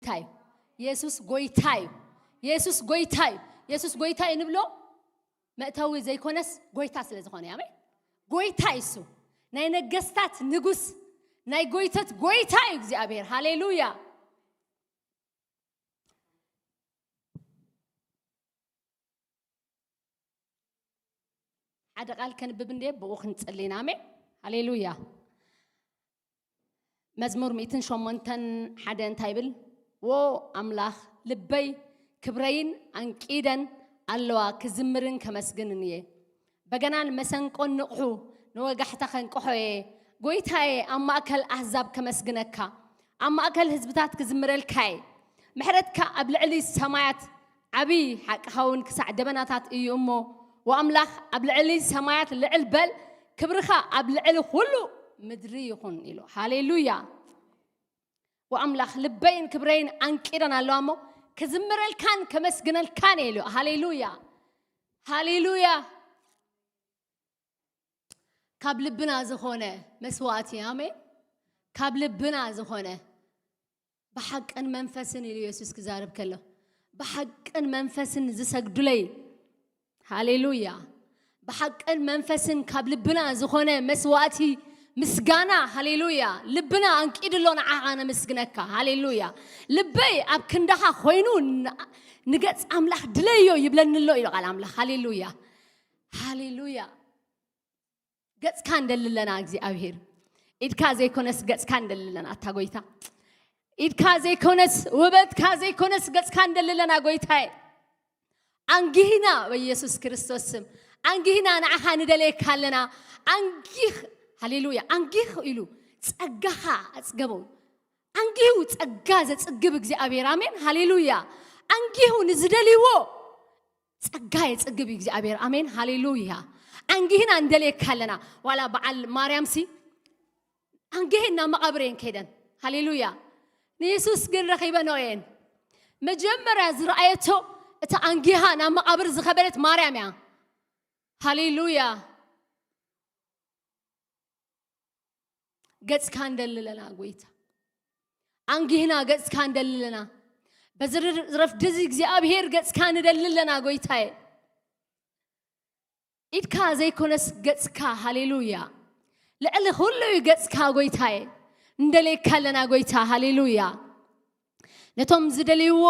ጎይታ እዩ። የሱስ ጎይታ እዩ። የሱስ ጎይታ እዩ። የሱስ ጎይታ እዩ ንብሎ መእተዊ ዘይኮነስ ጎይታ ስለ ዝኾነ እዩ። ኣሜን። ጎይታ እዩ እሱ። ናይ ነገስታት ንጉስ፣ ናይ ጎይቶት ጎይታ እዩ እግዚኣብሔር። ሃሌሉያ። ሓደ ቃል ከንብብ እንዴ ብኡ ክንጽሊ ኢና። ኣሜን። ሃሌሉያ። መዝሙር ሚእትን ሸሞንተን ሓደ እንታይ ይብል? ዎ ኣምላኽ፣ ልበይ ክብረይን ኣንቂደን ኣለዋ፣ ክዝምርን ከመስግንን እየ። በገናን መሰንቆን ንቕሑ፣ ንወጋሕታ ከንቅሖ እየ። ጎይታየ፣ ኣብ ማእከል ኣህዛብ ከመስግነካ፣ ኣብ ማእከል ህዝብታት ክዝምረልካ እየ። ምሕረትካ ኣብ ልዕሊ ሰማያት ዓቢ፣ ሓቅኻ እውን ክሳዕ ደበናታት እዩ እሞ፣ ወኣምላኽ ኣብ ልዕሊ ሰማያት ልዕል በል፣ ክብርኻ ኣብ ልዕሊ ኩሉ ምድሪ ይኹን ኢሉ። ሃሌሉያ። ወኣምላኽ ልበይን ክብረይን ኣንቂደን ኣለዋ እሞ፣ ክዝምረልካን ከመስግነልካን እየ ኢሉ። ሃሌሉያ። ሃሌሉያ። ካብ ልብና ዝኾነ መስዋእቲ፣ ኣሜን። ካብ ልብና ዝኾነ ብሓቅን መንፈስን ኢሉ የሱስ ክዛረብ ከሎ፣ ብሓቅን መንፈስን ዝሰግዱለይ፣ ሃሌሉያ፣ ብሓቅን መንፈስን ካብ ልብና ዝኾነ መስዋእቲ ምስጋና፣ ሃሌሉያ። ልብና ኣንቂዱ ኣሎ ንዓኻ ነመስግነካ፣ ሃሌሉያ። ልበይ ኣብ ክንዳኻ ኮይኑ ን-፣ ንገጽ ኣምላኽ ድለዮ ይብለኒ ኣሎ ኢሉ ቃል ኣምላኽ፣ ሃሌሉያ፣ ሃሌሉያ። ገጽካ እንደልለና እግዚኣብሔር፣ ኢድካ ዘይኮነስ ገጽካ እንደልለና ኣታ ጎይታ፣ ኢድካ ዘይኮነስ ውበትካ ዘይኮነስ ገጽካ እንደልለና ጎይታዬ። ኣንጊህና በኢየሱስ ክርስቶስ ስም ኣንጊህና ንዓኻ ንደለየካ ኣለና። ኣንጊህ፣ ሃሌሉያ፣ ኣንጊህ ኢሉ ጸጋኻ ኣጽገቦ። ኣንጊሁ ጸጋ ዘጽግብ እግዚኣብሔር፣ ኣሜን፣ ሃሌሉያ። ኣንጊሁ ንዝደልይዎ ጸጋ የጽግብ እዩ እግዚኣብሔር፣ ኣሜን፣ ሃሌሉያ። ኣንጊህና እንደልየካ ኣለና። ዋላ በዓል ማርያም ሲ ኣንጊህን ናብ መቓብር እየን ከይደን፣ ሃሌሉያ። ንየሱስ ግን ረኺበንኦ እየን። መጀመርያ ዝረኣየቶ እታ ኣንጊሃ ናብ መቓብር ዝኸበደት ማርያም እያ። ሃሌሉያ። ገጽካ እንደልለና ጎይታ፣ ኣንጊህና ገጽካ እንደልለና። በዚ ረፍዲ እዚ እግዚኣብሔር ገጽካ ንደልለና ጎይታዬ። ኢድካ ዘይኮነስ ገጽካ፣ ሃሌሉያ። ልዕሊ ኩሉ እዩ ገጽካ ጎይታዬ። እንደልየካ ኣለና ጎይታ፣ ሃሌሉያ። ነቶም ዝደልይዎ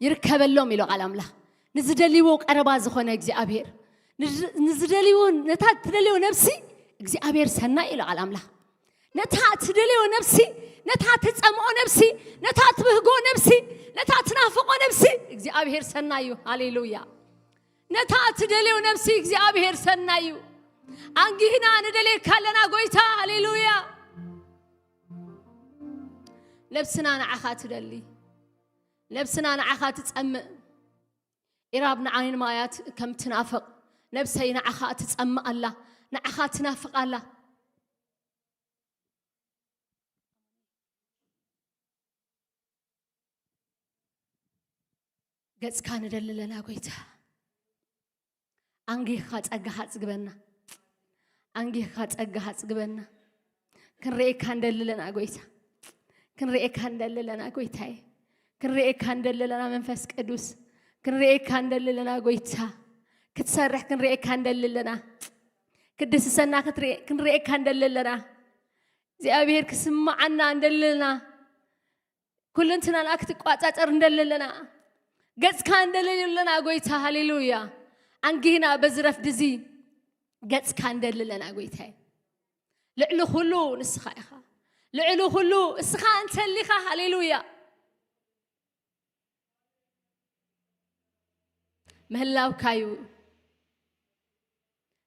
ይርከበሎም ኢሉ ቃል ኣምላኽ። ንዝደልይዎ ቀረባ ዝኾነ እግዚኣብሔር፣ ንዝ-፣ ንዝደልይዎ፣ ነታ ትደልዮ ነፍሲ እግዚኣብሔር ሰናይ ኢሉ ቃል ኣምላኽ። ነታ ትደልዮ ነፍሲ፣ ነታ ትጸምኦ ነፍሲ፣ ነታ ትብህጎ ነፍሲ፣ ነታ ትናፍቆ ነፍሲ እግዚኣብሔር ሰናይ እዩ። ሃሌሉያ። ነታ ትደልዮ ነፍሲ እግዚኣብሔር ሰናይ እዩ። ኣንጊህና ንደልየካ ኣለና ጎይታ። ሃሌሉያ። ነብስና ንዓኻ ትደሊ፣ ነብስና ንዓኻ ትጸምእ። ኢራብ ንዓይን ማያት ከም ትናፍቕ፣ ነብሰይ ንዓኻ ትጸምእ ኣላ፣ ንዓኻ ትናፍቕ ኣላ። ገጽካ ንደሊ ኣለና ጎይታ። ኣንጊህካ ጸጋኻ ኣጽግበና። ኣንጊህካ ጸጋኻ ኣጽግበና። ክንርእየካ እንደሊ ኣለና ጎይታ። ክንርእየካ እንደሊ ኣለና ጎይታዬ። ክንርእየካ እንደሊ ኣለና መንፈስ ቅዱስ። ክንርእየካ እንደሊ ኣለና ጎይታ። ክትሰርሕ ክንርእየካ እንደሊ ኣለና። ክትድስሰና ክትርኢ-፣ ክንርእየካ እንደሊ ኣለና። እግዚኣብሔር ክስምዓና እንደሊ ኣለና። ኩለንትናና ክትቋጻጸር እንደሊ ኣለና። ገጽካ እንደሊ ኣለና ጎይታ። ሃሌሉያ። ኣንጊህና በዚ ረፍዲ እዚ ገጽካ እንደሊ ኣለና ጎይታዬ። ልዕሊ ኩሉ ንስኻ ኢኻ። ልዕሊ ኩሉ እስኻ እንተሊኻ፣ ሃሌሉያ። ምህላውካ እዩ።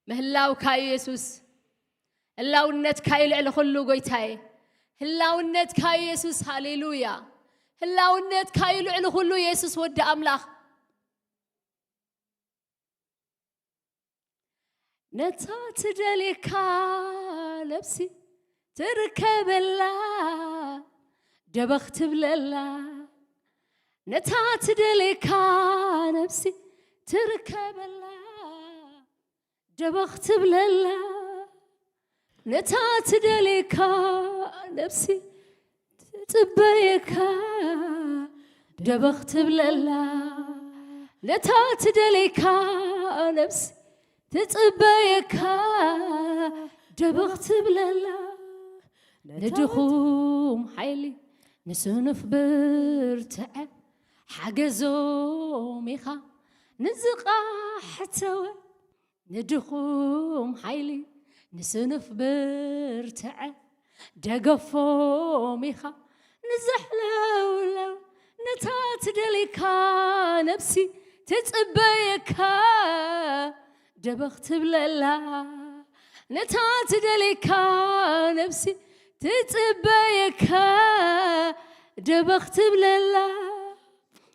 ምህላውካ እዩ የሱስ። ህላውነትካ እዩ ልዕሊ ኩሉ ጎይታዬ። ህላውነትካ እዩ የሱስ። ሃሌሉያ። ህላውነትካ እዩ ልዕሊ ኩሉ የሱስ ወዲ ኣምላኽ። ነታ ትደልየካ ነፍሲ ትርከበላ፣ ደበኽ ትብለላ። ነታ ትደልየካ ነፍሲ ትርከበላ፣ ደበኽ ትብለላ። ነታ ትደልየካ ነፍሲ ትጽበየካ፣ ደበኽ ትብለላ። ነታ ትደልየካ ነብሲ ትጽበየካ ደበኽ ትብለላ። ንድኹም ሓይሊ ንስኑፍ ብርትዐ ሓገዞም ኢኻ ንዝቓሕተወ። ንድኹም ሓይሊ ንስኑፍ ብርትዐ ደገፎም ኢኻ ንዘሕለውለው። ነታ ትደልየካ ነብሲ ትጽበየካ ደበኽ ትብለላ። ነታ ትደልየካ ነብሲ ትጽበየካ ደበኽ ትብለላ።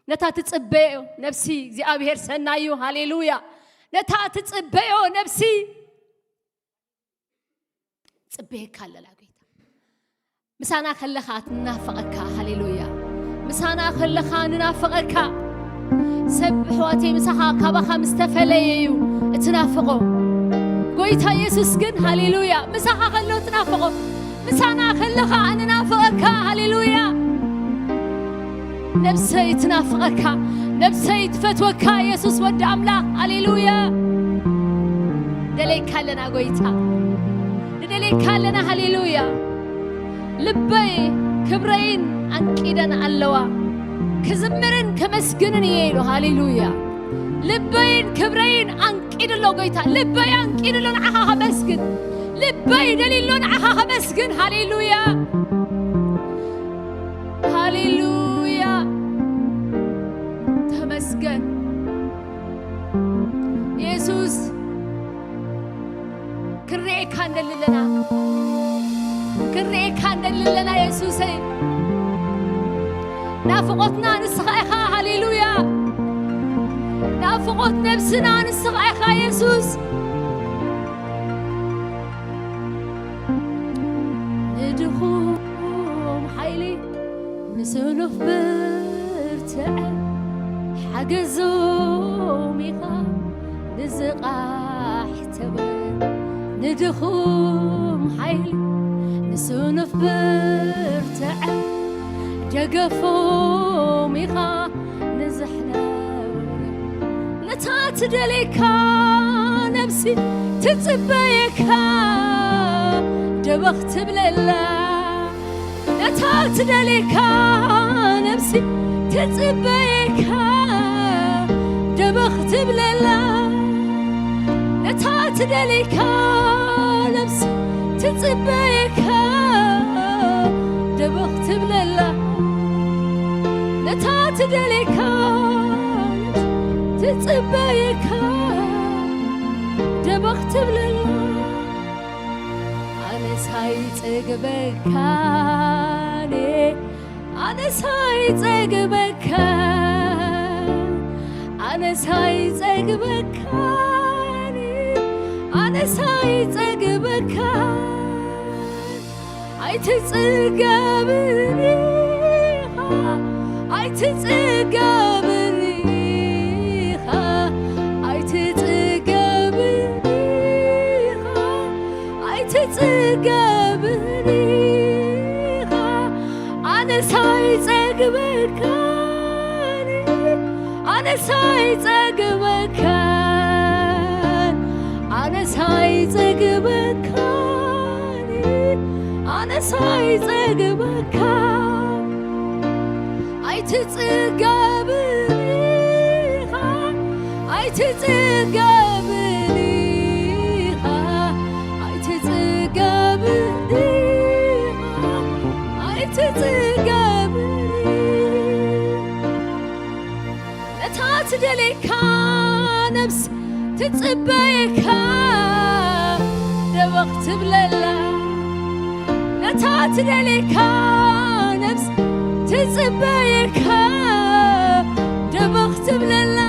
ነታ ትጽበዮ ነብሲ እግዚኣብሔር ሰናዩ። ሃሌሉያ። ነታ ትጽበዮ ነብሲ ጽበየካ ኣለላ ጎይታ። ምሳና ከለኻ ትናፍቐካ። ሃሌሉያ። ምሳና ከለኻ ንናፍቐካ። ሰብ ኣሕዋተይ ምሳኻ ካባኻ ምስ ተፈለየ እዩ እትናፍቖ። ጎይታ ኢየሱስ ግን ሃሌሉያ ምሳኻ ከሎ ትናፍቖ። ምሳና ከለኻ ንናፍቐካ። ሃሌሉያ። ነብሰይ ትናፍቐካ። ነብሰይ ትፈትወካ ኢየሱስ ወዲ ኣምላኽ። ሃሌሉያ። ደለይካ ኣለና ጎይታ። ንደልየካ ኣለና። ሃሌሉያ። ልበይ ክብረይን ኣንቂደን ኣለዋ። ክዝምርን ከመስግንን እየ ኢሉ። ሃሌሉያ። ልበይን ክብረይን ኣንቂዱ ኣሎ ጎይታ። ልበይ ኣንቂዱ ኣሎ ንዓኻ ከመስግን። ልበይ ደልዩ ኣሎ ንዓኻ ከመስግን። ሃሌሉያ። ሃሌሉያ። ተመስገን ኢየሱስ። ክንርእየካ እንደሊ ኣለና። ክንርእየካ እንደሊ ኣለና የሱሰይ። ናፍቖትና ንስኻ ኢኻ። ሃሌሉያ። ናፍቖት ነብስና ንስኻ ኢኻ የሱስ። ንድኹም ሓይሊ ንስኑፍ ብርትዐ ሓገዞም ኢኻ ንዝቓሕተወ። ንድኹም ሓይሊ ንስኑፍ ብርትዐ ደገፎም ኢኻ ንዝሕለወ። ነታ ትደልየካ ነብሲ ትጽበየካ ደበኽ ትብለላ። ነታ ትደልየካ ነብሲ ትጽበየካ ደበኽ ትብለላ። ነታ ትደልየካ ነብሲ ትጽበየካ ደበኽ ትብለላ። ነታ ትደልየካ ትጽበየካ ደበኽ ትብለላ። ኣነስ ኣይጸግበካን፣ ኣነስ ኣይጸግበካን፣ ኣነስ ኣይጸግበካን፣ ኣነስ ኣይጸግበካን። ኣይትጽገብን ኢኻ፣ ኣይትጽገብን ኢኻ፣ ኣይትጽገብን ኢኻ፣ ኣይትጽገብን ኢኻ። ኣነስ ኣይጸግበካን፣ ኣነስ ኣይጸግበካን፣ ኣነስ ኣይጸግበካን፣ ኣነስ ኣይጸግበካን። ኣይትጽገብን ኢኻ፣ ኣይትጽገብን ኢኻ፣ ኣይትጽገብን ኢኻ፣ ኣይትጽገብን ኢኻ። ነታ ትደልየካ ነብስ ትጽበየካ ደበኽ ትብለላ። ነታ ትደልየካ ነብስ ትጽበየካ ደበኽ ትብለላ።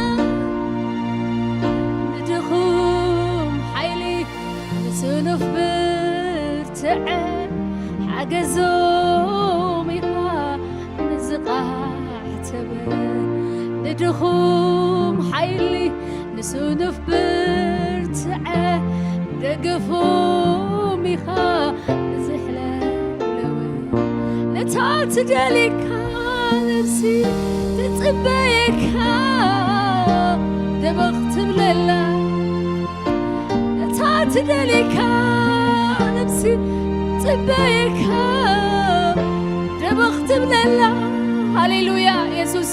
ንድኹም ሓይሊ ንስኑፍ ብርትዐ ሓገዞም ኢኻ ንዝቓሕተወ። ንድኹም ሓይሊ ንስኑፍ ብርትዐ ደገፎም ኢኻ ንዝሕለውለወ። ነታ ትደልየካ ነብሲ ጽበየካ ደበኽ ትብለላ እታ ትደልየካ ነብሲ ጽበየካ ደበኽ ትብለላ። ሃሌሉያ የሱስ፣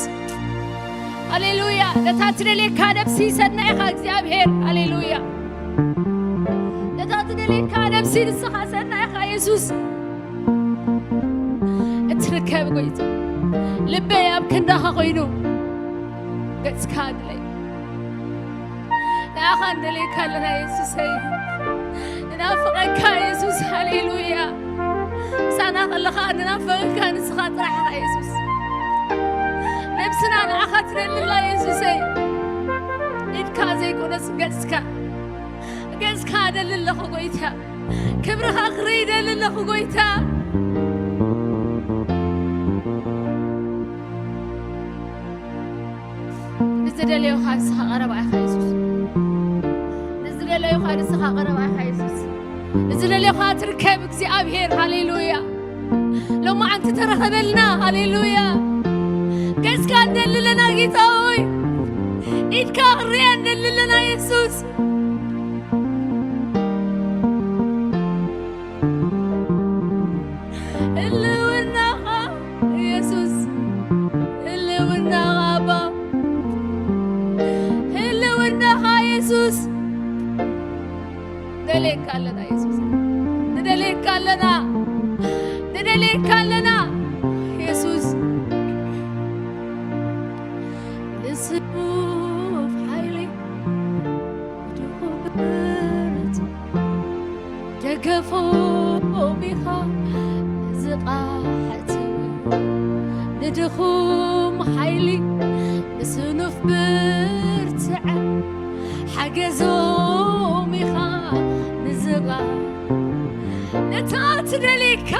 ሃሌሉያ። ነታ ትደልየካ ነብሲ ሰድና ኢኻ እግዚኣብሔር። ሃሌሉያ። ነታ ትደልየካ ነብሲ ንስኻ ሰድና ኢኻ የሱስ። እትርከብ ጎይታ፣ ልበይ ኣብ ክንዳኻ ኮይኑ፣ ገጽካ ኣድለይ። ንኣኻ እንደልየካ ኣለና የሱሰይ። ንናፍቐካ የሱስ፣ ሃሌሉያ። ምሳና ከለኻ ንናፍቐካ ንስኻ ጥራሕ ኢኻ የሱስ። ነብስና ንኣኻ ትደልላ የሱሰይ። ኢድካ ዘይኮነስ ገጽካ፣ ገጽካ እደሊ ኣለኹ ጎይታ። ክብርኻ ክርኢ እደሊ ኣለኹ ጎይታ። ንዝደለዩኻ ንስኻ ቀረባ ኢኻ የሱስ። ንዝደለዩኻ ንስኻ ቀረባ ኢኻ የሱስ። ንዝደለዩኻ ትርከብ እግዚኣብሔር። ሃሌሉያ። ሎማዓንቲ ተረኸበልና። ሃሌሉያ። ገጽካ እንደልለና ጌታ ሆይ። ኢድካ ክርያ እንደልለና የሱስ። ህልውናኻ የሱስ፣ ህልውናኻ ኣባ፣ ህልውናኻ የሱስ። ንደልየካ ኣለና የሱስ፣ ንደልየካ ኣለና፣ ንደልየካ ኣለና የሱስ። ንስፉፍ ሓይሊ ድኹም ብርቱ ደገፎም ኢኻ ንዝቓሕት፣ ንድኹም ሓይሊ ንስኑፍ ብርትዐ ሓገዞም ኢኻ ንዝቓ ነታ ትደልየካ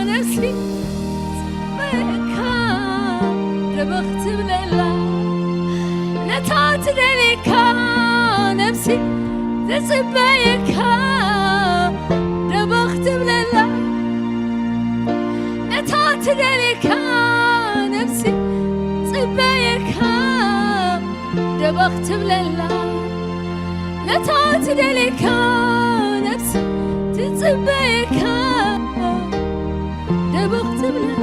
ነፍሲ ትጽበየካ ደበኽ ትብለላ። ነታ ትደልየካ ነፍሲ ትጽበየካ ደበኽ ትብለላ። ነታ ትደልየካ ነፍሲ ትጽበየካ ደበኽ ትብለላ። ነታ ትደልየካ ነፍሲ ትጽበየካ ደበኽ ትብለላ።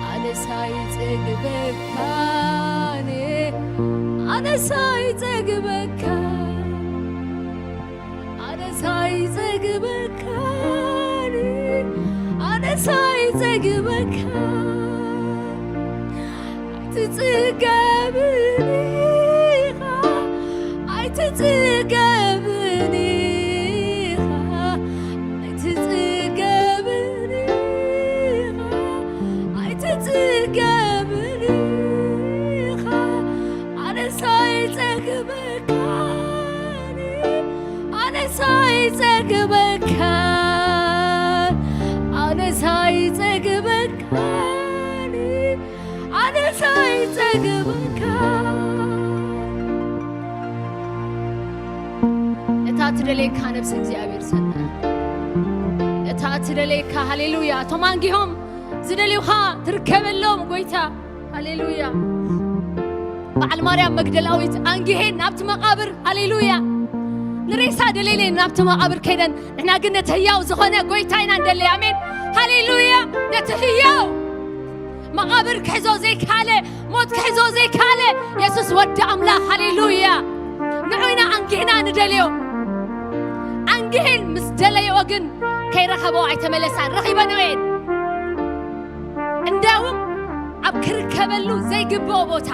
ኣነስ ኣይጸግበካን፣ ኣነስ ኣይጸግበካን፣ ኣነስ ኣይጸግበካን፣ ኣነስ ኣይጸግበካን። ኣይትጽገብን ኢኻ፣ ኣይትጽገብን ኢኻ፣ ኣይትጽገብን ኢኻ፣ ኣይትጽገብን ኢኻ። ኣነስ ኣይጸግበካን፣ ኣነስ ኣይጸግበካን፣ ኣነስ ኣይጸግበካን፣ ኣነስ ኣይጸግበካን። እታ ትደልየካ ነብሲ እግዚኣብሔር ሰናይ፣ እታ ትደልየካ። ሃሌሉያ። እቶም ኣንጊሆም ዝደልዩኻ ትርከበሎም ጎይታ። ሃሌሉያ። በዓል ማርያም መግደላዊት ኣንጊሄን ናብቲ መቓብር፣ ሃሌሉያ፣ ንሬሳ ደሌሌን ናብቲ መቓብር ከይደን፣ ንሕና ግን ነቲ ህያው ዝኾነ ጎይታ ኢና እንደሊ። ኣሜን። ሃሌሉያ። ነቲ ህያው መቓብር ክሕዞ ዘይካለ፣ ሞት ክሕዞ ዘይካለ የሱስ ወዲ ኣምላኽ። ሃሌሉያ። ንዑ ኢና ኣንጊህና ንደልዮ። ኣንጊህን ምስ ደለዮ ግን ከይረኸቦ ኣይተመለሳን። ረኺበንኦ እየን። እንዳውም ኣብ ክርከበሉ ዘይግብኦ ቦታ፣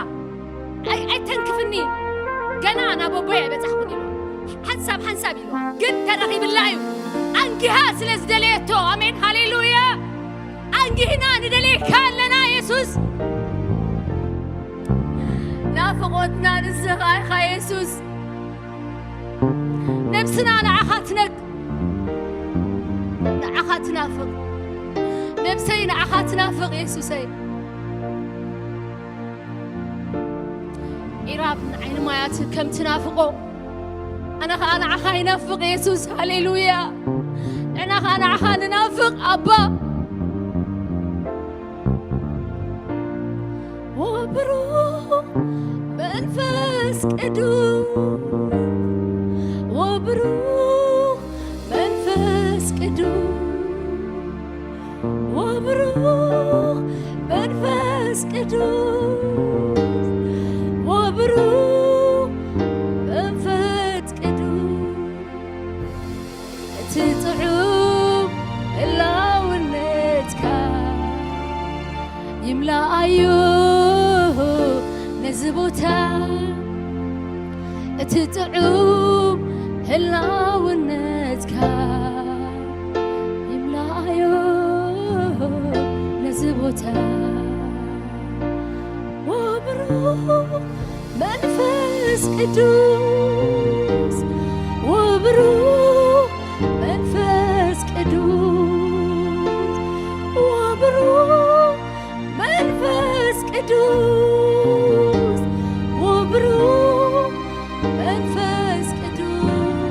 ኣይ-፣ ኣይተንክፍኒ፣ ገና ናብ ኣቦይ ኣይበጻሕኩን ኢሉ። ሓንሳብ ሓንሳብ ኢሉ ግን ተረኺብላ እዩ። ኣንጊሃ ስለ ዝደለየቶ። ኣሜን፣ ሃሌሉያ። ኣንጊህና ንደልየካ ኣለና የሱስ። ናፍቖትና ንስኻ ኢኻ የሱስ። ነብስና ንዓኻ ትነግ-፣ ንዓኻ ትናፍቕ። ነብሰይ ንዓኻ ትናፍቕ የሱሰይ። ኢራብ ንዓይኒ ማያት ከም ትናፍቖ፣ ኣነ ኸኣ ንዓኻ ይናፍቕ የሱስ። ሃሌሉያ። ንሕና ኸኣ ንዓኻ ንናፍቕ ኣባ። ቅዱስ ወብሩኽ መንፈስ ቅዱስ ወብሩኽ መንፈስ ቅዱስ ወብሩኽ መንፈስ ቅዱስ እቲ ጥዑም ህላውነትካ ይምላኣዮ ነዚ ቦታ እቲ ጥዑም ህላውነትካ ይምላኣዮ ነዚ ቦታ ወብሩኽ መንፈስ ቅዱስ ወብሩኽ መንፈስ ቅዱስ ወብሩኽ መንፈስ ቅዱስ ወብሩኽ መንፈስ ቅዱስ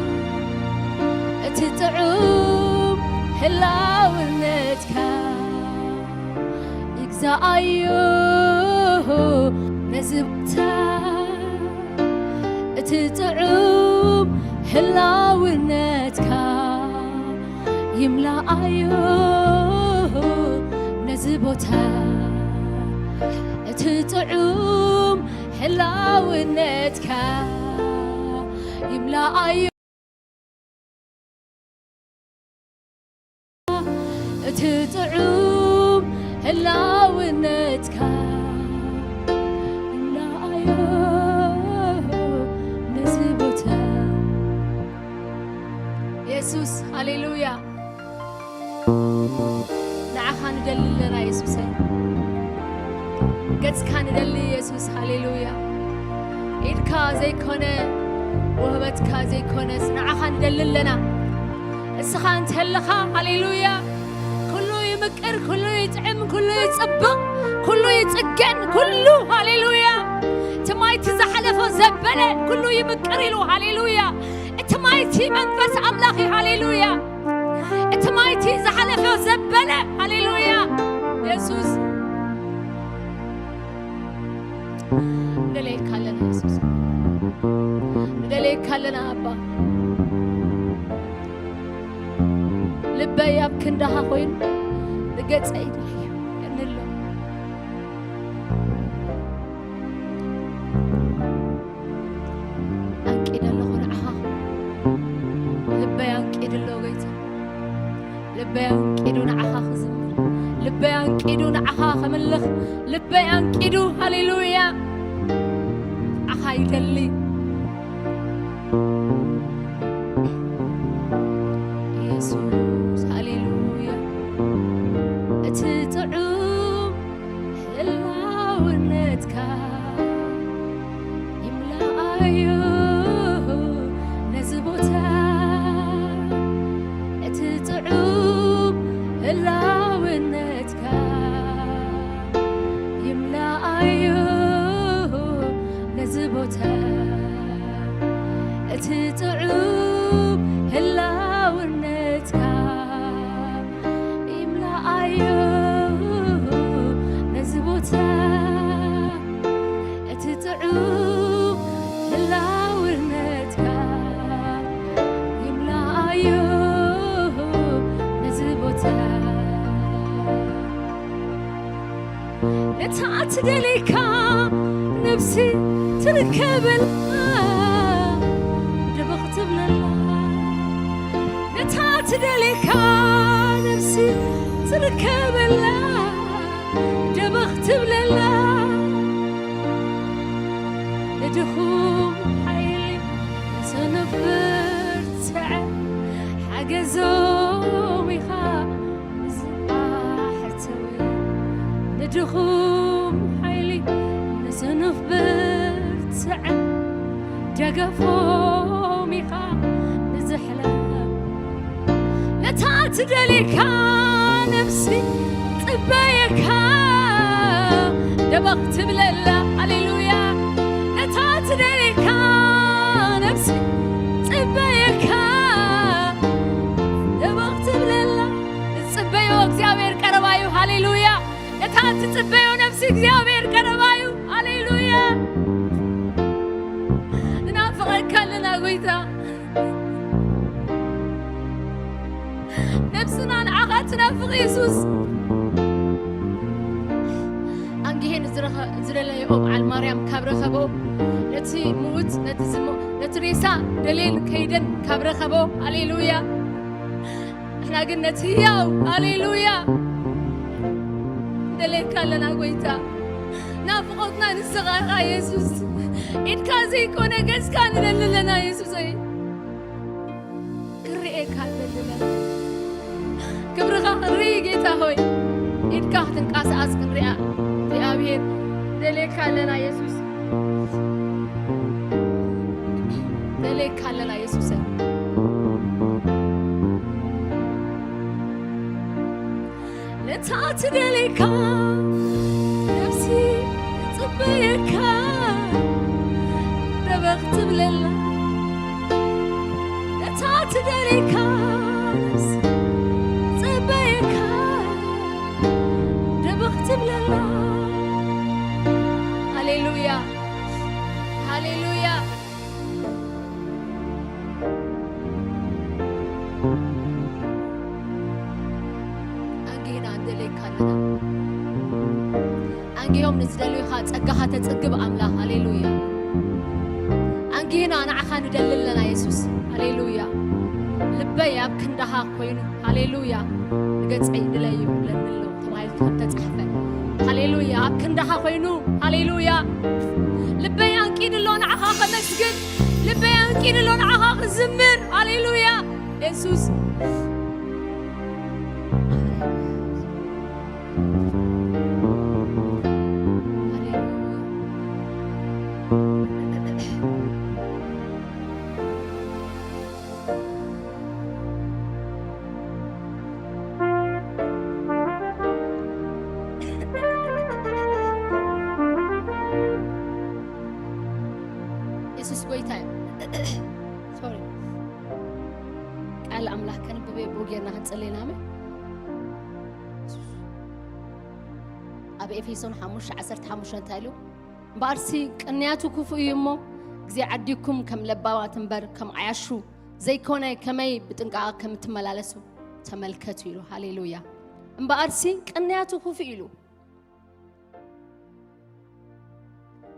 እቲ ጥዑም ህላውነትካ ይግዛኣዮ ነዚ ቦታ እቲ ጥዑም ህላውነትካ ይምላኣዮ ነዚ ቦታ እቲ ጥዑም ህላውነትካ ይምላኣዮ እቲ ጥዑም ህላውነትካ ይምላኣዮ ነዚ ቦታ የሱስ ሃሌሉያ ንዓኻ ንደሊ ኣለና የሱሰ ገጽካ ንደሊ የሱስ ሃሌሉያ ኢድካ ዘይኮነ ውህበትካ ዘይኮነስ ንዓኻ ንደሊ ኣለና እስኻ እንተለኻ ሃሌሉያ ኩሉ ይምቅር ኩሉ ይጥዕም ኩሉ ይጽብቕ ኩሉ ይጽገን ኩሉ ሃሌሉያ እቲ ማይቲ ዝሓለፎ ዘበለ ኩሉ ይምቅር ኢሉ ሃሌሉያ እቲ ማይቲ መንፈስ ኣምላኽ እዩ ሃሌሉያ እቲ ማይቲ ዝሓለፈ ዘበለ ሃሌሉያ የሱስ ንደለየካ ኣለና የሱስ ንደለየካ ኣለና ኣባ ልበይ ኣብ ክንዳኻ ኮይኑ ንገጸይ ንልዩ እንሎ ኣንቂደ ኣለኹ ንዓኻ ልበይ ኣንቂዱ ኣሎ ጎይታ ልበይ ኣንቂዱ ንዓኻ ክዝምር ልበይ ኣንቂዱ ንዓኻ ከምልኽ ልበይ ኣንቂዱ ሃሌሉያ ንዓኻ ይደሊ የሱስ ሃሌሉያ እቲ ጥዑም ህላውነትካ ይምላኣዮ ነዚ ቦታ እቲ ጥዑም ህላውነትካ ይምላኣዮ ነዚ ቦታ እቲ ጥዑም ህላውነትካ ይምላኣዮ ነዚ ቦታ እቲ ጥዑም ህላውነትካ ይምላኣዮ ነዚ ቦታ ነታ ትደልየካ ነብሲ ትርከበላ ደበኽ ትብለላ ነታ ትደልየካ ነብሲ ትርከበላ ደበኽ ትብለላ ንድኹም ሓይሊ ንሰነፍ ብርትዐ ሓገዞም ኢኻ ንዝባሕተወ ንድኹም ሓይሊ ንሰነፍ ብርትዐ ደገፎም ኢኻ ንዝሕለ ነታ ትደልየካ ነብሲ ጽበየካ ደበኽ ትብለላ ሃሌሉያ ነታ ትደልየካ ነብሲ ጽበየካ ደበኽ ትብለላ ዝጽበዮ እግዚኣብሔር ቀረባዩ ሃሌሉያ ነታ ትጽበዮ ነብሲ እግዚኣብሔር ቀረባዩ ሃሌሉያ ትናፍቕ የሱስ። ኣንጊሄ ንዝረኸ-፣ ዝደለዮ በዓል ማርያም ካብ ረኸቦ፣ ነቲ ምዉት፣ ነቲ ዝሞ-፣ ነቲ ሬሳ ደልየን ከይደን ካብ ረኸቦ፣ ሃሌሉያ። ንሕና ግን ነቲ ህያው፣ ሃሌሉያ፣ ንደልየካ ኣለና ጎይታ። ናፍቖትና ንስኻ ኢኻ የሱስ። ኢድካ ዘይኮነ ገጽካ ንደሊ ኣለና የሱሰይ። ክርእየካ ንደሊ ኣለና። ክብርኻ ክንርኢ ጌታ ሆይ፣ ኢድካ ክትንቀሳቐስ ክንሪኣ እግዚኣብሔር ንደልየካ ኣለና የሱስ። ንደልየካ ኣለና የሱሰይ። ነታ ትደልየካ ነፍሲ ትጽበየካ ደበኽ ትብለላ። ነታ ትደልየካ ነፍሲ ትጽበየካ ደበኽ ትብለላ። ሃሌሉያ፣ ሃሌሉያ። ኣንጊህና ንደልየካ ኣለና። ኣንጊሆም ንዝደልዩኻ ጸጋኻ ተጽግብ ኣምላኽ። ሃሌሉያ። ኣንጊህና ንዓኻ ንደሊ ኣለና የሱስ። ሃሌሉያ። ልበይ ኣብ ክንዳኻ ኮይኑ። ሃሌሉያ። ንገጸይ ንለዩ ይብለኒ ኣሎ ተባሂሉ ከም ተጻሕፈ። ሃሌሉያ። ኣብ ክንዳኻ ኮይኑ። ሃሌሉያ። ልበይ ኣንቂዱ ኣሎ ንዓኻ ከመስግን። ልበይ ኣንቂዱ ኣሎ ንዓኻ ክዝምር። ሃሌሉያ። የሱስ። ሃሌሉያ። የሱስ ጎይታ እዩ። ሶሪ። ቃል ኣምላኽ ከንብብ ብኡ ጌርና ክንጽሊ ኢና። ኣሜን። ኣብ ኤፌሶን ሓሙሽተ ዓሰርተ ሓሙሽተ እንታይ ኢሉ? እምበኣርሲ ቅንያቱ ክፉእ እዩ እሞ፣ ግዜ ዓዲግኩም ከም ለባማት እምበር ከም ዓያሹ ዘይኮነ፣ ከመይ ብጥንቃቐ ከም እትመላለሱ ተመልከቱ ኢሉ። ሃሌሉያ። እምበኣርሲ ቅንያቱ ክፉእ ኢሉ።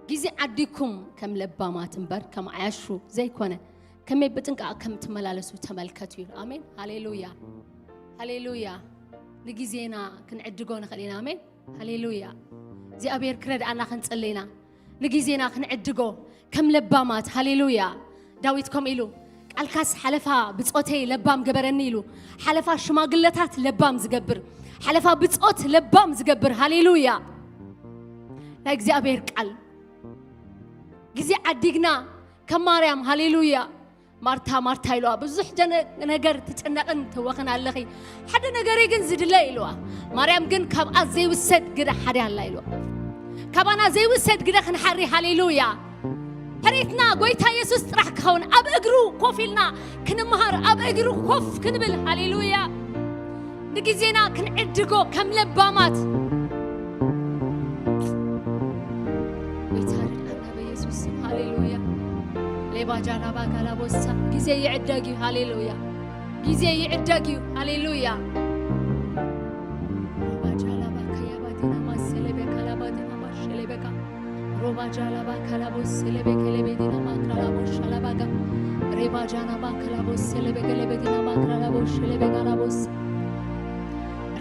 ግዜ ዓዲግኩም ከም ለባማት እምበር ከም ዓያሹ ዘይኮነ፣ ከመይ ብጥንቃቐ ከም እትመላለሱ ተመልከቱ ኢሉ። ኣሜን። ሃሌሉያ። ሃሌሉያ። ንግዜና ክንዕድጎ ንኽእል ኢና። ኣሜን። ሃሌሉያ። እግዚኣብሔር ክረድኣና ክንጽሊ ኢና። ንግዜና ክንዕድጎ ከም ለባማት። ሃሌሉያ። ዳዊት ከምኡ ኢሉ፣ "ቃልካስ ሓለፋ ብጾተይ ለባም ገበረኒ" ኢሉ። ሓለፋ ሽማግለታት ለባም ዝገብር፣ ሓለፋ ብጾት ለባም ዝገብር። ሃሌሉያ። ናይ እግዚኣብሔር ቃል ግዜ ዓዲግና ከም ማርያም። ሃሌሉያ። ማርታ፣ ማርታ ኢልዋ፣ ብዙሕ ጀነ-፣ ነገር ትጭነቕን ትወኽን ኣለኺ፣ ሓደ ነገረይ ግን ዝድለ ኢልዋ። ማርያም ግን ካብኣ ዘይውሰድ ግደ ሓደ ኣላ ኢልዋ። ካባና ዘይውሰድ ግደ ክንሓሪ። ሃሌሉያ። ሕርኢትና ጎይታ የሱስ ጥራሕ ክኸውን፣ ኣብ እግሩ ኮፍ ኢልና ክንምሃር፣ ኣብ እግሩ ኮፍ ክንብል። ሃሌሉያ። ንግዜና ክንዕድጎ ከም ለባማት። ጎይታ ርድኣና በኢየሱስ ስም። ሃሌሉያ። ሌባ ጃላባ ካላቦሳ። ግዜ ይዕደግ እዩ። ሃሌሉያ። ግዜ ይዕደግ እዩ። ሃሌሉያ። ሮባ ጃላባ ካያባ ዲና ማሰሌቤ ካላባ ዲና ማሸሌቤካ። ሮባ ጃላባ ካላቦስ ሴሌቤ ኬሌቤ ዲና ማክራላቦስ ሻላባጋ። ሬባ ጃናባ ካላቦስ ሴሌቤ ኬሌቤ ዲና ማክራላቦስ ሼሌቤ ጋላቦስ።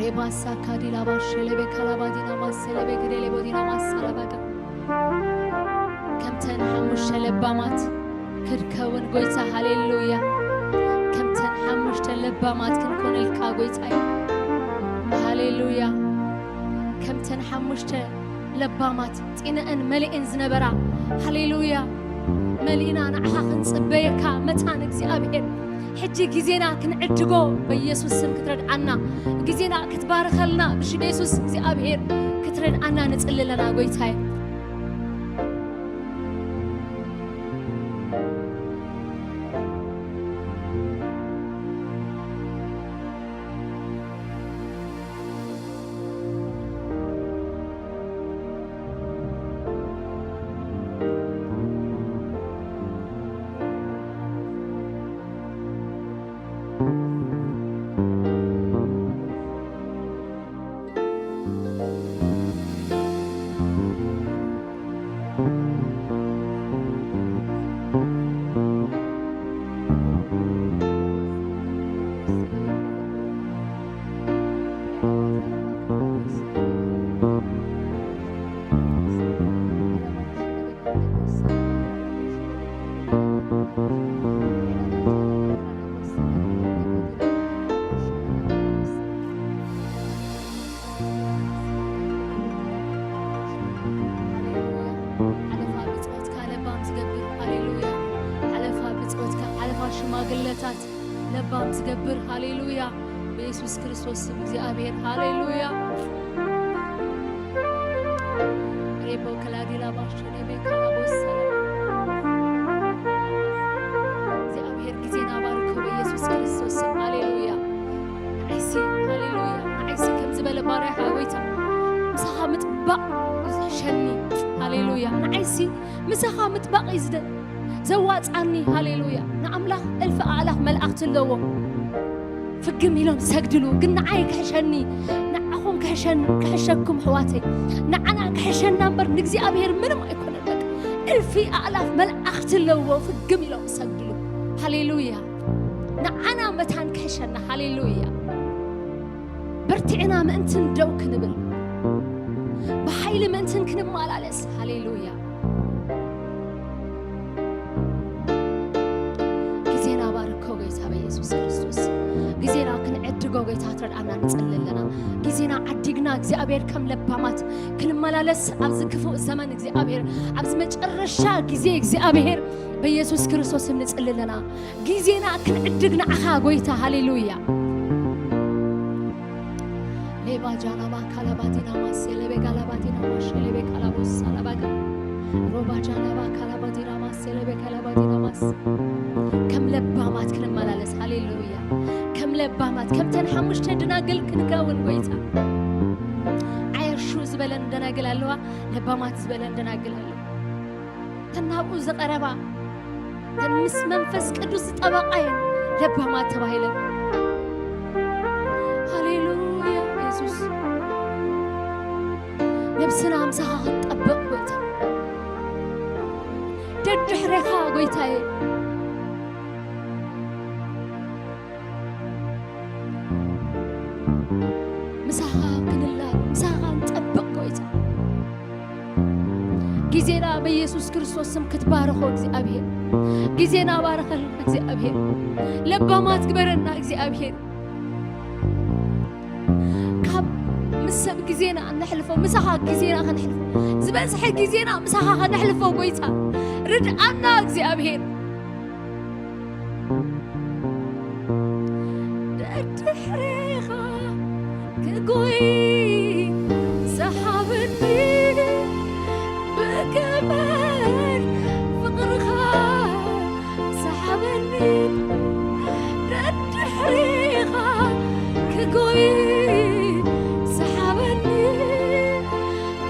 ሬባ ሳካ ዲላባ ሼሌቤ ካላባ ዲና ማስ ሴሌቤ ኬሌቤ ዲና ማስ ሳላባጋ። ከምተን ሓሙሽተ ለባማት ክድከውን ጎይታ፣ ሃሌሉያ። ከምተን ሓሙሽተ ለባማት ክንኮነልካ ጎይታ እዩ። ሃሌሉያ። ከምተን ሓሙሽተ ለባማት ጢነአን መሊኤን ዝነበራ፣ ሃሌሉያ፣ መሊእና ንዓኻ ክንጽበየካ መታን እግዚኣብሔር። ሕጂ ግዜና ክንዕድጎ በኢየሱስ ስም ክትረድኣና፣ ግዜና ክትባርኸልና ብሽም የሱስ እግዚኣብሔር ክትረድኣና ንጽሊ ኣለና ጎይታይ። ሓለፋ ብጾትካ ለባም ዝገብር፣ ሃሌሉያ። ሓለፋ ብጾትካ፣ ሓለፋ ሽማግለታት ለባም ዝገብር፣ ሃሌሉያ። ብየሱስ ክርስቶስ ስም እግዚኣብሔር፣ ሃሌሉያ። ሬቦ ከላዲላ ባሽኔ ቤካ ቦሰ። እግዚኣብሔር ግዜና ባርኮ በየሱስ ክርስቶስ ስም፣ ሃሌሉያ። ንዓይሲ፣ ሃሌሉያ፣ ንዓይሲ ከም ዝበለ ባርያ፣ ሃወይታ፣ ምሳኻ ምጥባቕ ዝሕሸኒ። ሃሌሉያ። ንዓይሲ ምሳኻ ምጥባቕ እዩ ዝደ-፣ ዘዋጻኒ። ሃሌሉያ። ንኣምላኽ እልፊ ኣእላፍ መላእኽቲ ኣለዎ። ፍግም ኢሎም ሰግድሉ፣ ግን ንዓይ ክሕሸኒ፣ ንዓኹም ክሕሸን-፣ ክሕሸኩም ኣሕዋተይ፣ ንዓና ክሕሸና እምበር ንእግዚኣብሔር ምንም ኣይኮነን። በቃ እልፊ ኣእላፍ መላእኽቲ ኣለዎ፣ ፍግም ኢሎም ሰግድሉ። ሃሌሉያ። ንዓና መታን ክሕሸና። ሃሌሉያ። በርቲዕና ምእንትን ደው ክንብል፣ ብሓይሊ ምእንትን ክንመላለስ። ሃሌሉያ። ግዜና ባርኮ ጎይታ በኢየሱስ ክርስቶስ። ግዜና ክንዕድጎ ጎይታ ትረድኣና ንጸሊ ኣለና። ግዜና ዓዲግና እግዚኣብሔር ከም ለባማት ክንመላለስ ኣብዚ ክፉእ ዘመን እግዚኣብሔር፣ ኣብዚ መጨረሻ ግዜ እግዚኣብሔር በኢየሱስ ክርስቶስ ንጸሊ ኣለና። ግዜና ክንዕድግ ንዓኻ ጎይታ። ሃሌሉያ። ሌባ ጃናባ ካላባቲና ማሴ ሌቤ ጋላባቲና ማሼ ሌቤ ካላቦስ ሳላባጋ ሮባ ጃናባ ካላባቲና ማሴ ሌቤ ካላባቲና ማስ ከም ለባማት ክንመላለስ። ሃሌሉያ። ከም ለባማት፣ ከምተን ሓሙሽተ ደናግል ክንከውን ጎይታ። ዓየሹ ዝበለን ደናግል ኣለዋ፣ ለባማት ዝበለን ደናግል ኣለዋ። ተን ናብኡ ዝቐረባ፣ ተን ምስ መንፈስ ቅዱስ ዝጠበቓ እየን ለባማት ተባሂለን። ሃሌሉያ የሱስ። ነብስና ምሳኻ ክትጠብቕ ጎይታ። ደድሕሬኻ ጎይታዬ። ምሳኻ ክንላል፣ ምሳኻ ንጠብቕ ጎይታ። ግዜና በኢየሱስ ክርስቶስ ስም ክትባርኾ እግዚኣብሔር። ግዜና ባርኸልና እግዚኣብሔር። ለባማት ግበረና እግዚኣብሔር። ካብ ምስ ሰብ ግዜና እነሕልፎ፣ ምሳኻ ግዜና ከነሕልፎ፣ ዝበዝሐ ግዜና ምሳኻ ከነሕልፎ ጎይታ ርድኣና እግዚኣብሔር። ደድሕሬኻ ክጎይ ሰሓበኒ፣ ብገመድ ፍቕርኻ ሰሓበኒ። ደድሕሬኻ ክጎይ ሰሓበኒ፣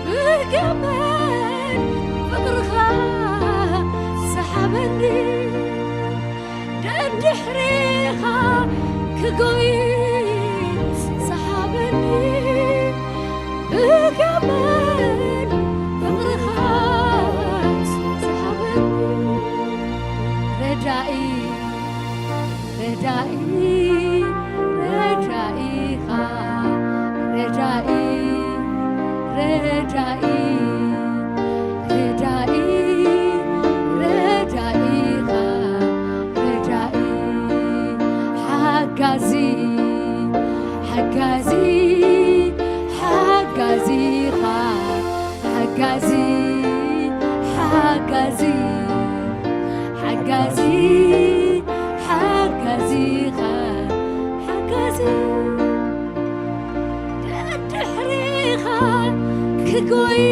ብገመድ ፍቕርኻ ሰሓበኒ። ደድሕሬኻ ክጎይ ሰሓበኒ፣ ብገመድ ፍቕርኻ ሰሓበኒ። ረዳኢ፣ ረዳኢ፣ ረዳኢኻ፣ ረዳኢ፣ ረዳኢ፣ ረዳኢ፣ ረዳኢኻ፣ ረዳኢ፣ ሓጋዚ፣ ሓጋዚ፣ ሓጋዚኻ፣ ሓጋዚ፣ ሓጋዚ፣ ሓጋዚ፣ ሓጋዚኻ፣ ሓጋዚ። ደድሕሬኻ ክጎይ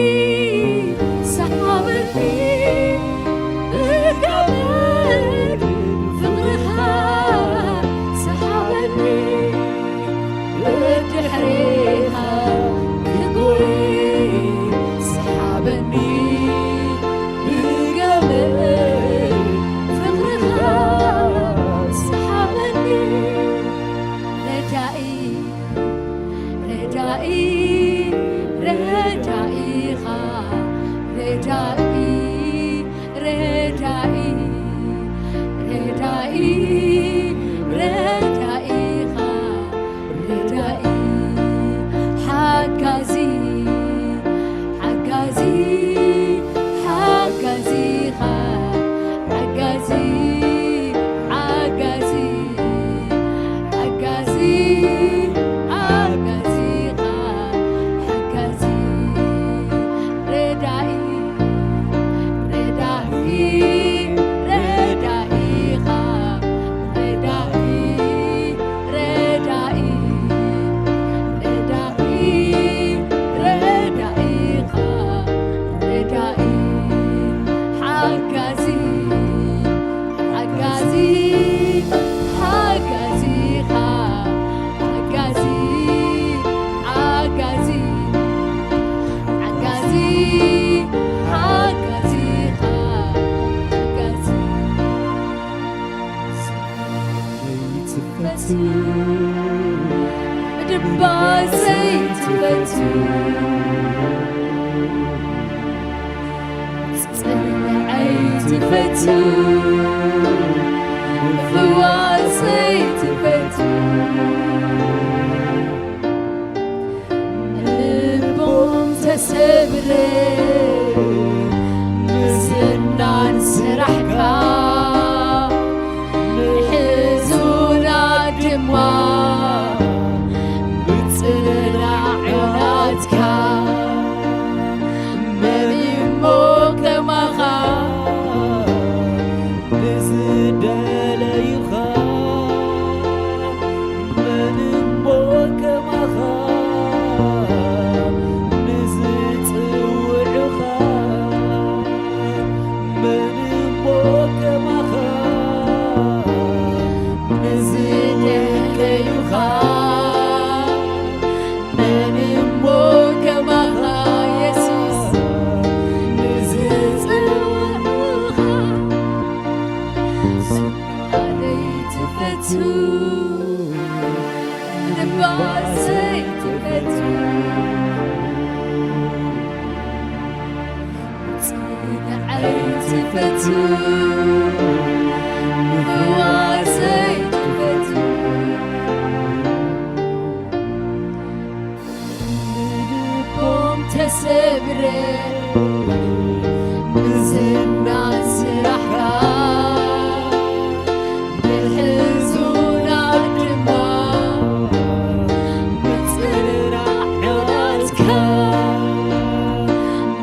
ሰሓበኒ፣ ብገመድ ፍቕርኻ ሰሓበኒ። ደድሕሬኻ ክጎይ ሰሓበኒ፣ ብገመድ ፍቕርኻ ሰሓበኒ። ረዳኢ፣ ረዳኢ፣ ረዳኢኻ፣ ረዳኢ፣ ረዳኢ፣ ረዳኢ፣ ረዳኢኻ፣ ረዳኢ፣ ምድባሰይ ትፈቱ፣ ጽንዓይ ትፈቱ፣ ምፍዋሰይ ትፈቱ። ልቦም ተሰብረ፣ ምስናን ስራሕካ፣ ንሕዙናት ድማ ብጽንዓት ናትካ። መን እሞ ከማኻ ንዝደለዩኻ? መን እሞ ከማኻ ንዝጽውዑኻ? መን እሞ ከማኻ ንዝደለዩኻ? መን እሞ ከማኻ የሱስ ንዝጽውዑኻ? ቃለይ ትፈቱ፣ ምድባሰይ ትፈቱ፣ ጽንዓይ ትፈቱ፣ ምፍዋሰይ ትፈቱ። ልቦም ተሰብረ፣ ምስናን ስራሕካ፣ ንሕዙናት ድማ ብጽንዓት ናትካ።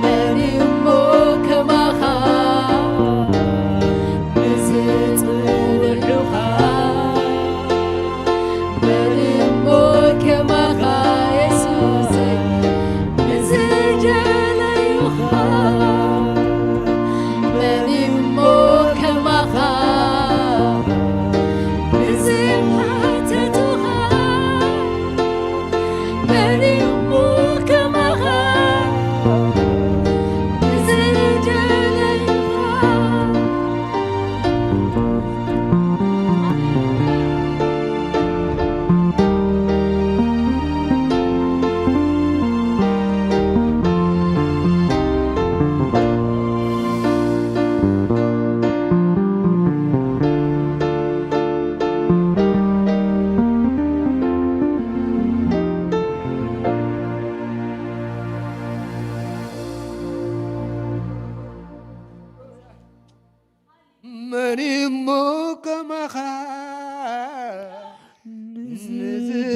መን እሞ ከማኻ ንዝጽውዑኻ? መን እሞ ከማኻ የሱሰይ ንዝደለዩኻ? መን እሞ ከማኻ ንዝሓተቱኻ? መን እሞ ከማኻ ንዝደለዩኻ? መን እሞ ከማኻ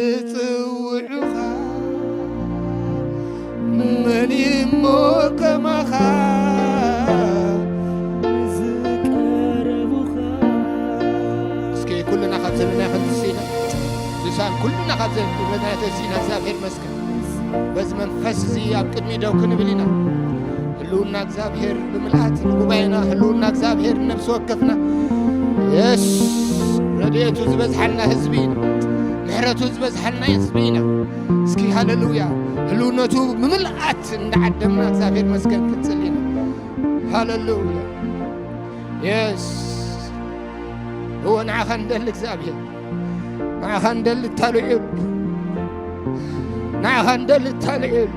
ንዝጽውዑኻ? መን እሞ ከማኻ ንዝቀረቡኻ? እስኪ ኩልና ካብ ዘለናዮ ክንትስ ኢና፣ ልሳን ኩልና ካብ ዘለናዮ ተሲእና እግዚኣብሔር ይመስገን። በዚ መንፈስ እዚ ኣብ ቅድሚ ደው ክንብል ኢና። ህልውና እግዚኣብሔር ብምልኣት ንጉባኤና፣ ህልውና እግዚኣብሔር ንነፍሲ ወከፍና። የስ፣ ረድኤቱ ዝበዝሓልና ህዝቢ ኢና። ምሕረቱ ዝበዝሓልና ህዝቢ ኢና። እስኪ ሃሌሉያ። ህልውነቱ ብምልኣት እንዳዓደምና እግዚኣብሔር መስገን ክንጽል ኢና። ሃሌሉያ። የስ። እወ፣ ንዓኻ ንደሊ እግዚኣብሔር። ንዓኻ ንደሊ እታ ልዑል። ንዓኻ ንደሊ እታ ልዑል።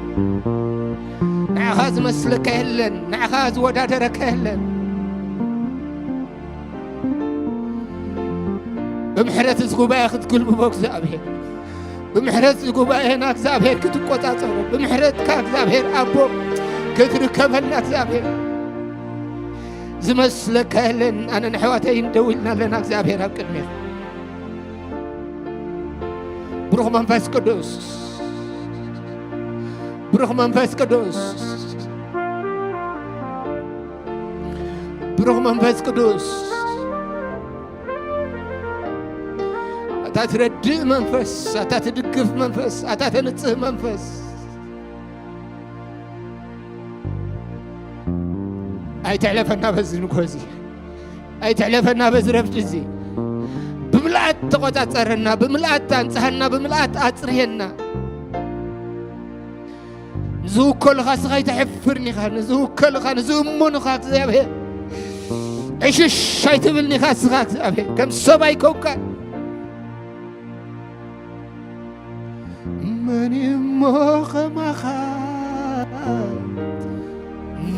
ንዓኻ ዝመስለካ የለን። ንዓኻ ዝወዳደረካ የለን። ብምሕረት እዚ ጉባኤ ክትግልብቦ እግዚኣብሔር። ብምሕረት እዚ ጉባኤና እግዚኣብሔር ክትቆጻጸሮ። ብምሕረትካ እግዚኣብሔር ኣቦ ክትርከበልና እግዚኣብሔር። ዝመስለካ የለን። ኣነን ኣሕዋተይን ደው ኢልና ኣለና እግዚኣብሔር ኣብ ቅድሜኻ። ብሩኽ መንፈስ ቅዱስ፣ ብሩኽ መንፈስ ቅዱስ፣ ብሩኽ መንፈስ ቅዱስ፣ ኣታ ትረድእ መንፈስ፣ ኣታ ትድግፍ መንፈስ፣ ኣታ ተንጽህ መንፈስ፣ ኣይተዕለፈና በዚ ንግሆ እዚ፣ ኣይተዕለፈና በዚ ረፍዲ እዚ። ብምልኣት ተቆጻጸረና፣ ብምልኣት ኣንጽሃና፣ ብምልኣት ኣጽርየና። ንዝውከሉኻ እስኻ ኣይተሕፍርን ኢኻ፣ ንዝውከሉኻ፣ ንዝእመኑኻ እግዚኣብሔር ዕሽሽ ኣይትብልን ኢኻ እስኻ እግዚኣብሔር። ከም ሰብ ኣይኮንካን። መን እሞ ኸማኻ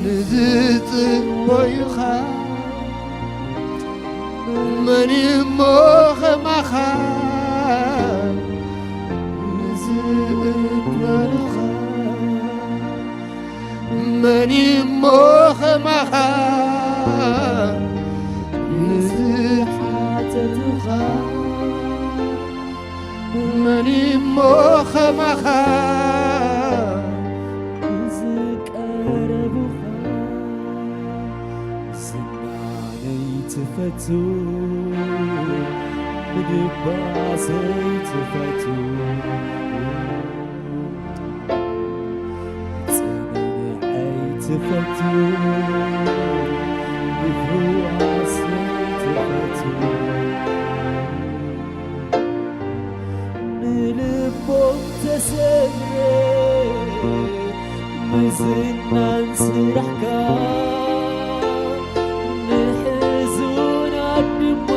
ንዝጽበዩኻ፣ መን እሞ ኸማኻ ንዝእከሉኻ፣ መን እሞ ኸማኻ ንዝሓተቱኻ፣ መን እሞ ኸማኻ ንዝቀረቡኻ፣ ዝናነይ ትፈቱ፣ ምድባሰይ ትፈቱ፣ ጽንዓይ ትፈቱ፣ ምፍዋሰይ ትፈቱ። ንልቦም ተሰብረ ምዝናን ስራሕካ፣ ንሕዙናት ድማ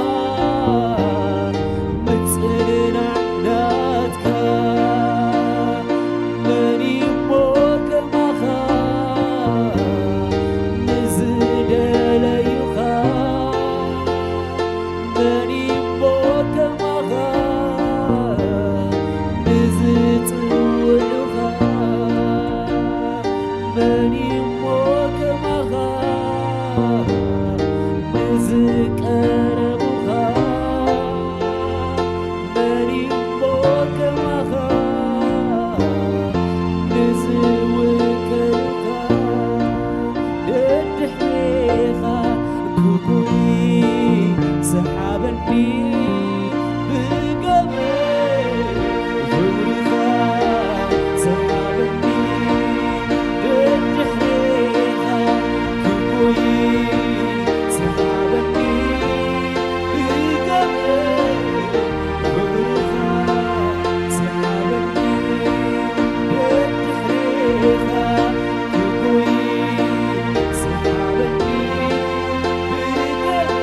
ምጽንናዕ ናትካ። መን እሞ ከማኻ ንዝደለዩኻ፣ መን እሞ ከማኻ ንዝጽውዑኻ፣ መን እሞ ከማኻ ንዝቀረቡኻ፣ መን እሞ ከማኻ ንዝውከሉኻ፣ ደድሕሬኻ ክጉይ ሰሓበኒ ብገመድ ክብርኻ ሰሓበኒ፣ ደድሕሬኻ ክጉይ ሰሓበኒ ብገመድ ክብርኻ ሰሓበኒ፣ ደድሕሬኻ ክጉይ ሰሓበኒ ብገመድ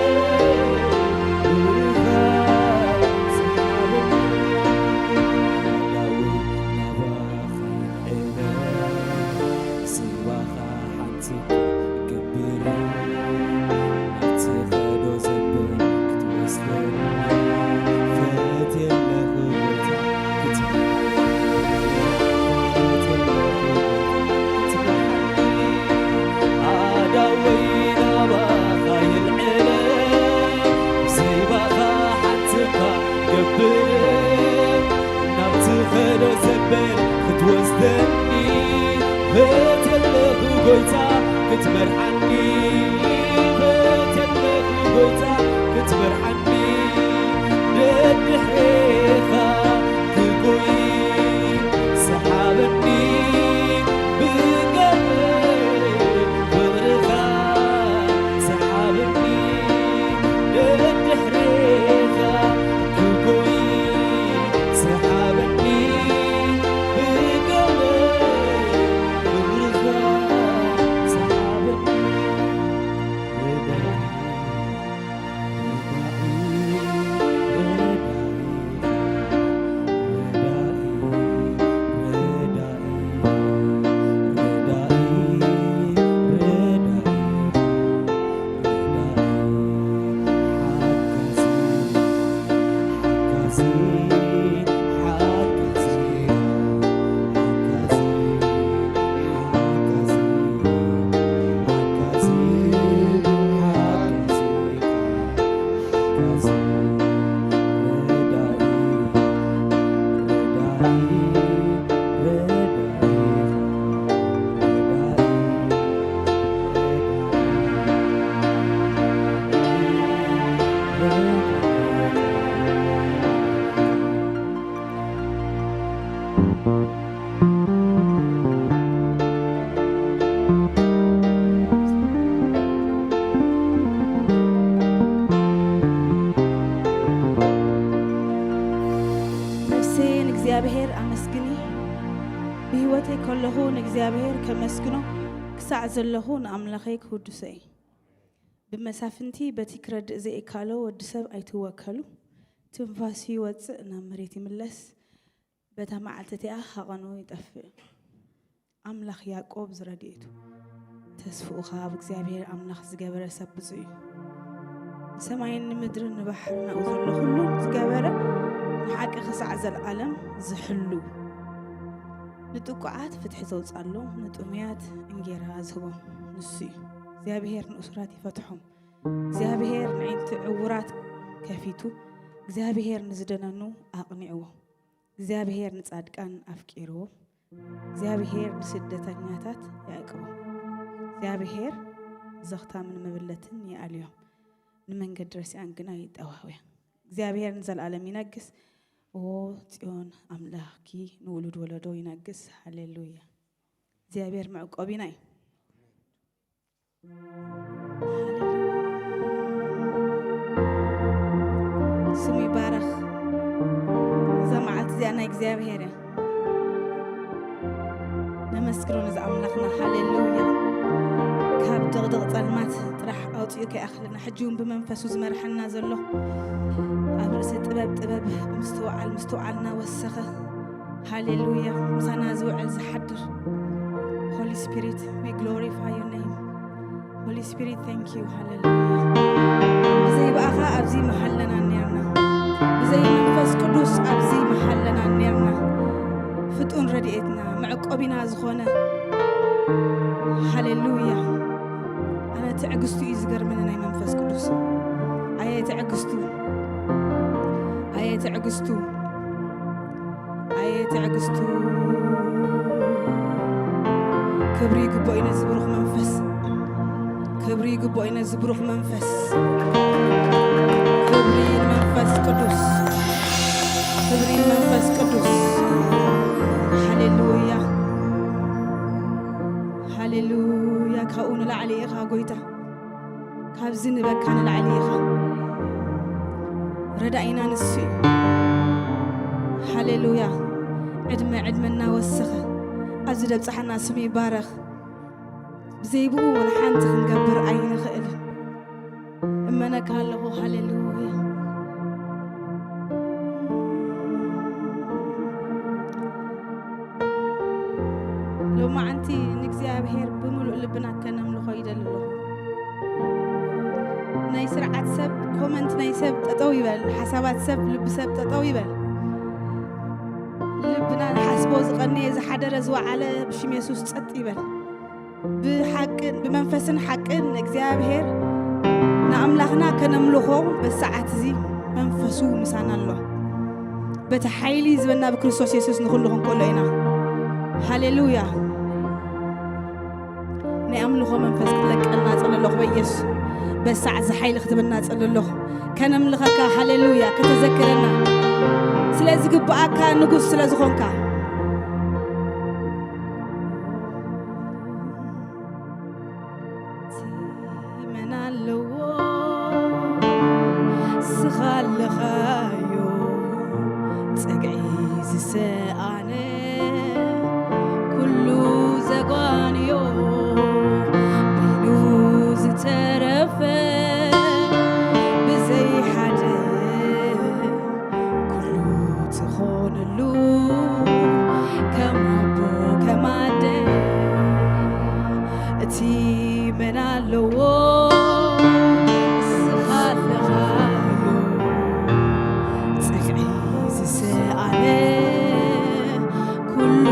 ክብርኻ ሰሓበኒ። ዳዊት ናባኻ ይልዕል፣ ዘይባኻ ሓንቲ ገብር፣ ናብቲ ኸዶ ዘብል ክትወስደኒ ፈትየለኹ ቦታ ክትመርሓኒ፣ ፈትየለኹ ቦታ ክትመርሓኒ። ኣዳወይ ናባኻ ይልዕል፣ ዘይባኻ ሓንቲ እኳ ገብር፣ ናብቲ ኸዶ ዘብል ክትወስደኒ ፈትየለኹ ጎይታ ክትመርሓኒ፣ ፈትየለኹ ጎይታ ክትመርሓኒ፣ ደድሕሬኻ ክጉይ ሰሓበኒ ብገመድ ፍቕርኻ ሰሓበኒ፣ ደድሕሬኻ ክጎይ ሰሓበኒ፣ ብገመድ ፍቕርኻ ሰሓበኒ። ረዳኢ፣ ረዳኢ፣ ረዳኢ፣ ረዳኢ፣ ረዳኢ፣ ረዳኢ፣ ረዳኢ፣ ሓጋዚ፣ ሓጋዚ፣ ሓጋዚ፣ ሓጋዚ፣ ሓጋዚ፣ ሓጋዚ፣ ሓጋዚ። ነፍሰየ ንእግዚኣብሔር ኣመስግኒ፣ ብህይወተይ ከለኹ ንእግዚኣብሔር ከመስግኖ፣ ክሳዕ ዘለኹ ንኣምላኸይ ክውድሶ እየ። ብመሳፍንቲ በቲ ክረድእ ዘየካሎ ወዲ ሰብ ኣይትወከሉ። ትንፋሱ ይወጽእ ናብ መሬት ይምለስ። በታ መዓልቲ እቲኣ ሃቐኑ ይጠፍእ። ኣምላኽ ያዕቆብ ዝረድኤቱ፣ ተስፍኡ ኸኣ ኣብ እግዚኣብሔር ኣምላኽ ዝገበረ ሰብ ብፁዕ እዩ። ንሰማይን ንምድርን ንባሕርን ኣብኡ ዘሎ ኹሉ ዝገበረ፣ ንሓቂ ክሳዕ ዘለዓለም ዝሕሉ፣ ንጥቁዓት ፍትሒ ዘውጻሎም፣ ንጥሙያት እንጌራ ዝህቦም ንሱ እዩ። እግዚኣብሔር ንእሱራት ይፈትሖም። እግዚኣብሔር ንዕንቲ ዕውራት ከፊቱ፣ እግዚኣብሔር ንዝደነኑ ኣቕኒዕዎ። እግዚኣብሔር ንጻድቃን ኣፍቂርዎም። እግዚኣብሔር ንስደተኛታት የዕቅቦም። እግዚኣብሔር ዘኽታምን መበለትን ይኣልዮም። ንመንገዲ ረሲኣን ግና ይጠዋውያ። እግዚኣብሔር ንዘለኣለም ይነግስ። ኦ ጽዮን ኣምላኽኪ ንውሉድ ወለዶ ይነግስ። ሃሌሉያ። እግዚኣብሔር መዕቆቢና እዩ። ስሙ ይባረኽ። እዛ መዓልቲ እዚኣ ናይ እግዚኣብሔር እያ። ነመስግኖ ነዚ ኣምላኽና። ሃሌሉያ። ካብ ድቕድቕ ጸልማት ጥራሕ ኣውፂኡ ከይኣኽለና፣ ሕጂ እውን ብመንፈሱ ዝመርሐና ዘሎ፣ ኣብ ርእሲ ጥበብ ጥበብ፣ ብምስትውዓል ምስትውዓልና ወሰኸ። ሃሌሉያ። ምሳና ዝውዕል ዝሓድር Holy Spirit, we glorify your name. Holy Spirit, thank you. ሃሌሉያ። ብዘይ ብኣኻ ኣብዚ መሃለና ኔርና። ብዘይ መንፈስ ቅዱስ ኣብዚ መሃለና ኔርና። ፍጡን ረድኤትና፣ መዕቆቢና ዝኾነ። ሃሌሉያ። ኣነ ትዕግስቱ እዩ ዝገርመኒ ናይ መንፈስ ቅዱስ። ኣየ ትዕግስቱ፣ ኣየ ትዕግስቱ፣ ኣየ ትዕግስቱ። ክብሪ ይግብኦ እዩ ነዚ ብሩኽ መንፈስ። ክብሪ ይግብኦ እዩ ነዚ ብሩኽ መንፈስ። ክብሪ ንመንፈስ ቅዱስ። ክብሪ ንመንፈስ ቅዱስ። ሃሌሉያ። ሃሌሉያ። ካብኡ ንላዕሊ ኢኻ ጎይታ። ካብዚ ንበካ ንላዕሊ ኢኻ። ረዳኢና ንሱ እዩ። ሃሌሉያ። ዕድመ ዕድመ እናወሰኸ ኣብዚ ደብጽሓና ስሙ ይባረኽ። ብዘይ ብኡ ወላ ሓንቲ ክንገብር ኣይንኽእልን። እመነካ ኣለኹ። ሃሌሉያ። ሎማዓንቲ ንእግዚኣብሔር ብምሉእ ልብና ከነምልኾ ይደሊ ኣለኹ። ናይ ስርዓት ሰብ ኮመንት ናይ ሰብ ጠጠው ይበል፣ ሓሳባት ሰብ ልቢ ሰብ ጠጠው ይበል። ልብና ዝሓስቦ ዝቐነየ ዝሓደረ ዝወዓለ ብሽም የሱስ ጸጥ ይበል። ብሓቅን ብመንፈስን ሓቅን ንእግዚኣብሔር ንኣምላኽና ከነምልኾ በሰዓት እዚ መንፈሱ ምሳና ኣሎ። በቲ ሓይሊ ዝበና ብክርስቶስ የሱስ ንኹሉ ክንክእሎ ኢና። ሃሌሉያ። ናይ ኣምልኾ መንፈስ ክትለቀልና ጸለለኹ በኢየሱስ። በሳዕ እዚ ሓይሊ ክትበና ጸለለኹ። ከነምልኸካ፣ ሃሌሉያ፣ ከተዘክረና። ስለ ዝግብኣካ ንጉስ ስለ ዝኾንካ። መን ኣለዎ? ስኻ ኣለኻዮ፣ ጸግዒ ዝሰኣነ፣ ኩሉ ዘጓንዮ፣ በይኑ ዝተረፈ፣ ብዘይ ሓደ ኩሉ ትኾነሉ፣ ከም ኣቦ ከም ኣደ፣ እቲ መን ኣለዎ? እስኻ ኣለኻዮ፣ ጽግዒ ዝሰኣነ፣ ኩሉ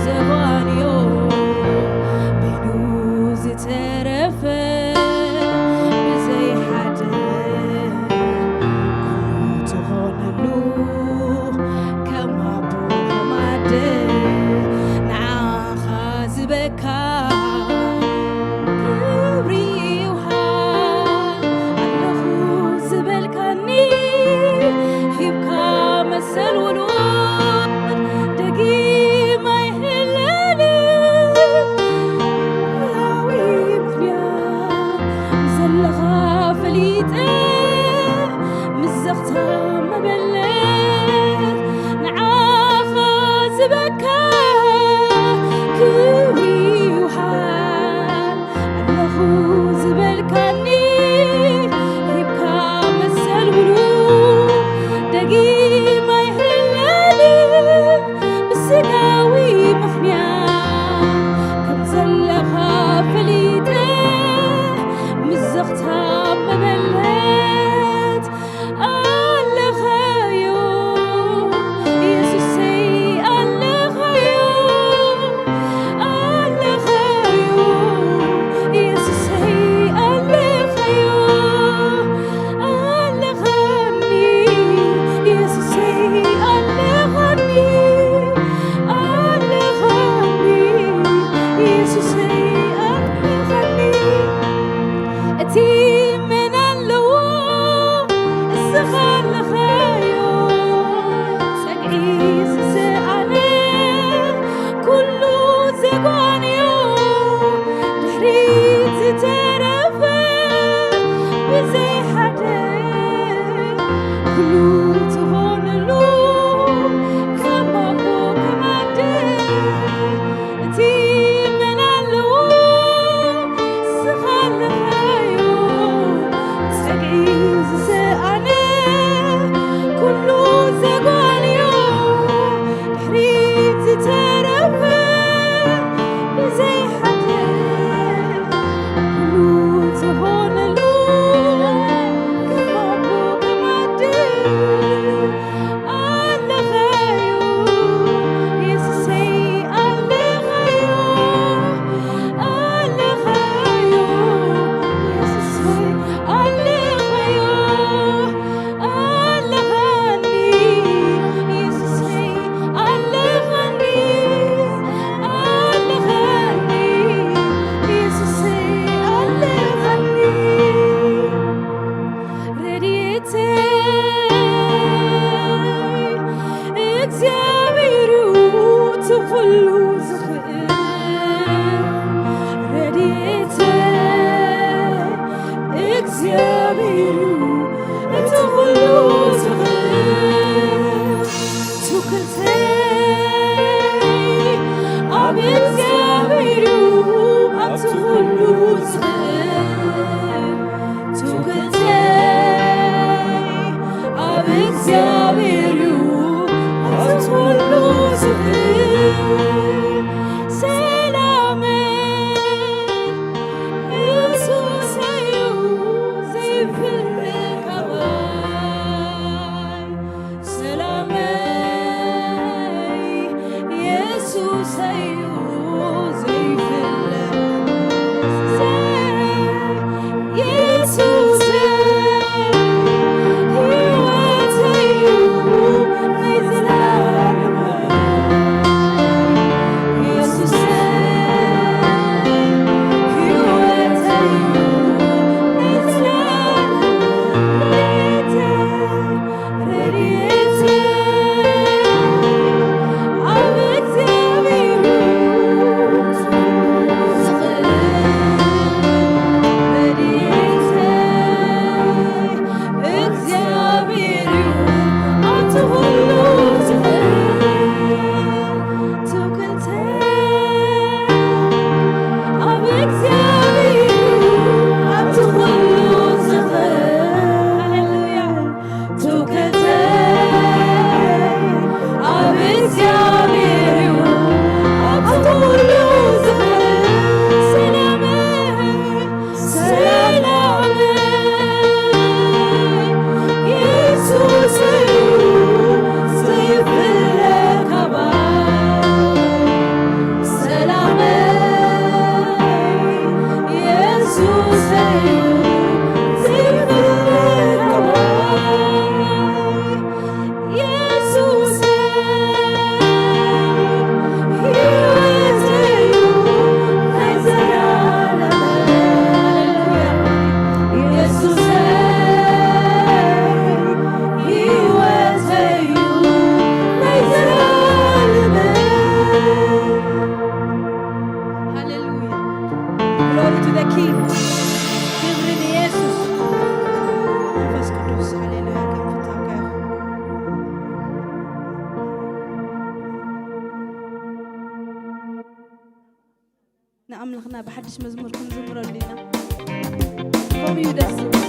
ዘባንዮ፣ በይኑ ዝተረፈ፣ ብዘይ ሓደ ኩሉ ትኾነሉ፣ ከም ኣቦ ከም ኣደ፣ ንዓኻ ዝበካ ክብሪ ይውሃብ። ኣለኹ ዝበልካኒ ሂብካ መሰል ውሉድ ደጊም ኣይህለልን። ብላዊ ምኽንያት ዘለኻ ፈሊጠ ምስ ዘኽታ መበለት ንዓኻ ዝበካ ክብሪ ዝኽእል ረድኤተይ እግዚኣብሔር እዩ፣ እቲ ኩሉ ዝኽእል። ትውክልተይ ኣብ እግዚኣብሔር እዩ፣ ኣብቲ ኩሉ ዝኽእል። ትውክልተይ ኣብ እግዚኣብሔር እዩ፣ ኣብቲ ኩሉ ዝኽእል። ሰላመይ የሱሰይ እዩ፣ ዘይፍለ ካባይ። ሰላመይ የሱሰይ እዩ፣ ዘይፍለ እግዚኣብሔር እዩ፣ ኣብቲ ኩሉ ዝኽእል። ትውክልተይ ኣብ እግዚኣብሔር እዩ፣ ኣብቲ ኩሉ ዝኽእል። ሃሌሉያ። ትውክልተይ ኣብ እግዚኣብሔር እዩ፣ ኣብቲ ኩሉ ዝኽእል። ሰላመይ ሰላመይ የሱስ እዩ ዘይፍለ ካባይ። ሰላመይ የሱስ እዩ ዘይፍለ ካባይ። ሃሌሉያ። Glory to the King። ክብሪ ንየሱስ። መንፈስ ቅዱስ፣ ሃሌሉያ፣ ከም ፍታውካ ይኹን። ንኣምላኽና ብሓድሽ መዝሙር ክንዝምረሉ ኢና። ከምኡ እዩ ደስ ዝብል።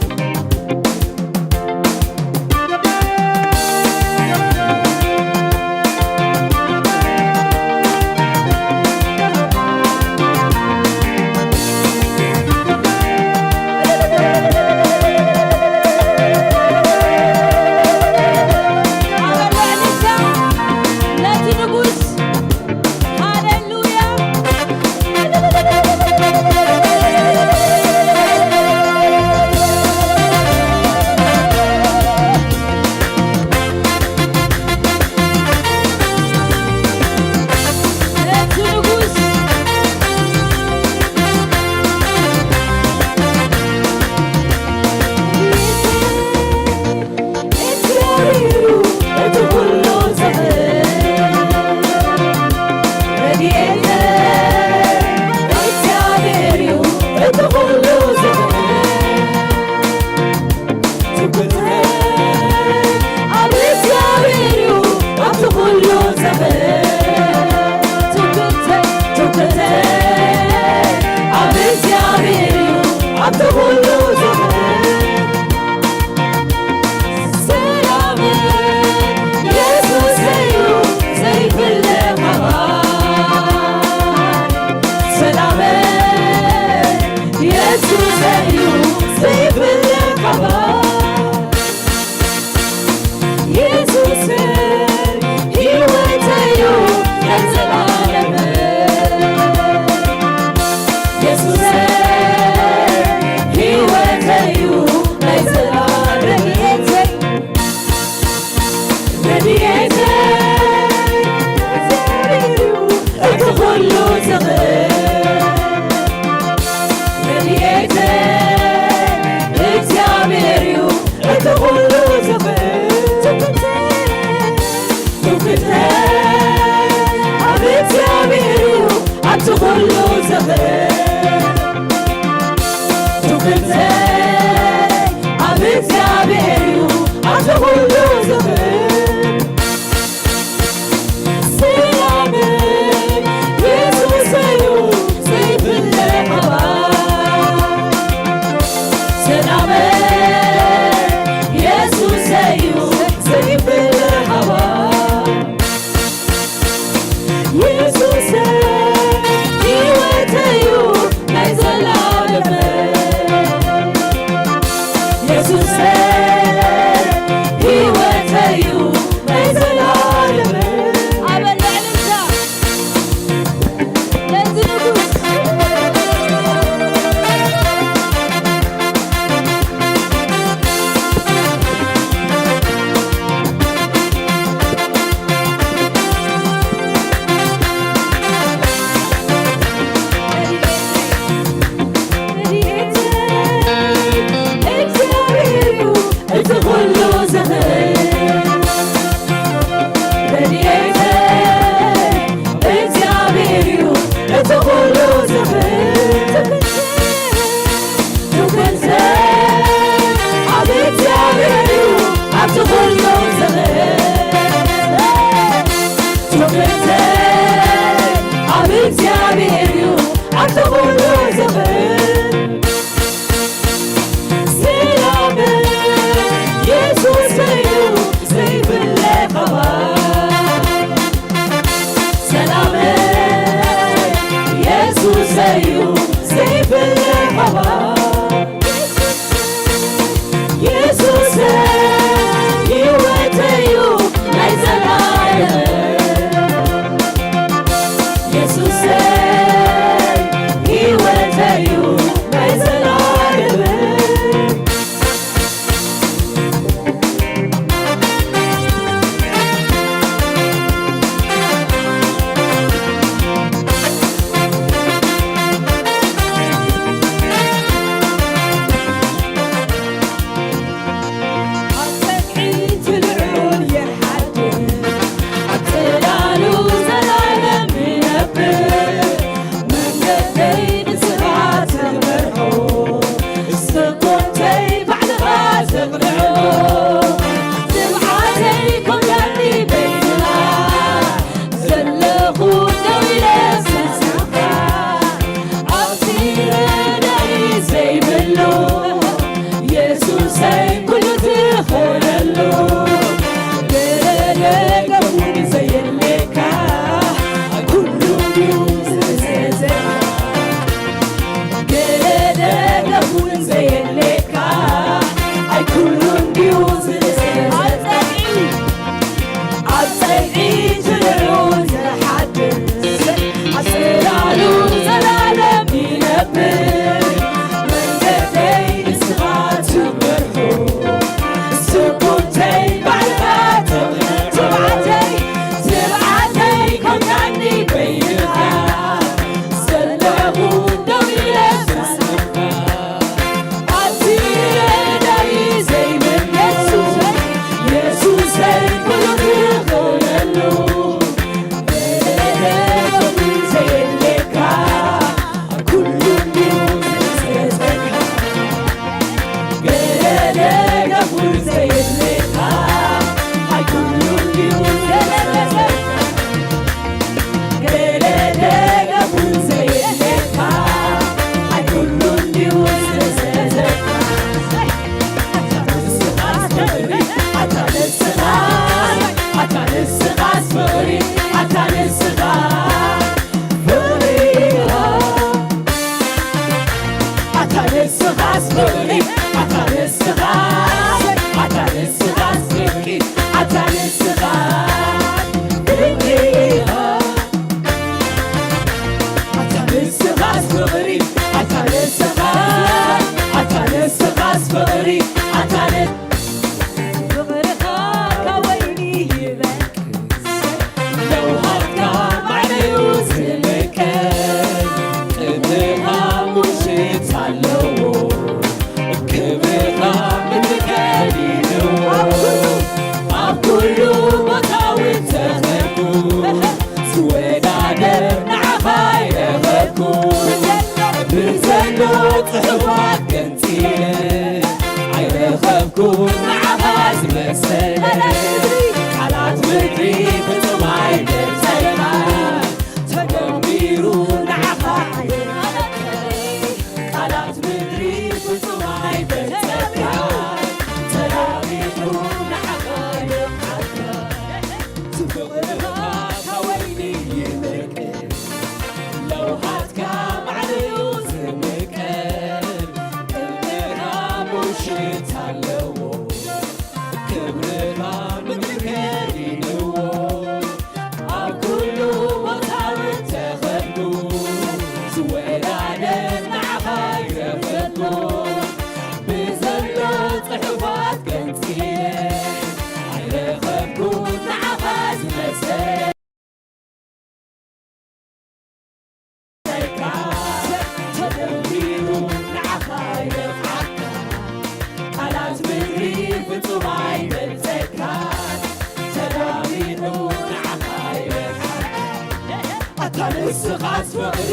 ኣታ ንስኻስ ፍቕሪ፣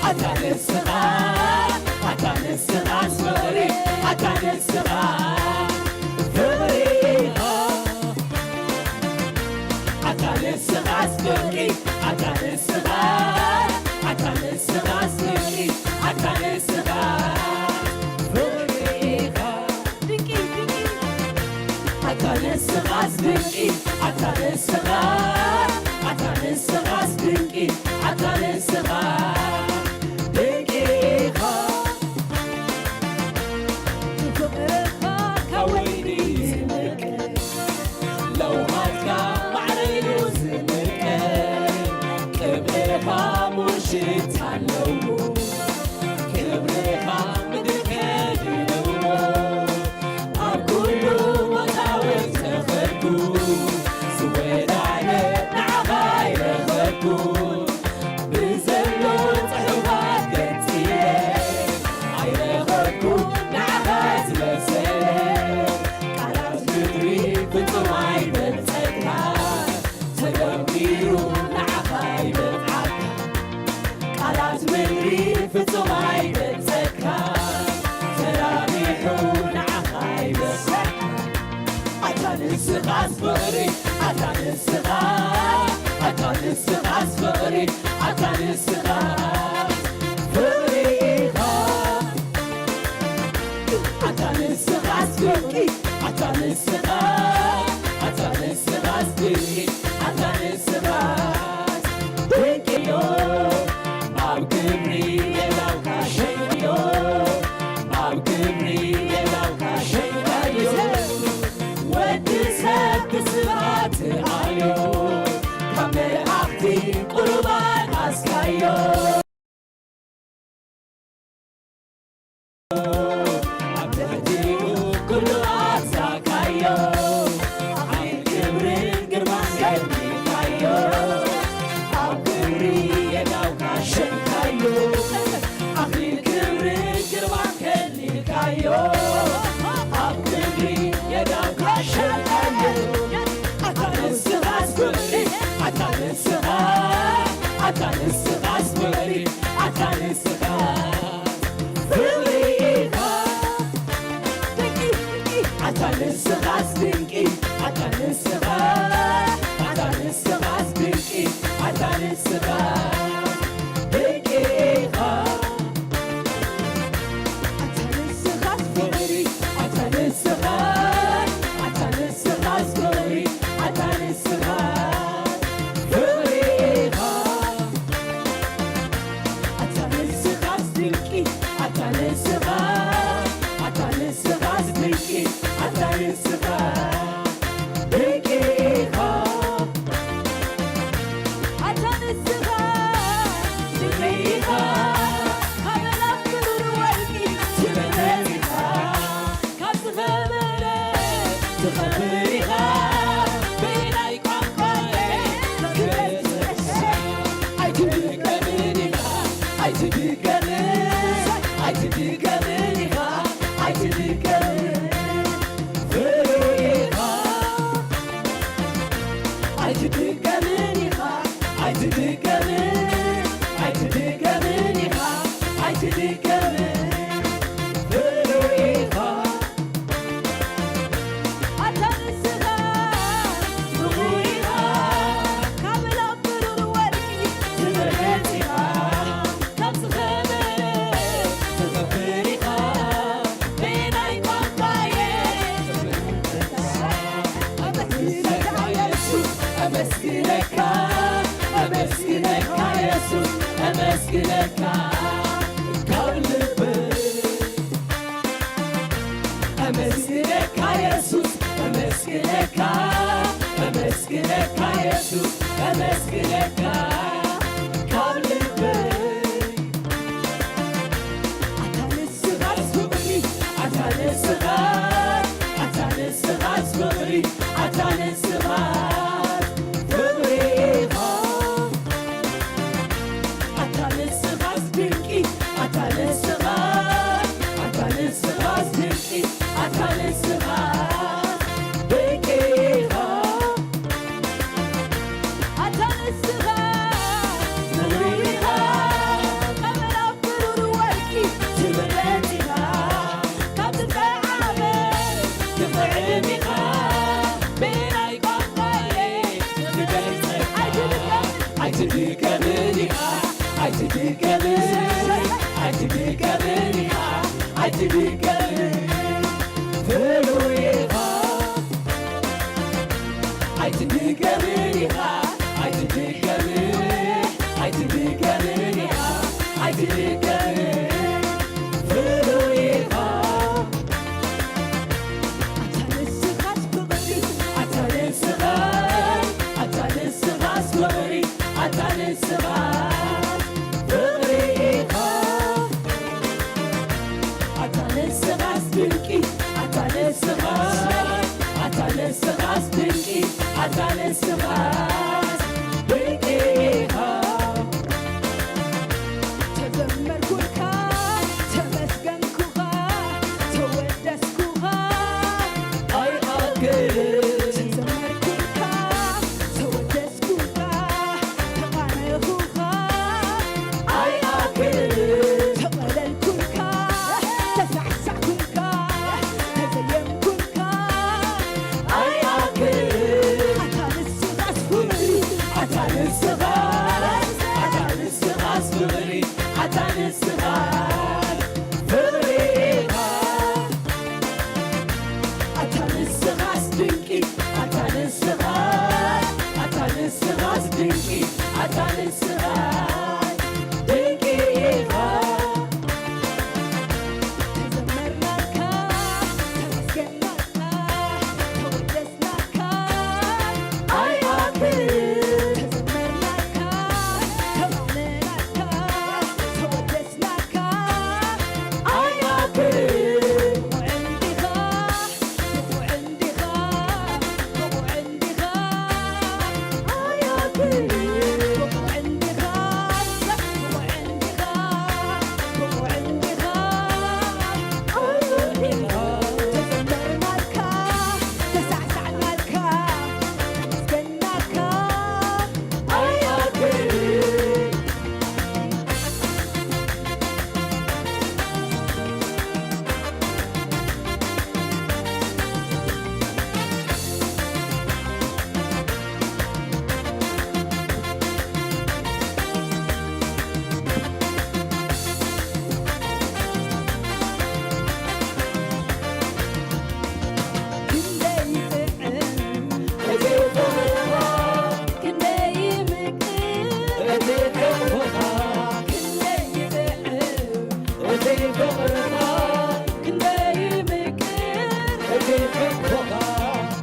ኣታ ንስኻ፣ ኣታ ንስኻስ ፍቕሪ፣ ኣታ ንስኻ ፍቕሪ ኢኻ። ኣታ ንስኻስ ፍቕሪ፣ ኣታ ንስኻ፣ ኣታ ንስኻስ ፍቕሪ፣ ኣታ ንስኻ ፍቕሪ ኢኻ። ድንቂ፣ ድንቂ። ኣታ ንስኻስ ድንቂ፣ ኣታ ንስኻ፣ ኣታ ንስኻስ ድንቂ፣ ኣታ ንስኻ ድንቂ ኢኻ። ፍቕርኻ ካብ ወይኒ ይልቅ፣ ለውሃትካ ማዕረ እዩ ዝልቀ። ክብርኻ ሙሽት ኣለዎ፣ ክብርኻ ምድሪ ከዲንዎ። ኣብ ኩሉ ቦታ ወሰኸልኩ፣ ዝወዳደር ንዓኻ ኣይረኸብኩ። ብዘሎ ጽሑፋት ገጽየ ኣይረኸብኩ ንዓኻ ዝመሰለ። ቃላት ምድሪ ፍጹም ኣይበልጸካ፣ ተደሚሩ ንዓኻ ይበልዓካ። ቃላት ምድሪ ፍጹም ኣይበልጸካ፣ ተራቢሑ ንዓኻ ይበልዓካ። ኣታ ንስኻስ ፍቕሪ፣ ኣታ ንስኻ፣ ኣታ ንስኻስ ፍቕሪ፣ ኣታ ንስኻ ፍቕሪ ኢኻ። ኣታ ንስኻስ ፍቕሪ፣ ኣታ ንስኻ፣ ኣታ ንስኻስ ድንቂ፣ ኣታ ንስኻስ ድንቂ እዮ። ኣብ ክብሪ ሜዳውካ ሸይዮ፣ ኣብ ክብሪ ሜዳውካ ሸይዮ። ወዲ ሰብ ብስብሃት ኣዮ፣ ካብ መላእኽቲ ቁሩባን ኣስካዮ። ኣብ ትሕቲኡ ኩሉ ኣስካዮ፣ ኣኽሊል ክብርን ግርማን ከሊልካዮ። ኣብ ክብሪ የዳውካ ሸይካዮ፣ ኣኽሊል ክብርን ግርማን ከሊልካዮ። ኣብ ክብሪ የዳውካ ሸይካዮ። ኣታ ንስኻስ ፍቕሪ፣ ኣታ ንስኻ፣ ኣታ ንስኻስ ፍቕሪ፣ ኣታ ንስኻ ፍቕሪ ኢኻ። ኣታ ንስኻስ ድንቂ፣ ኣታ ንስኻ፣ ኣታ ንስኻስ ድንቂ፣ ኣታ ንስኻ ድንቂ ኢኻ። ኣታ ንስኻስ ፍቕሪ፣ ኣታ ንስኻ፣ ኣታ ንስኻስ ፍቕሪ፣ ኣታ ንስኻ ፍቕሪ ኢኻ። ኣታ ንስኻስ ድንቂ፣ ኣታ ንስኻ፣ ኣታ ንስኻስ ድንቂ፣ ኣታ ንስኻ ድንቂ ኢኻ። ኣታ ንስኻ ድንቂ ኢኻ፣ ካብ ኣእላፍ ብሩር ወርቂ ትበልጽ ኢኻ፣ ካብ ዝኸበረ ትኸብር ኢኻ። በየናይ ቋንቋ ክገልጽ ኣይትድገምን ኢኻ፣ ኣይትድገምን፣ ኣይትድገምን ኢኻ፣ ኣይትድገምን ፍሩይ ኢኻ። ኣይትድገምን ኢኻ፣ ኣይትድገምን፣ ኣይትድገምን ኢኻ፣ ኣይትድገምን ፍሩይ ኢኻ። ኣታ ንስኻ ፍሩይ ኢኻ፣ ካብ ኣእላፍ ብሩር ወርቂ ትበልጽ ኢኻ፣ ካብ ዝኸበረ ትኸብር ኢኻ። በየናይ ቋንቋየ ኣመስግነካ የሱስ፣ ኣመስግነካ፣ ኣመስግነካ የሱስ፣ ኣመስግነካ ካብ ልበይ። ኣመስግነካ የሱስ፣ ኣመስግነካ፣ ኣመስግነካ የሱስ፣ ኣመስግነካ ካብ ልበይ። ኣታ ንስኻስ ፍቕሪ፣ ኣታ ንስኻ፣ ኣታ ንስኻስ ፍቕሪ፣ ኣታ ንስኻ ፍቕሪ ኢኻ። ኣታ ንስኻስ ድንቂ፣ ኣታ ንስኻ፣ ኣታ ንስኻስ ድንቂ፣ ኣታ ንስኻ ድንቂ ኢኻ። ኣታ ንስኻ ኣይትድገምን፣ ኣይትድገምን ኢኻ፣ ኣይትድገምን። ፍሉይ ኢኻ፣ ኣይትድገምን ኢኻ፣ ኣይትድገምን፣ ኣይትድገምን ኢኻ፣ ኣይትድገምን። ፍሉይ ኢኻ። ኣታ ንስኻስ ፍቕሪ፣ ኣታ ንስኻ፣ ኣታ ንስኻስ ፍቕሪ፣ ኣታ ንስኻስ ፍቕሪ ኢኻ። ኣታ ንስኻስ ድንቂ፣ ኣታ ንስኻስ፣ ኣታ ንስኻስ ድንቂ፣ ኣታ ንስኻስ ድንቂ ኢኻ። ተዘመርኩልካ፣ ተመስገንኩኻ፣ ተወደስኩኻ። ኣይኣክልን። ተዘመርኩልካ፣ ተወደስኩኻ፣ ተቓነኹኻ። ኣይኣክልን። ተቐለልኩልካ፣ ተሳዕሳዕኩልካ፣ ተዘየምኩልካ። ኣይኣክልን። ኣታ ንስኻስ ፍቕሪ፣ ኣታ ንስኻስ፣ ኣታ ንስኻስ ፍቕሪ፣ ኣታ ንስኻስ ፍቕሪ ኢኻ። ኣታ ንስኻስ ድንቂ፣ ኣታ ንስኻስ፣ ኣታ ንስኻስ ድንቂ፣ ኣታ ንስኻስ ድንቂ ኢኻ። ተዘመርናልካ፣ ተመስገናልካ፣ ተወደስናልካ። ኣይኣክልን። ተዘመርናልካ፣ ተቓነናልካ፣ ተወደስናልካ። ኣይኣክልን። ብቑዕ እንዲኻ፣ ብቑዕ እንዲኻ፣ ብቑዕ እንዲኻ። ኣይኣክልን። ብቑዕ እንዲኻ፣ ብቑዕ እንዲኻ፣ ብቑዕ እንዲኻ። ኣይኣክልን። ተዘመርናልካ፣ ተሳዕሳዕናልካ፣ ተመስገናልካ። ኣይኣክልን። ክንደይ ይጥዕም እቲ ፍቕርኻ፣ ክንደይ ይምቅር እቲ ሕቕፎኻ። ክንደይ ይጥዕም እቲ ፍቕርኻ፣ ክንደይ ይምቅር እቲ ሕቕፎኻ።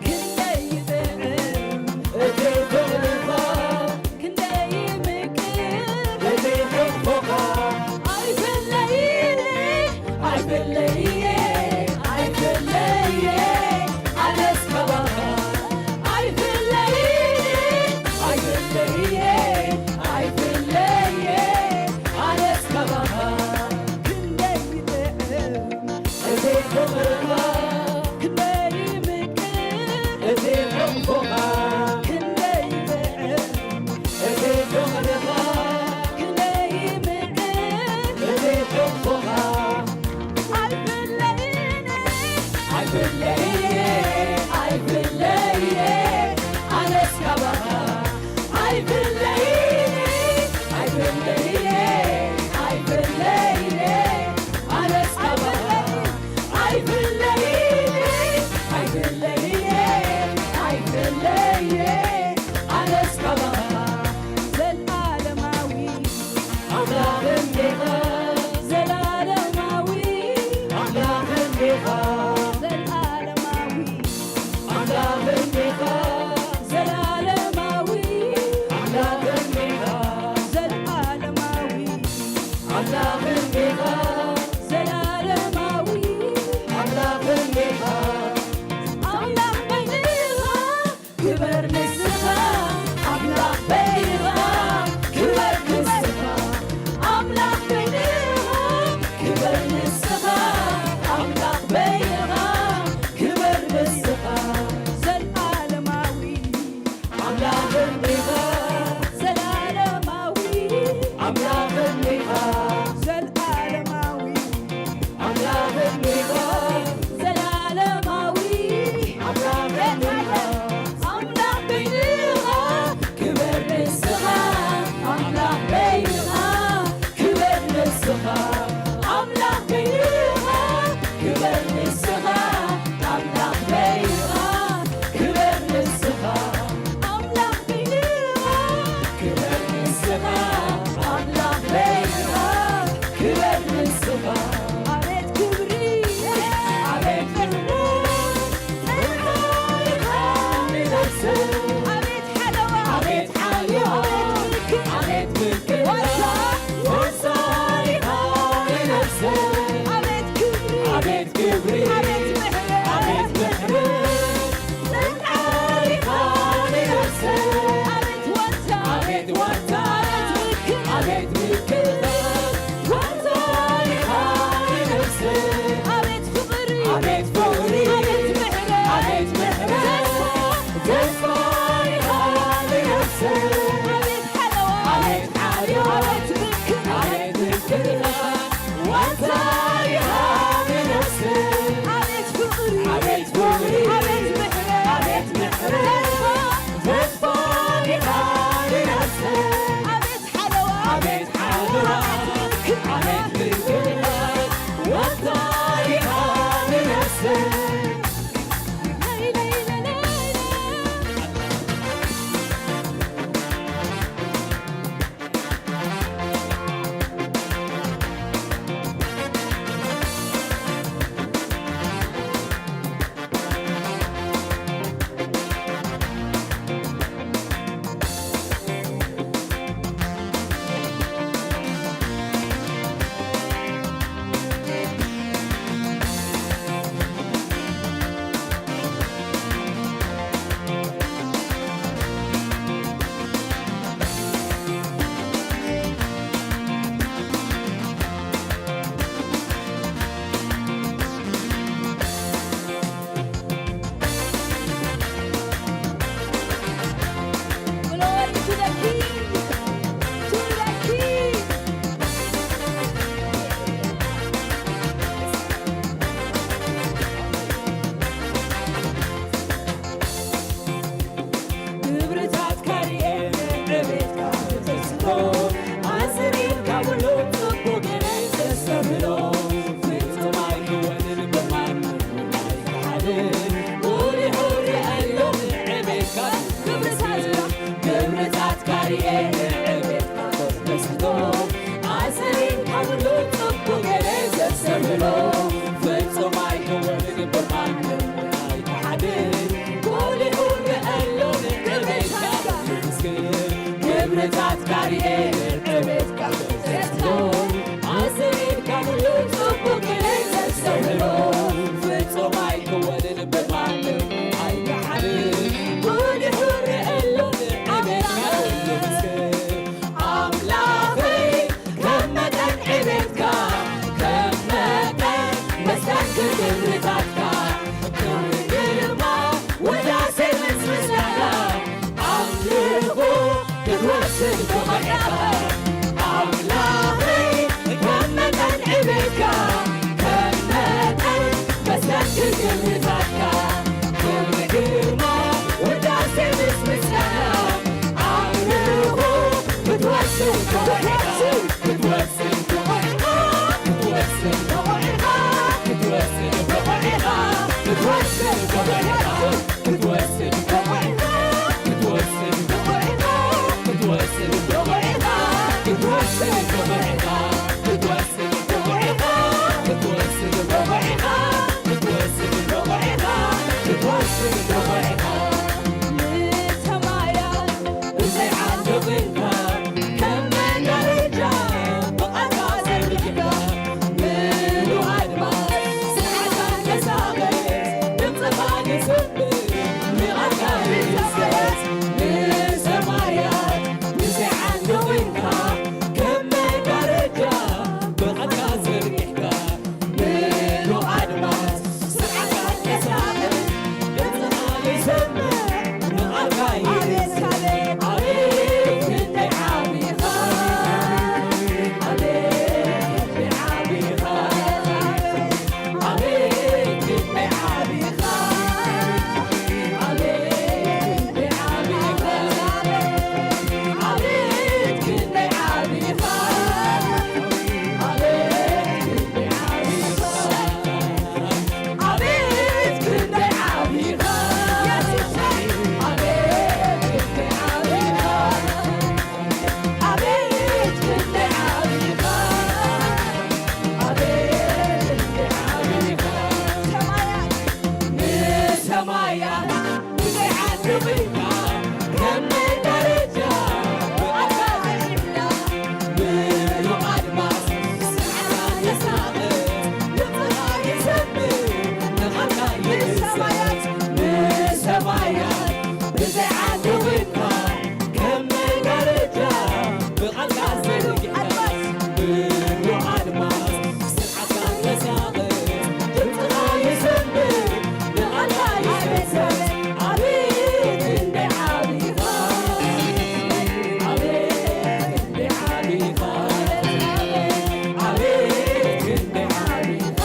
ክንደይ ይጥዕም እቲ ፍቕርኻ፣ ክንደይ ይምቅር እቲ ሕቕፎኻ። ኣይፍለይኒ፣ ኣይፍለይኒ፣ ኣይፍለይኒ፣ ኣነስ ካባኻ። ኣይፍለይኒ፣ ኣይፍለይኒ፣ ኣይፍለይኒ፣ ኣነስ ካባኻ። ክንደይ ይጥዕም እቲ ፍቕርኻ፣ ክንደይ ይምቅር እቲ ሕቕፎኻ። ክንደይ ይጥዕም እቲ ፍቕርኻ፣ ክንደይ ይምቅር እቲ ሕቕፎኻ። ኣይፍለይኒ፣ ኣይፍለይኒ፣ ኣይፍለይኒ፣ ኣነስ ካባኻ። ኣይፍለይኒ፣ ኣይፍለይኒ፣ ኣይፍለይኒ፣ ኣነስ ካባኻ። ኣይፍለይኒ፣ ኣይፍለይኒ፣ ኣይፍለይኒ፣ ኣነስ ካባኻ። ዘልኣለማዊ ኣምላኽ እንዲኻ፣ ዘልኣለማዊ ኣምላኽ እንዲኻ፣ ዘልኣለማዊ ኣምላኽ እንዲኻ፣ ዘልኣለማዊ ኣምላኽ እንዲኻ፣ ዘልኣለማዊ ኣምላኽ እንዲኻ፣ ዘልኣለማዊ ኣምላኽ እንዲኻ። ኣምላኽ በይንኻ ክበር ንስኻ፣ ኣምላኽ በይንኻ ክበር ንስኻ። ኣምላኽ በይንኻ ክበር ንስኻ፣ ኣምላኽ በይንኻ ክበር ንስኻ። ዘልኣለማዊ ኣምላኽ እንዲኻ፣ ዘልኣለማዊ ኣምላኽ እንዲኻ፣ ዘልኣለማዊ ኣምላኽ እንዲኻ፣ ዘልኣለማዊ ኣምላኽ እንዲኻ። ኣምላኽ በይንኻ ክበር ንስኻ፣ ኣምላኽ በይንኻ ክትወስን ብቑዕ ኢኻ፣ ክትወስን ብቑዕ ኢኻ፣ ክትወስን ብቑዕ ኢኻ፣ ክትወስን ብቑዕ ኢኻ፣ ክትወስን ብቑዕ ኢኻ፣ ክትወስን ብቑዕ ኢኻ፣ ክትወስን ብቑዕ ኢኻ፣ ክትወስን ብቑዕ ኢኻ፣ ክትወስን ብቑዕ ኢኻ፣ ክትወስን ብቑዕ ኢኻ፣ ክትወስን ብቑዕ ኢኻ፣ ክትወስን ብቑዕ ኢኻ። ንሰማያት ብዘይ ዓንዲ ኮይንካ፣ ከም መጋረጃ ብቓልካ ዘርጊሕካ፣ ምሉእ ኣድማስ ስርዓታ ቀሳቕስ፣ ድምፅኻ ይሰምዕ፣ ንቓልካ ይድምሰስ። ንሰማያት ብዘይ ዓንዲ ኮይንካ፣ ከም መጋረጃ ብቓልካ ዘርጊሕካ፣ ምሉእ ኣድማስ ስርዓታ ቀሳቕስ፣ ድምፅኻ ይሰምዕ፣ ንቓልካ ይድምሰስ። ኣቤት፣ ኣቤት። ኣቤት ክንደይ ዓቢ ኢኻ፣ ኣቤት ክንደይ ዓቢ ኢኻ፣ ኣቤት ክንደይ ዓቢ ኢኻ፣ ኣቤት ክንደይ ዓቢ ኢኻ፣ ኣቤት ክንደይ ዓቢ ኢኻ፣ ኣቤት ክንደይ ዓቢ ኢኻ። ኣቤት ክንደይ ዓቢኻ፣ ኣቤት ክንደይ ዓቢኻ፣ ኣቤት ክንደይ ዓቢኻ፣ ኣቤት ክንደይ ዓቢኻ። ሰማያት ንሰማያት ብዘይ ዓንዲ ኮይንካ፣ ከም መጋረጃ ብቓልካ ዘርጊሕካ፣ ምሉእ ኣድማስ ስርዓታ የሳቕጥ፣ ድምፅኻ ይሰምዕ፣ ንቓልካ ይድምሰስ። ንሰማያት ብዘይ ዓንዲ ኮይንካ፣ ከም መጋረጃ ብቓልካ ዘርጊሕካ፣ ምሉእ ኣድማስ ኣቤት ክንደይ ዓቢኻ፣ ኣቤት ክንደይ ዓቢኻ፣ ኣቤት ክንደይ ዓቢኻ፣ ኣቤት ክንደይ ዓቢኻ።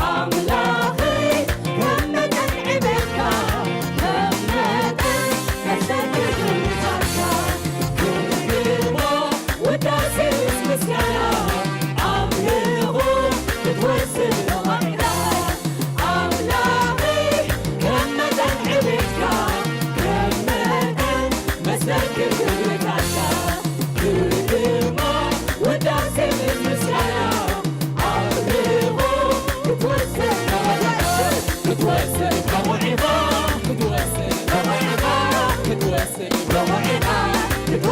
ኣምላኸይ፣ ከም መጠን ዕቤትካ፣ ከም መጠን መስተንክር ግርማትካ፣ ክብሪ ግርማ፣ ውዳሴ ምስ ምስጋና፣ ኣምልኾ ክትወስድ ተባሂልካ። ኣምላኸይ፣ ከም መጠን ዕቤትካ፣ ከም መጠን መስተንክር ግርማትካ፣ ክብሪ ግርማ፣ ውዳሴ ምስ ምስጋና፣ ኣምልኾ ክትወስድ ተባሂልካ። ክትወስድ ተባሂልካ። ክትወስድ ተባሂልካ። ክትወስድ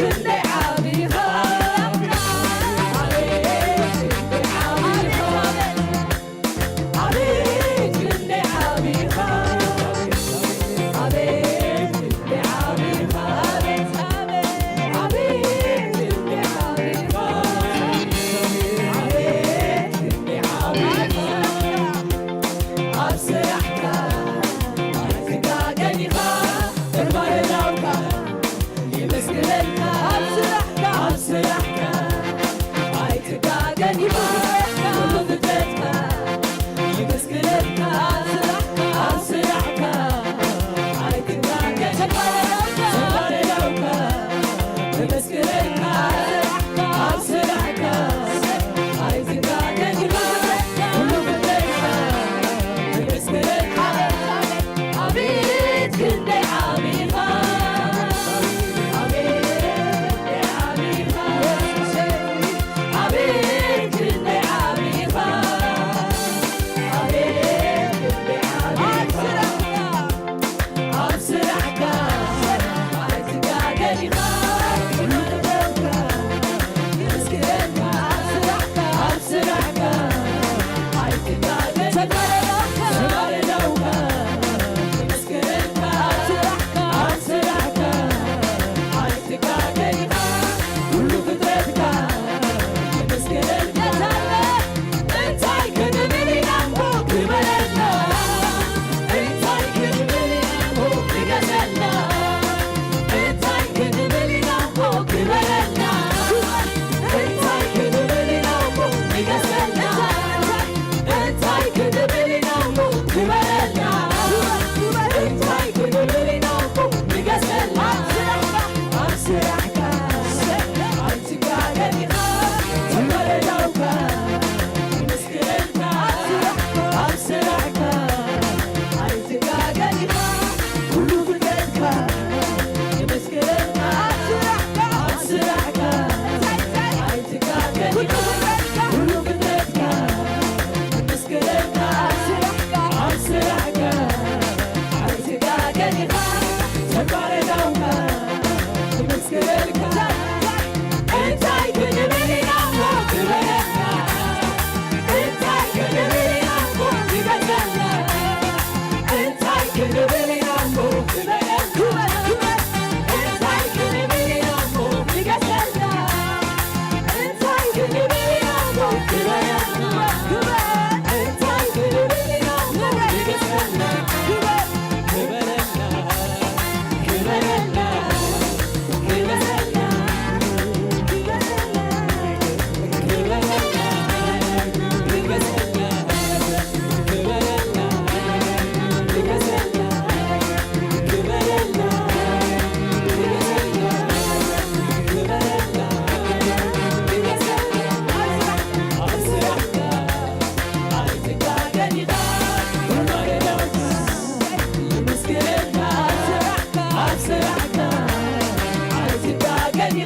ክንደይ ዓቢኻ ኣምላኽና። ኣቤት ክንደይ ዓቢኻ። ኣቤት ክንደይ ዓቢኻ። ኣቤት ክንደይ ዓቢኻ። ኣቤት ክንደይ ዓቢኻ። ኣቤት ክንደይ ዓቢኻ። ኣብ ስራሕካ ኣይትጋገን ኢኻ። ተግባረ ዳውካ የመስግነልካ። ኣብ ስራሕካ፣ ኣብ ስራሕካ ኣይትጋገን ኢኻ። ኩሉ ፍጥረትካ የመስግነልካ። ኣብ ስራሕካ፣ ኣብ ስራሕካ ኣይትጋገን ኢኻ። ተግባረ ዳውካ የመስግነልካ። ኣብ ስራሕካ ኣይትጋገን ኢኻ። ኩሉ ፍጥረትካ የመስግነልካ። ኣቤት ክንደይ ዓቢኻ። ኣቤት ክንደይ ዓቢኻ። ኣቤት ክንደይ ዓቢኻ። ኣቤት ክንደይ ዓቢኻ። ኣብ ስራሕካ ኣይትጋገን ኢኻ። ኩሉ ጥበብካ የመስግነልካ። ኣብ ስራሕካ፣ ኣብ ስራሕካ ኣይትጋገን። ተጋደልካ፣ ተጋደልካ የመስግነልካ። ኣብ ስራሕካ፣ ኣብ ስራሕካ ኣይትጋገን ኢኻ። ኩሉ ፍጥረትካ የመስግነልካ። እንታይ ክንብል ኢና እሞ ክበረልና? እንታይ ክንብል ኢና እሞ ንገሰልና? እንታይ ክንብል ኢና እሞ ክበረልና? እንታይ ክንብል ኢና እሞ ንገሰልና? እንታይ ክንብል ኢና እሞ ክበረልና? እንታይ ክንብል ኢና እሞ ንገሰልና? ኣብ ስራሕካ ኣይትጋገን ኢኻ። ተጋደልካ፣ ይመስገንካ። ኣብ ስራሕካ ኣይትጋገን ኢኻ። ኩሉ ፍጥረትካ ይመስገንካ። ኣብ ስራሕካ፣ ኣብ ስራሕካ ኣይትጋገን ኢኻ። ኩሉ ፍጥረትካ ይመስገንካ። ኣብ ስራሕካ፣ ኣብ ስራሕካ ኣይትጋገን ኢኻ። ተጋደልካ፣ ይመስገንካ። እንታይ ክንብል ኢና እሞ ክበረልና? እንታይ ክንብል ኢና እሞ ንገሰልና? እንታይ ክንብል ኢና እሞ ክበረልና? እንታይ ክንብል ኢና እሞ ንገሰልና? እንታይ ክንብል ኢና እሞ ክበረልና? እንታይ ክንብል ኢና እሞ ንገሰልና? ክበረልና፣ ክበረልና፣ ክበረልና። ኣብ ስራሕካ ኣይትጋገን ኢኻ። ኩሉ መደብካ ይመስገንካ። ኣብ ስራሕካ፣ ኣብ ስራሕካ ኣይትጋገን ኢኻ።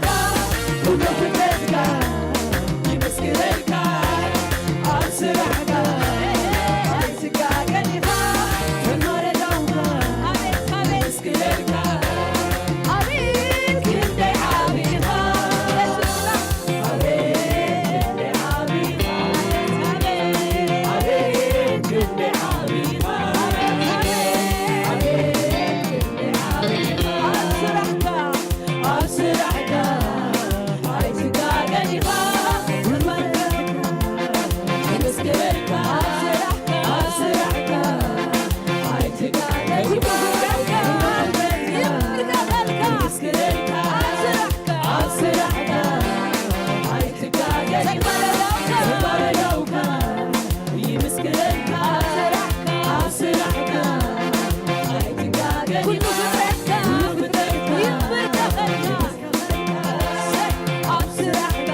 ይመስገንካ። ኣብ ስራሕካ፣ ኣብ ስራሕካ ኣይትጋገን ኢኻ። ተጋደልካ ይመስገንካ። ኣብ ስራሕካ፣ ኣብ ስራሕካ ኣይትጋገን ኢኻ። ኩሉ ፍጥረትካ ይመስገንካ። ኣብ ስራሕካ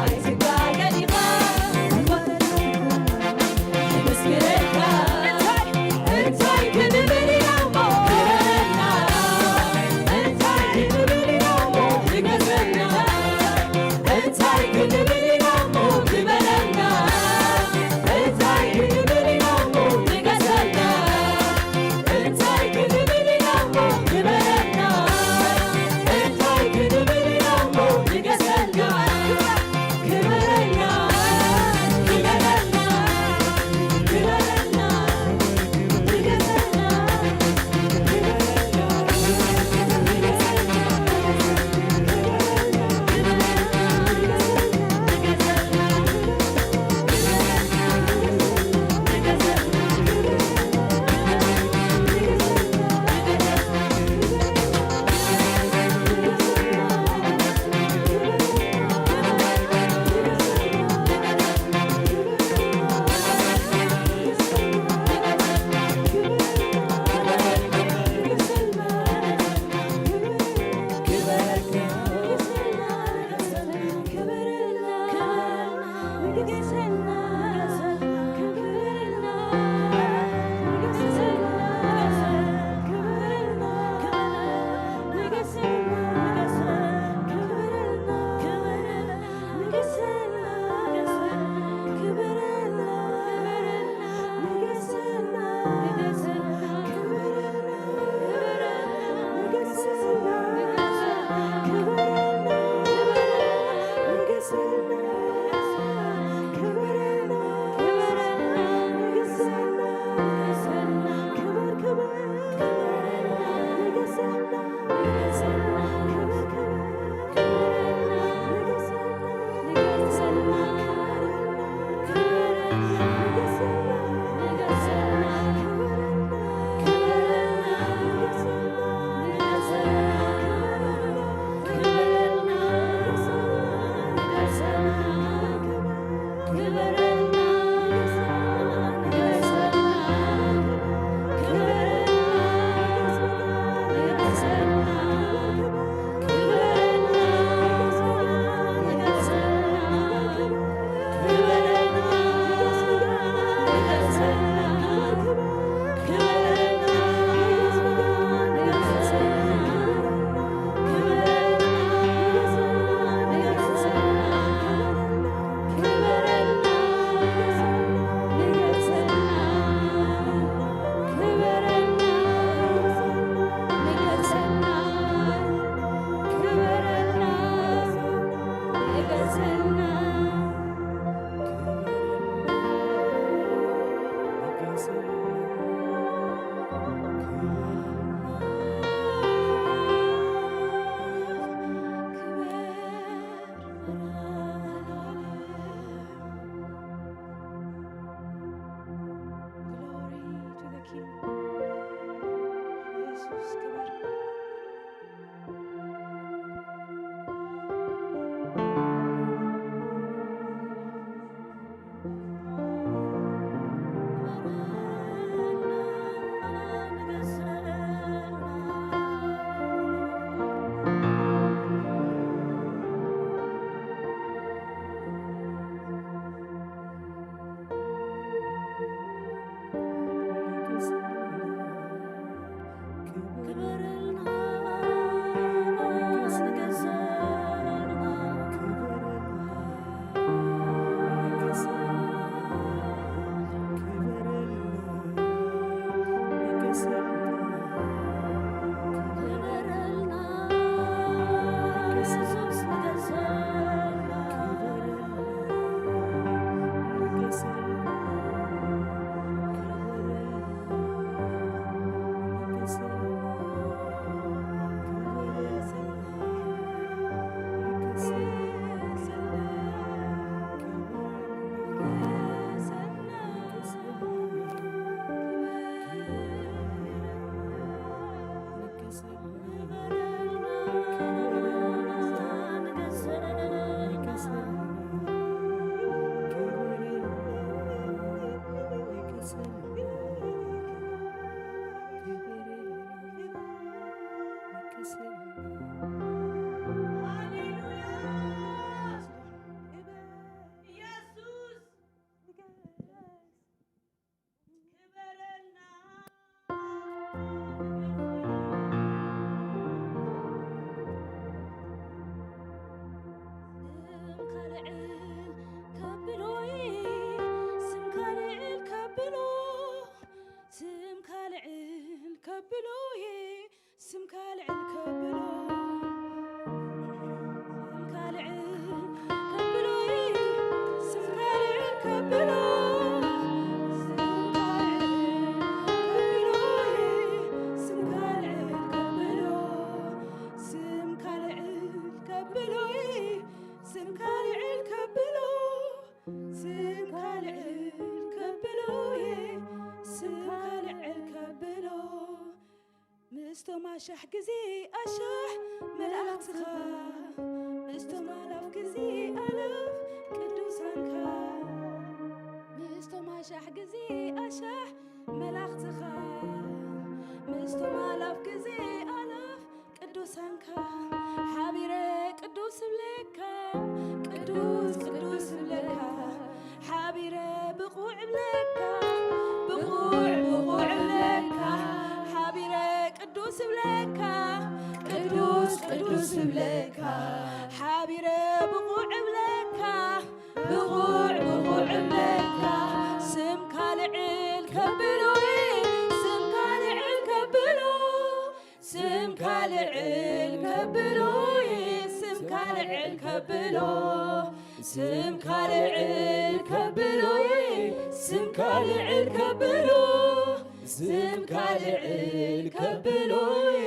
ኣይትጋገን ኢኻ። ይመስገንካ። እንታይ ክንብል ኢና እሞ ክበረልና? እንታይ ክንብል ኢና እሞ ንገሰልና? እንታይ ክንብል ኢና እሞ ክበረልና? እንታይ ክንብል ኢና እሞ ንገሰልና? እንታይ ክንብል ስምካ ልዕል ከብሎ እየ፣ ስምካ ልዕል ከብሎ፣ ስምካ ልዕል ከብሎ እየ፣ ስምካ ልዕል ከብሎ፣ ስምካ ልዕል ከብሎ እየ፣ ስምካ ልዕል ከብሎ፣ ስምካ ልዕል ከብሎ እየ፣ ስምካ ልዕል ከብሎ፣ ስምካ ልዕል ከብሎ እየ፣ ስምካ ልዕል ከብሎ፣ ስምካ ልዕል ከብሎ እየ፣ ስምካ ልዕል ከብሎ። ምስቶም ኣሻሕ ግዜ ኣሻሕ መላእኽትኻ፣ ምስቶም ኣላፍ ግዜ ኣላፍ ቅዱሳንካ፣ ምስቶም ኣሻሕ ግዜ ኣሻሕ መላእኽትኻ፣ ምስቶም ኣላፍ ግዜ ኣላፍ ቅዱሳንካ፣ ሓቢረ ቅዱስ እብለካ፣ ቅዱስ ቅዱስ እብለካ፣ ሓቢረ ብቑዕ እብለካ፣ ብቑዕ ብቑዕ እብለካ፣ ሓቢረ ቅዱስ እብለካ፣ ቅዱስ ቅዱስ እብለካ፣ ሓቢረ ብቑዕ እብለካ፣ ብቑዕ ብቑዕ እብለካ፣ ስምካ ልዕል ከብሎ እየ፣ ስምካ ልዕል ከብሎ፣ ስምካ ልዕል ከብሎ እየ፣ ስምካ ልዕል ከብሎ፣ ስምካ ልዕል ከብሎ እየ፣ ስምካ ልዕል ከብሎ፣ ስምካ ልዕል ከብሎ እየ፣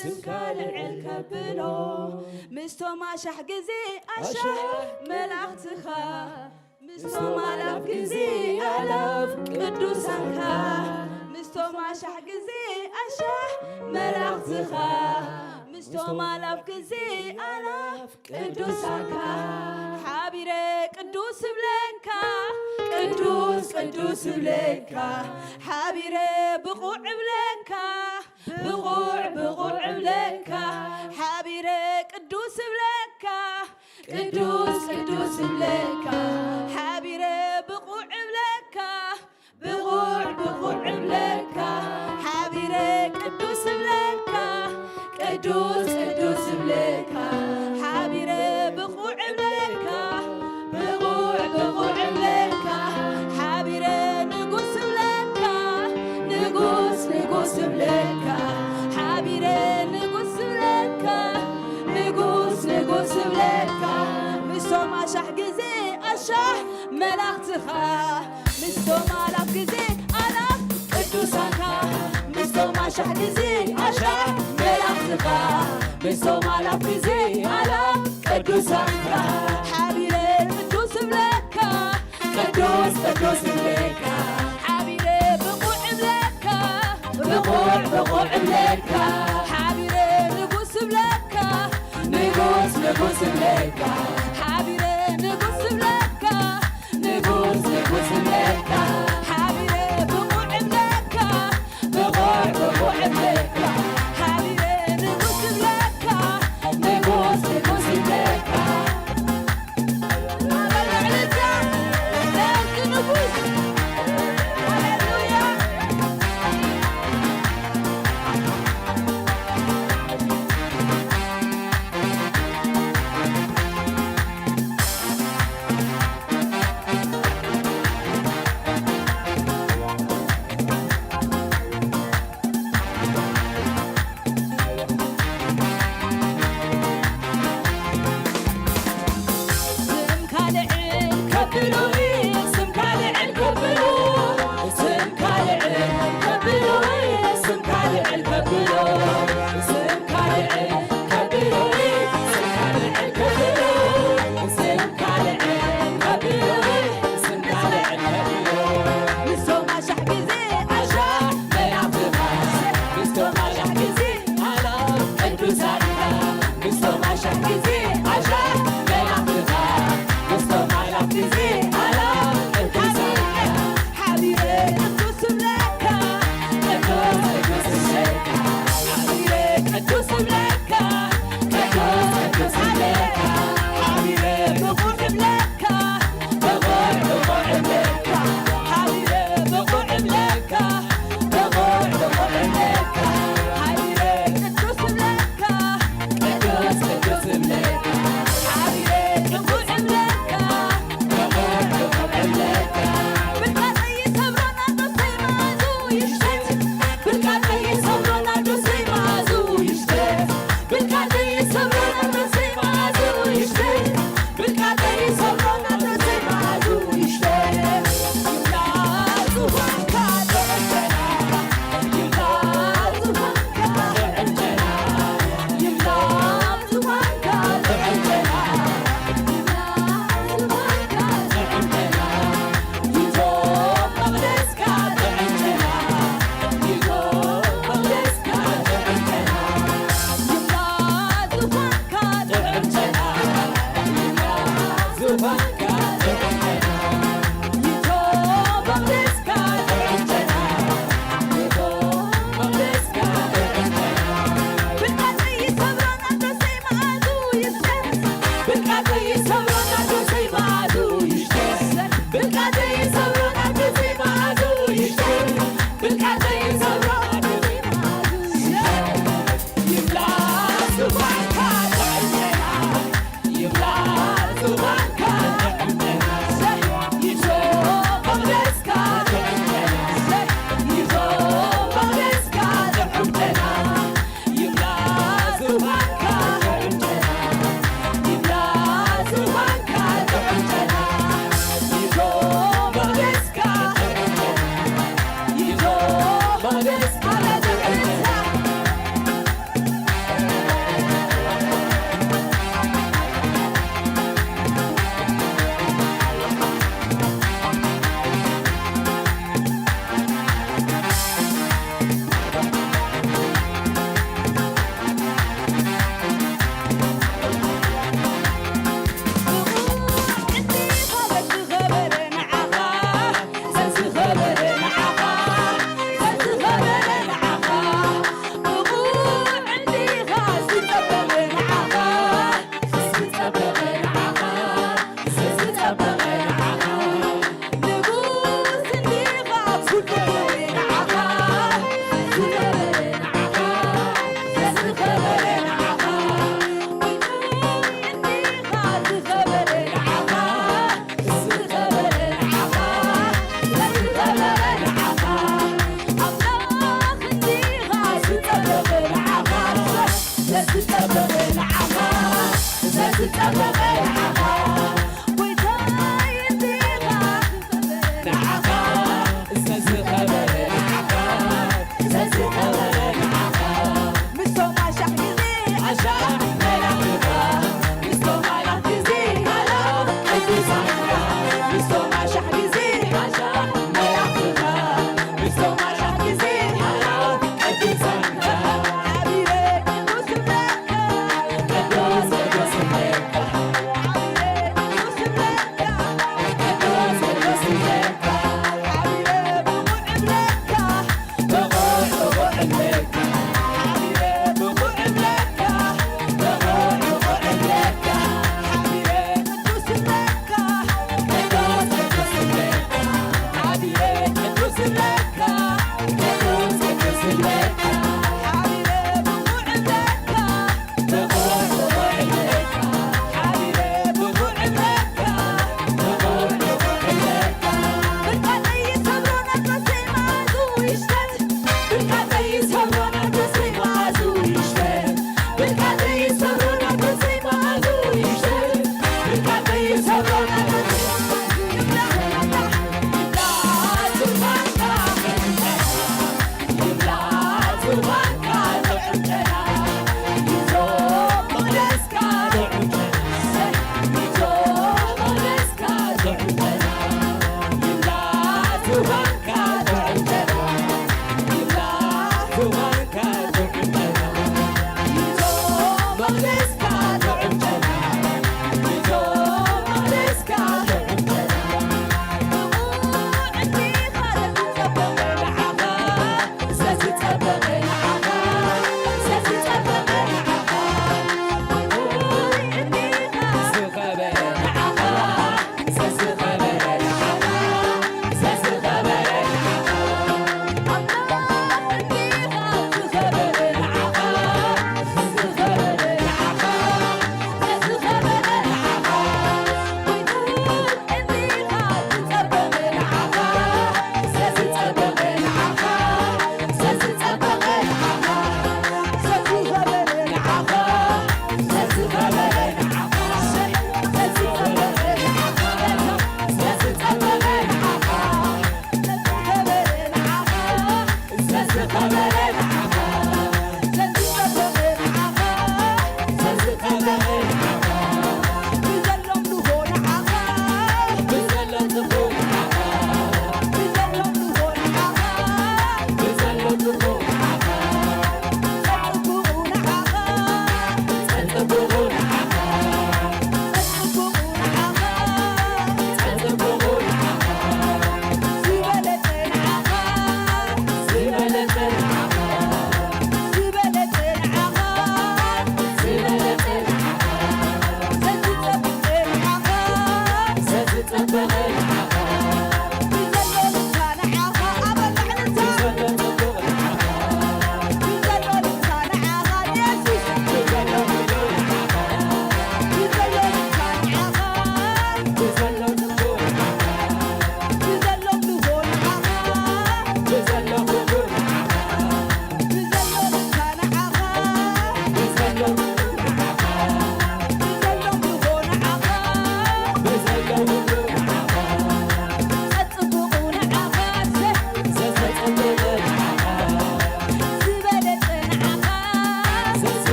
ስምካ ልዕል ከብሎ። ምስቶም ኣሻሕ ግዜ ኣሻሕ ኣሻሕ መላእኽትኻ፣ ምስቶም ኣላፍ ግዜ ኣላፍ ቅዱሳንካ፣ ምስቶም ኣሻሕ ግዜ ኣሻሕ መላእኽትኻ፣ ምስቶም ኣላፍ ግዜ ኣላፍ ቅዱሳንካ፣ ሓቢረ ቅዱስ እብለካ፣ ቅዱስ ቅዱስ እብለካ፣ ሓቢረ ብቑዕ እብለካ፣ ብቑዕ ብቑዕ እብለካ፣ ሓቢረ ቅዱስ እብለካ፣ ቅዱስ ቅዱስ እብለካ፣ ሓቢረ ብቑዕ እብለካ፣ ብቑዕ ብቑዕ እብለካ፣ ሓቢረ ቅዱስ እብለካ፣ ቅዱስ ቅዱስ እብለካ፣ ሓቢረ ብቑዕ እብለካ፣ ብቑዕ ብቑዕ እብለካ፣ ሓቢረ ንጉስ እብለካ፣ ንጉስ ንጉስ እብለካ፣ ሓቢረ ንጉስ እብለካ፣ ንጉስ ንጉስ እብለካ፣ ምስቶም ኣሻሕ ግዜ ኣሻሕ መላእኽትኻ፣ ምስቶም ኣላፍ ግዜ ኣላፍ ቅዱሳንካ፣ ምስቶም ኣሻሕ ግዜ ኣሻሕ መላእኽትኻ፣ ምስቶም ኣላፍ ግዜ ኣላፍ ቅዱሳንካ፣ ሓቢረ ቅዱስ እብለካ፣ ቅዱስ ቅዱስ እብለካ፣ ሓቢረ ብቑዕ እብለካ፣ ብቑዕ ብቑዕ እብለካ፣ ከብሎ ስምካ ልዕል ከብሎ ስምካ ልዕል ከብሎ ስምካ ልዕል ከብሎ ስምካ ልዕል ከብሎ ምስቶም ኣሻሕ ግዜ ኣሻሕ መላእኽትኻ ምስቶም ኣሻሕ ግዜ ኣላፍ ቅዱሳንካ ምስቶም ኣሻሕ ግዜ ኣሻሕ መላእኽትኻ ምስቶም ኣላፍ ግዜ ኣላፍ ቅዱሳንካ ሓቢረ ቅዱስ እብለካ ቅዱስ ቅዱስ እብለካ ሓቢረ ቅዱስ እብለካ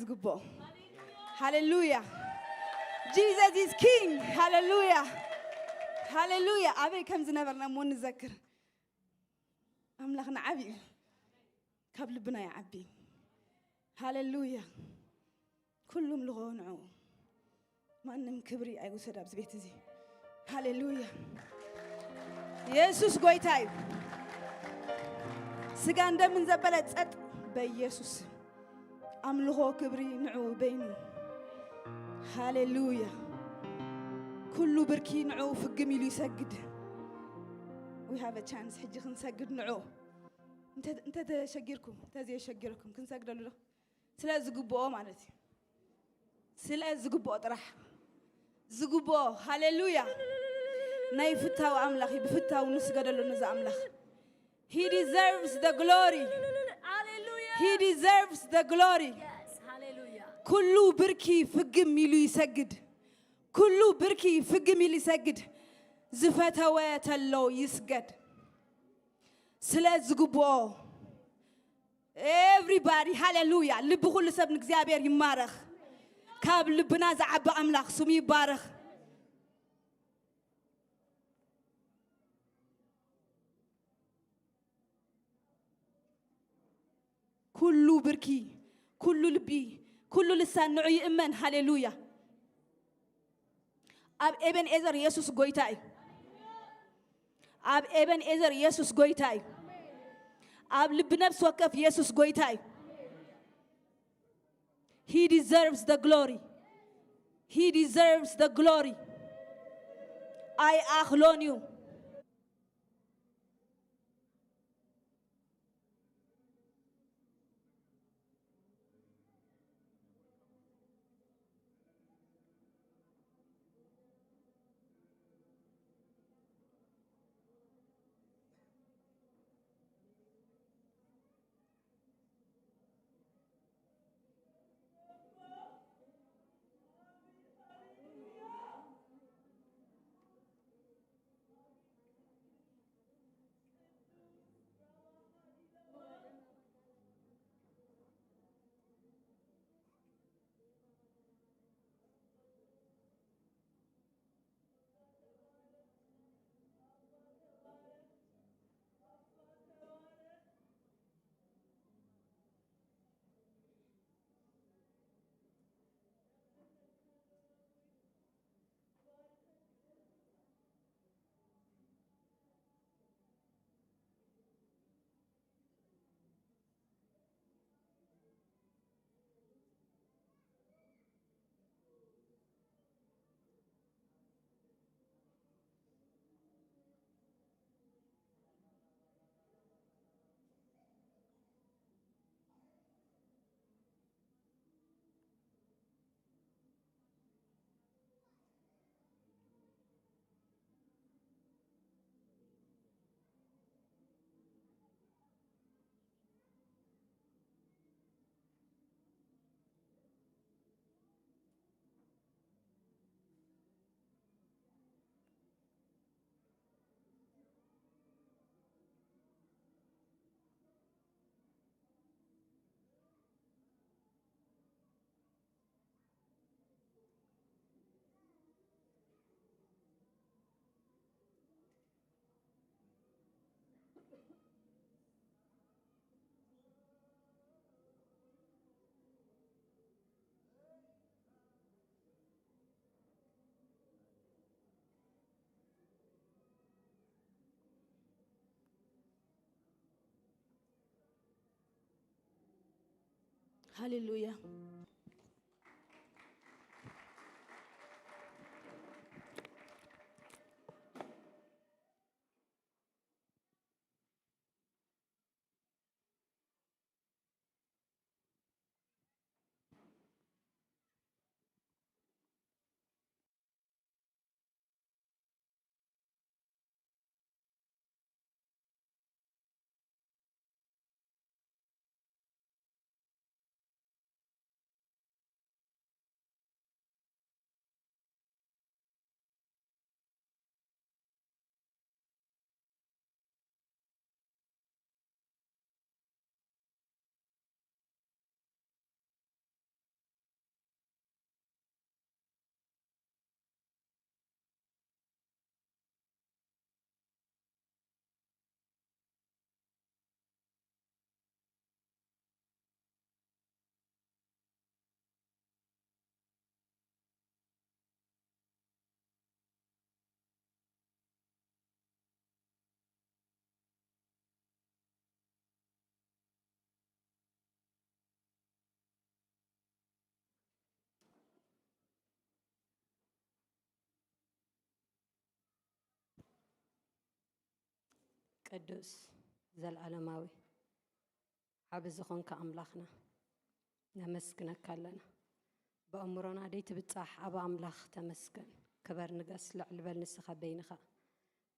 ዝግብኦ። ሃሌሉያ። Jesus is King። ሃሌሉያ፣ ሃሌሉያ። ኣበይ ከም ዝነበርና እሞ ንዘክር። ኣምላኽና ዓቢ እዩ። ካብ ልብና ይዓቢ። ሃሌሉያ። ኩሉ ኣምልኾ ንዕኡ። ማንም ክብሪ ኣይውሰድ ኣብዚ ቤት እዚ። ሃሌሉያ። የሱስ ጎይታ እዩ። ስጋን ደምን ዘበለ ጸጥ በኢየሱስ። ኣምልኾ ክብሪ ንዕኡ በይኑ። ሃሌሉያ። ኩሉ ብርኪ ንዕኡ ፍግም ኢሉ ይሰግድ። We have a chance ሕጂ ክንሰግድ ንዕኡ። እንተ እንተ ተሸጊርኩም፣ እንተ ዘየሸጊርኩም ክንሰግደሉ ዶ? ስለ ዝግብኦ ማለት እዩ። ስለ ዝግብኦ ጥራሕ። ዝግብኦ። ሃሌሉያ። ናይ ፍታው ኣምላኽ እዩ። ብፍታው ንስገደሉ ነዚ ኣምላኽ። He deserves the glory. Hallelujah. He deserves the glory. Yes, hallelujah. ኩሉ ብርኪ ፍግም ኢሉ ይሰግድ። ኩሉ ብርኪ ፍግም ኢሉ ይሰግድ። ዝፈተወ ተሎ ይስገድ። ስለ ዝግብኦ። Everybody ሃሌሉያ። ልቢ ኩሉ ሰብ ንእግዚኣብሔር ይማረኽ። ካብ ልብና ዝዓቢ ኣምላኽ ስሙ ይባረኽ። ኩሉ ብርኪ፣ ኩሉ ልቢ፣ ኩሉ ልሳን ንዑ ይእመን። ሃሌሉያ። ኣብ ኤቤንኤዘር የሱስ ጎይታ እዩ። ኣብ ኤቤንኤዘር የሱስ ጎይታ እዩ። ኣብ ልቢ ነፍሲ ወከፍ የሱስ ጎይታ እዩ። He deserves the glory. He deserves the glory. ኣይኣኽሎን እዩ። ሃሌሉያ። ቅዱስ፣ ዘለዓለማዊ፣ ዓቢ ዝኾንካ ኣምላኽና፣ ነመስግነካ ኣለና። ብኣእምሮና ደይትብጻሕ ዓቢ ኣምላኽ ተመስገን። ክበር ንገስ፣ ልዕል በል ንስኻ በይንኻ።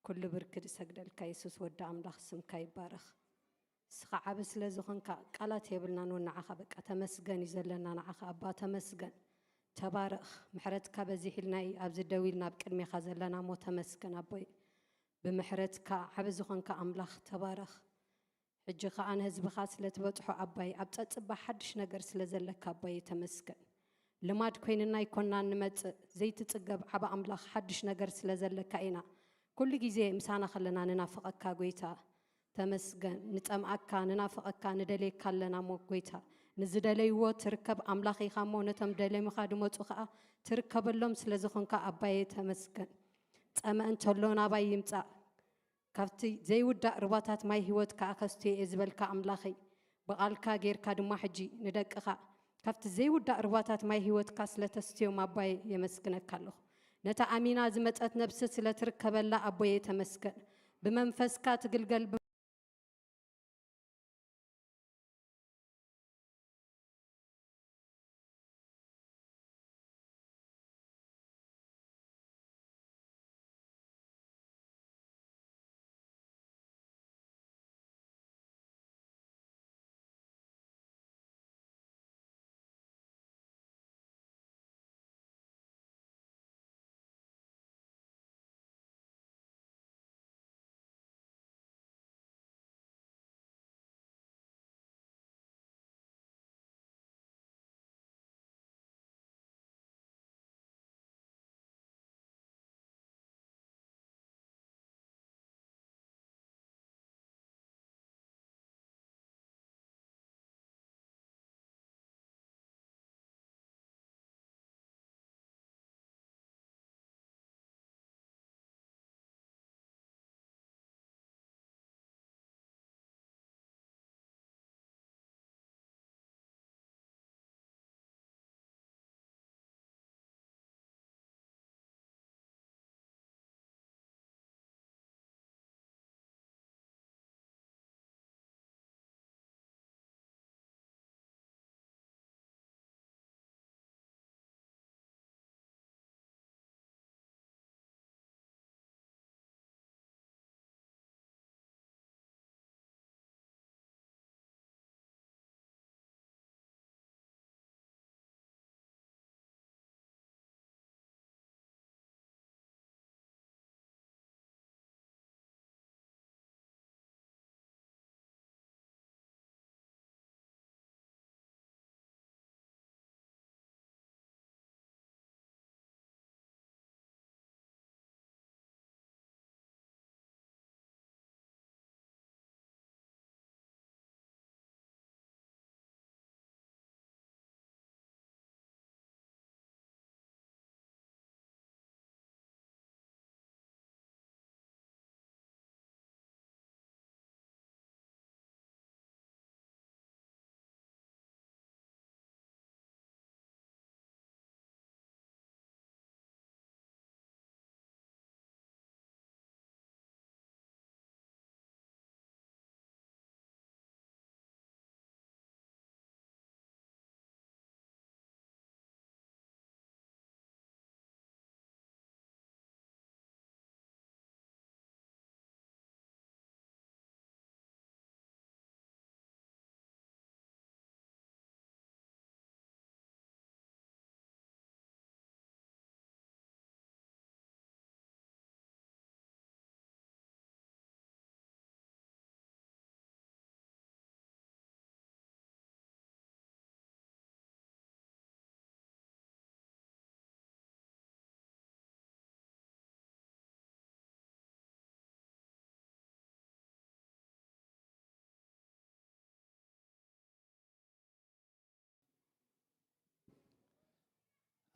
ኩሉ ብርኪ ዝሰግደልካ የሱስ ወዲ ኣምላኽ፣ ስምካ ይባረኽ። ንስኻ ዓቢ ስለ ዝኾንካ ቃላት የብልናን እውን ንዓኻ በቃ ተመስገን እዩ ዘለና። ንዓኻ ኣባ ተመስገን። ተባረኽ። ምሕረትካ በዚሕ ኢልና እዩ ኣብዚ ደው ኢልና ኣብ ቅድሜኻ ዘለና እሞ ተመስገን ኣቦይ። ብምሕረትካ ዓቢ ዝኾንካ ኣምላኽ ተባረኽ። ሕጂ ኸኣ ንህዝብኻ ስለ ትበጽሖ ኣባይ፣ ኣብ ጸጽባ ሓድሽ ነገር ስለ ዘለካ ኣባይ ተመስገን። ልማድ ኮይንና ኣይኮንና እንመጽእ፣ ዘይትጽገብ ዓቢ ኣምላኽ ሓድሽ ነገር ስለ ዘለካ ኢና። ኩሉ ግዜ ምሳና ከለና ንናፍቐካ ጎይታ። ተመስገን። ንጸምኣካ፣ ንናፍቐካ፣ ንደልየካ ኣለና እሞ ጎይታ። ንዝደለይዎ ትርከብ ኣምላኽ ኢኻ እሞ ነቶም ደለምኻ ድመጹ ኸኣ ትርከበሎም ስለ ዝኾንካ ኣባየ ተመስገን። ጸመ እንተሎ ናባይ ይምጻእ። ካብቲ ዘይውዳእ ሩባታት ማይ ህይወት ከኣ ከስትዮ እየ ዝበልካ ኣምላኸይ፣ ብቓልካ ጌርካ ድማ ሕጂ ንደቅኻ ካብቲ ዘይውዳእ ሩባታት ማይ ህይወትካ ስለ ተስትዮም ኣባየ የመስግነካ ኣለኹ። ነታ ኣሚና ዝመጸት ነብሲ ስለ ትርከበላ ኣቦየ ተመስገን። ብመንፈስካ ትግልገል ብ-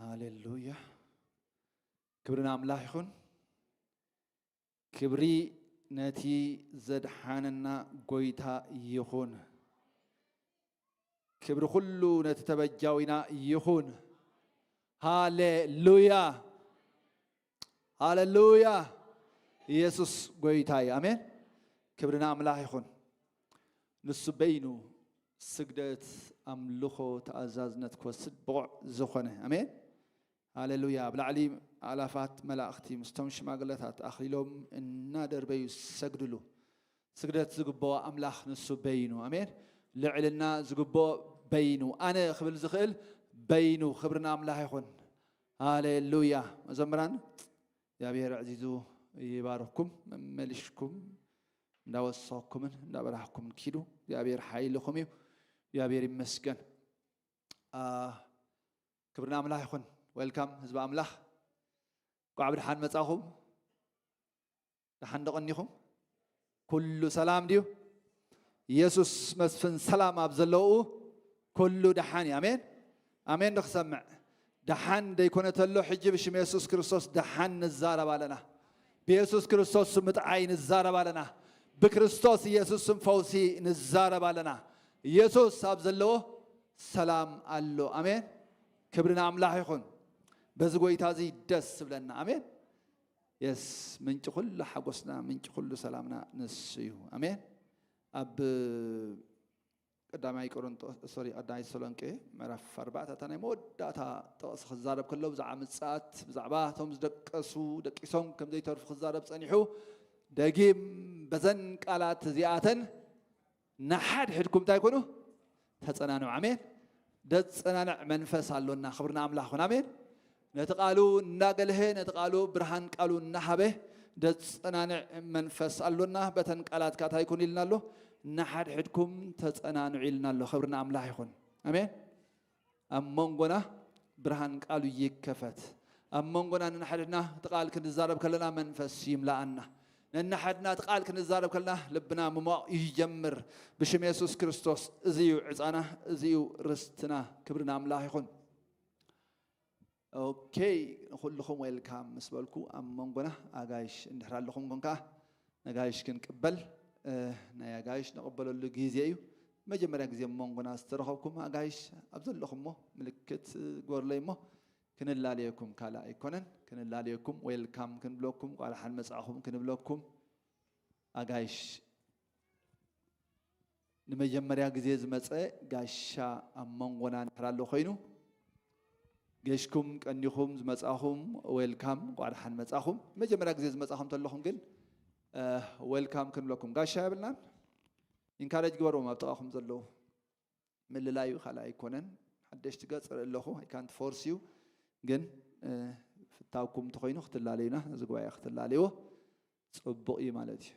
ሃሌሉያ። ክብሪ ንኣምላኽ ይኹን። ክብሪ ነቲ ዘድሓነና ጎይታ ይኹን። ክብሪ ኩሉ ነቲ ተበጃዊና ይኹን። ሃሌሉያ። ሃሌሉያ። ኢየሱስ ጎይታ እዩ። ኣሜን። ክብሪ ንኣምላኽ ይኹን። ንሱ በይኑ ስግደት፣ ኣምልኾ፣ ተኣዛዝነት ክወስድ ብቑዕ ዝኾነ። ኣሜን። ሃሌሉያ። ኣብ ላዕሊ ኣላፋት መላእኽቲ ምስቶም ሽማግለታት ኣኽሊሎም እናደርበዩ ዝሰግድሉ። ስግደት ዝግብኦ ኣምላኽ ንሱ በይኑ። ኣሜን። ልዕልና ዝግብኦ በይኑ። ኣነ ክብል ዝኽእል በይኑ። ክብሪ ንኣምላኽ ይኹን። ሃሌሉያ። መዘምራን እግዚኣብሔር ኣዕዚዙ ይባርኽኩም። መመሊሽኩም እንዳወሰኽኩምን እንዳበራህኩምን ኪዱ። እግዚኣብሔር ሓይልኹም እዩ። እግዚኣብሔር ይመስገን። አ፣ ክብሪ ንኣምላኽ ይኹን። ዌልካም ህዝቢ ኣምላኽ። እንኳዕ ብደሓን መጻኹም። ደሓን ዶ ቀኒኹም? ኩሉ ሰላም ድዩ? ኢየሱስ መስፍን ሰላም ኣብ ዘለውኡ ኩሉ ደሓን እዩ። ኣሜን። ኣሜን ዶ ክሰምዕ? ደሓን ደይኮነ ተሎ ሕጂ ብሽም የሱስ ክርስቶስ ደሓን ንዛረብ ኣለና። ብየሱስ ክርስቶስ ስም ምጥዓይ ንዛረብ ኣለና። ብክርስቶስ ኢየሱስ ስም ፈውሲ ንዛረብ ኣለና። ኢየሱስ ኣብ ዘለዎ ሰላም ኣሎ። ኣሜን። ክብሪ ንኣምላኽ ይኹን። በዚ ጎይታ እዚ ደስ ዝብለና። ኣሜን። የስ፣ ምንጪ ኩሉ ሓጎስና፣ ምንጪ ኩሉ ሰላምና ንሱ እዩ። ኣሜን። ኣብ ቀዳማይ ቆሮንቶስ፣ ሶሪ፣ ቀዳማይ ተሰሎንቄ ምዕራፍ ኣርባዕተ፣ እታ ናይ መወዳእታ ጥቕሲ ክዛረብ ከሎ ብዛዕባ ምጽኣት፣ ብዛዕባ እቶም ዝደቀሱ ደቂሶም ከም ዘይተርፉ ክዛረብ ጸኒሑ፣ ደጊም በዘን ቃላት እዚኣተን ንሓድሕድኩም እንታይ ኩኑ? ተጸናንዑ። ኣሜን። ደጸናንዕ መንፈስ ኣሎና። ክብሪ ንኣምላኽ ይኹን። ኣሜን። ነቲ ቃሉ እናገልሀ፣ ነቲ ቃሉ ብርሃን ቃሉ እናሃበ ደጸናንዕ መንፈስ ኣሎና። በተን ቃላት ከኣ እንታይ ኩኑ ኢልና ኣሎ? ንሓድሕድኩም ተጸናንዑ ኢልና ኣሎ። ክብሪ ንኣምላኽ ይኹን። ኣሜን። ኣብ መንጎና ብርሃን ቃሉ ይከፈት። ኣብ መንጎና ንሓድሕድና እቲ ቃል ክንዛረብ ከለና መንፈስ ይምልኣና። ነንሓድና እቲ ቃል ክንዛረብ ከለና ልብና ምሟቕ ይጀምር። ብሽም የሱስ ክርስቶስ እዚ እዩ ዕጻና፣ እዚ እዩ ርስትና። ክብሪ ንኣምላኽ ይኹን። ኦኬ፣ ንኹልኹም ዌልካም ምስ በልኩ ኣብ መንጎና ኣጋይሽ እንድሕር ኣለኹም ኮንካ ነጋይሽ ክንቅበል፣ እ፣ ናይ ኣጋይሽ ንቕበለሉ ግዜ እዩ። መጀመርያ ግዜ ኣብ መንጎና ዝተረኸብኩም ኣጋይሽ ኣብ ዘለኹሞ ምልክት፣ እ፣ ግበሩለይ እሞ ክንላለየኩም ካልእ ኣይኮነን። ክንላለየኩም፣ ዌልካም ክንብለኩም፣ ቋልሓን መጻእኹም ክንብለኩም ኣጋይሽ ንመጀመርያ ግዜ ዝመጸ ጋሻ ኣብ መንጎና እንድሕር ኣሎ ኮይኑ፣ ገሽኩም ቀኒኹም ዝመጻኹም ዌልካም፣ እንቋዕ ደሓን መጻኹም። መጀመርያ ግዜ ዝመጻኹም ተለኹም ግን፣ እ፣ ዌልካም ክንብለኩም ጋሻ የብልናን። ኢንካሬጅ ግበርዎም ኣብ ጥቓኹም ዘለዉ። ምልላዩ ካልእ ኣይኮነን። ሓደሽቲ ገጽ ርኢ ኣለኹ፣ I can't force you። ግን፣ እ፣ ፍታውኩም እንተኾይኑ ክትላለዩና፣ ነዚ ጉባኤ ክትላለይዎ ጽቡቕ እዩ ማለት እዩ።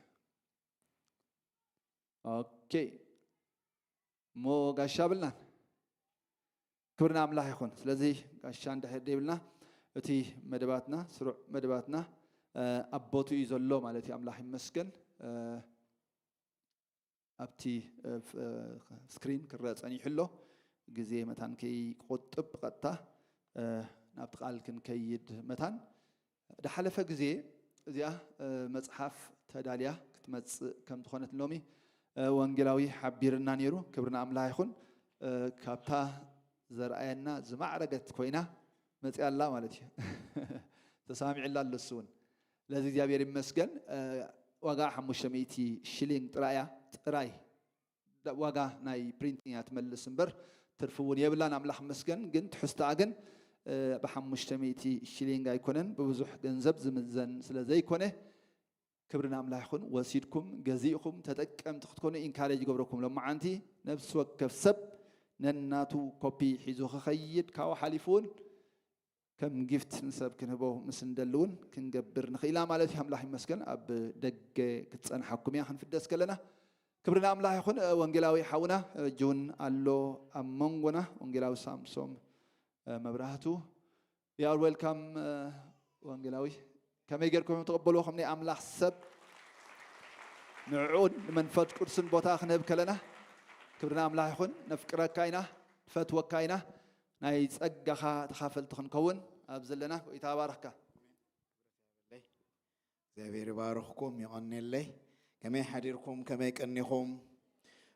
ኦኬ። እሞ ጋሻ ብልናን። ክብሪ ንኣምላኽ ይኹን። ስለዚ ጋሻ እንድሕር ደይብልና፣ እቲ መደባትና፣ ስሩዕ መደባትና፣ እ፣ ኣብ ቦትኡ እዩ ዘሎ ማለት እዩ። ኣምላኽ ይመስገን። እ፣ ኣብቲ፣ እ፣ ፍ-፣ እ፣ ስክሪን ክረአ ጸኒሑ ኣሎ። ግዜ መታን ከይቆጥብ ብቐጥታ፣ እ፣ ናብቲ ቃል ክንከይድ መታን። ዝሓለፈ ግዜ እዚኣ፣ እ፣ መጽሓፍ ተዳልያ ክትመጽእ ከም ዝኾነት ሎሚ፣ እ፣ ወንጌላዊ ሓቢርና ነይሩ። ክብሪ ንኣምላኽ ይኹን። እ፣ ካብታ ዘርኣየና ዝማዕረገት ኮይና መጽያ ኣላ ማለት እዩ። ተሰማሚዑላ ኣሎ እሱ እውን። ስለዚ እግዚኣብሔር ይመስገን። እ፣ ዋጋ ሓሙሽተ ሚእቲ ሽሊንግ ጥራይ እያ፣ ጥራይ። ዋጋ ናይ ፕሪንቲንግ እያ ትመልስ እምበር ትርፊ እውን የብላን። ኣምላኽ ይመስገን። ግን ትሕዝቶኣ ግን፣ እ፣ ብሓሙሽተ ሚእቲ ሽሊንግ ኣይኮነን፣ ብብዙሕ ገንዘብ ዝምዘን ስለ ዘይኮነ፣ ክብሪ ንኣምላኽ ይኹን። ወሲድኩም ገዚእኹም ተጠቀምቲ ክትኮኑ ኢንካሬጅ ይገብረኩም። ሎማዓንቲ ነፍሲ ወከፍ ሰብ ነናቱ ኮፒ ሒዙ ክኸይድ ካብኡ ሓሊፉ እውን ከም ጊፍት ንሰብ ክንህቦ ምስ እንደሊ እውን ክንገብር ንኽኢላ ማለት እዩ። ኣምላኽ ይመስገን። ኣብ ደገ ክትጸንሓኩም እያ ክንፍደስ ከለና። ክብሪ ንኣምላኽ ይኹን። ወንጌላዊ ሓውና ጁን ኣሎ ኣብ መንጎና፣ ወንጌላዊ ሳምሶም መብራህቱ። You are welcome፣ ወንጌላዊ። ከመይ ጌርኩም ትቕበልዎ ከም ናይ ኣምላኽ ሰብ? ንዕኡን ንመንፈስ ቅዱስን ቦታ ክንህብ ከለና፣ ክብሪ ንኣምላኽ ይኹን። ነፍቅረካ ኢና፣ ንፈትወካ ኢና። ናይ ጸጋኻ ተኻፈልቲ ክንከውን ኣብ ዘለና። ጎይታ ባርኽካ። እግዚኣብሔር ይባርኽኩም፣ ይቐንየለይ። ከመይ ሓዲርኩም? ከመይ ቀኒኹም?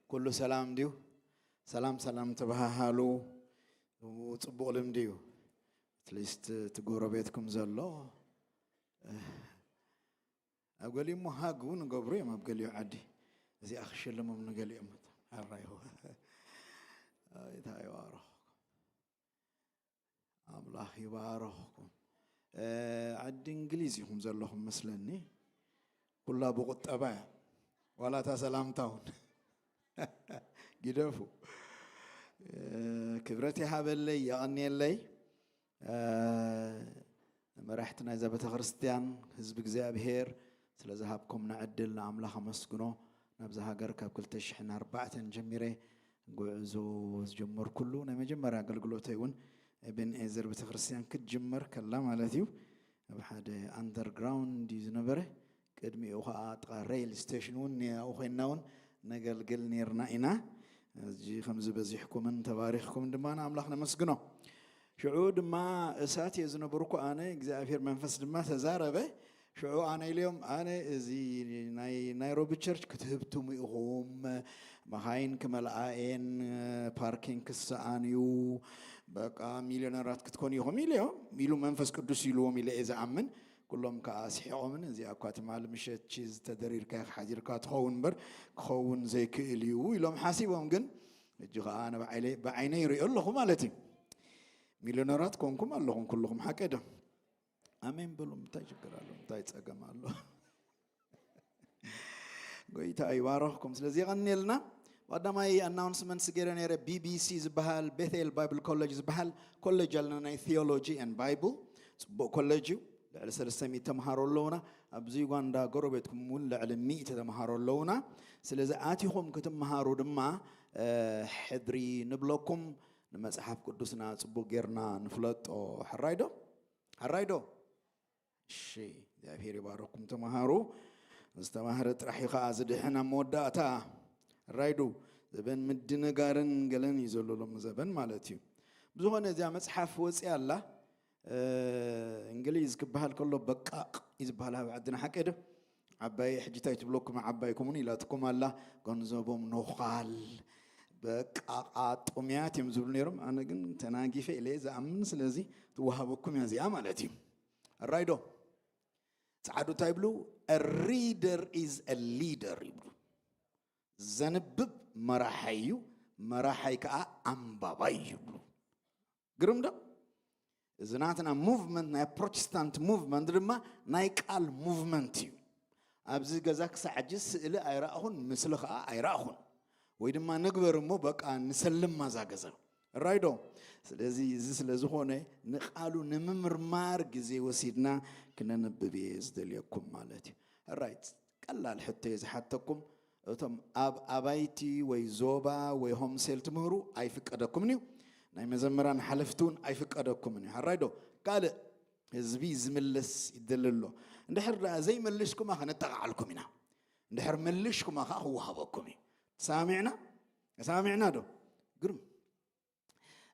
ኩሉ ሰላም ድዩ? ሰላም ሰላም ተበሃሃሉ። ጽቡቕ ልምዲ እዩ። ኣትሊስት እቲ ጎረቤትኩም ዘሎ፣ እ፣ ኣብ ገሊኡ እሞ ሃግ እውን ንገብሩ እዮም ኣብ ገሊኡ ዓዲ። እዚኣ ክሸልሞም ንገሊኦም። ኣራይ፣ ሆ። ኣይታ ይባርኽ። ኣምላኽ ይባርኽኩም። እ፣ ዓዲ እንግሊዝ ኢኹም ዘለኹም መስለኒ። ኩላ ብቁጠባ እያ። ዋላ እታ ሰላምታ እውን። ግደፉ። እ፣ ክብረት ይሃበለይ፣ የቐንየለይ። እ፣ መራሕቲ ናይዛ ቤተክርስትያን፣ ህዝቢ እግዚኣብሔር፣ ስለ ዝሃብኩምና ዕድል ንኣምላኽ ኣመስግኖ። ናብዛ ሃገር ካብ ክልተ ሽሕን ኣርባዕተን ጀሚረ ጉዕዞ ዝጀመርኩሉ ናይ መጀመርያ ኣገልግሎተይ እውን ኤቤንኤዘር ቤተክርስትያን ክትጅመር ከላ ማለት እዩ። ኣብ ሓደ ኣንደርግራውንድ እዩ ዝነበረ። ቅድሚኡ ኸዓ ጥቓ ሬል ስቴሽን እውን ኣብኡ ኮይንና እውን ነገልግል ነይርና ኢና። ሕጂ ከምዚ በዚሕኩምን ተባሪኽኩምን ድማ ንኣምላኽ ነመስግኖ። ሽዑ ድማ እሳት እየ ዝነበርኩ ኣነ፣ እግዚኣብሔር መንፈስ ድማ ተዛረበ። ሽዑ ኣነ ኢለዮም፣ ኣነ እዚ ናይ ናይሮቢ ቸርች ክትህብትሙ ኢኹም፣ መኻይን ክመልኣ እየን፣ ፓርኪንግ ክሰኣን እዩ፣ በቃ ሚልዮነራት ክትኮኑ ኢኹም ኢለዮም ኢሉ መንፈስ ቅዱስ ኢልዎም ኢለ እየ ዝኣምን። ኩሎም ከኣ ስሒቖምን፣ እዚኣ እኳ ትማሊ ምሸት ቺዝ ተደሪርካያ ሓዲርካ ትኸውን እምበር ክኸውን ዘይክእል እዩ ኢሎም ሓሲቦም። ግን ሕጂ ከኣ ኣነ ብዓይለይ-፣ ብዓይነይ ይሪኦ ኣለኹ ማለት እዩ። ሚልዮነራት ኮንኩም ኣለኹም ኩልኹም፣ ሓቀ ዶ? ኣሜን በሉ። እንታይ ችግር ኣሎ? እንታይ ጸገም ኣሎ? ጎይታ ይባረኽኩም። ስለዚ የቐንየልና። ቀዳማይ ኣናውንስመንትስ ገይረ ነይረ። ቢቢሲ ዝበሃል፣ ቤቴል ባይብል ኮሌጅ ዝበሃል ኮሌጅ ኣለና፣ ናይ ቲዮሎጂ ኤንድ ባይብል። ጽቡቕ ኮሌጅ እዩ። ልዕሊ ሰለስተ ሚእቲ ተምሃሮ ኣለውና። ኣብዚ ዩጋንዳ ጎረቤትኩም እውን ልዕሊ ሚእቲ ተምሃሮ ኣለውና። ስለዚ ኣቲኹም ክትምሃሩ ድማ፣ እ፣ ሕድሪ ንብለኩም። ንመጽሓፍ ቅዱስና ጽቡቕ ጌርና ንፍለጦ። ሕራይ ዶ? ሕራይ ዶ? እሺ፣ እግዚኣብሔር ይባረኩም ተምሃሩ። ዝተማህረ ጥራሕ እዩ ኸዓ ዝድሕን ኣብ መወዳእታ። ራይዱ ዘበን ምድንጋርን ገለን እዩ ዘሎ ሎሚ ዘበን ማለት እዩ። ብዝኾነ እዚኣ መጽሓፍ ወፂኣ ኣላ። እ፣ እንግሊዝ ክበሃል ከሎ በቃቕ እዩ ዝበሃል ኣብ ዓድና፣ ሓቀ ዶ? ዓባይ ሕጂ እንታይ ትብለኩም ዓባይኩም እውን ኢላትኩም ኣላ። ገንዘቦም ነዃል፣ በቃቓ ጥሙያት እዮም ዝብሉ ነይሮም። ኣነ ግን ተናጊፈ ኢለ እየ ዝኣምን። ስለዚ ትወሃበኩም እያ እዚኣ ማለት እዩ። ራይዶ ጸዓዱ እንታይ ይብሉ? A reader is a leader ይብሉ። ዘንብብ መራሓይ እዩ፣ መራሓይ ከዓ ኣንባባይ ይብሉ። ግርም ዶ? እዚ ናትና ሙቭመንት፣ ናይ ፕሮቴስታንት ሙቭመንት ድማ ናይ ቃል ሙቭመንት እዩ። ኣብዚ ገዛ ክሳዕ ሕጂ ስእሊ ኣይረኣኹን፣ ምስሊ ከዓ ኣይረኣኹን። ወይ ድማ ንግበር እሞ በቃ ንሰልም ማዛ ገዛ። ራይዶ? ስለዚ እዚ ስለ ዝኾነ ንቃሉ ንምምርማር ግዜ ወሲድና ክነንብብ እየ ዝደልየኩም ማለት እዩ። ራይት፣ ቀላል ሕቶ እየ ዝሓተኩም። እቶም ኣብ ኣባይቲ ወይ ዞባ ወይ ሆምሴል ትምህሩ ኣይፍቀደኩምን እዩ። ናይ መዘምራን ሓለፍቲ እውን ኣይፍቀደኩምን እዩ። ሕራይ ዶ? ካልእ ህዝቢ ዝምልስ ይደሊ ኣሎ። እንድሕር ደኣ ዘይመልሽኩማ ከነጠቓዓልኩም ኢና። እንድሕር መልሽኩማ ከኣ ክወሃበኩም እዩ። ተሰማሚዕና? ተሰማሚዕና ዶ? ግርም።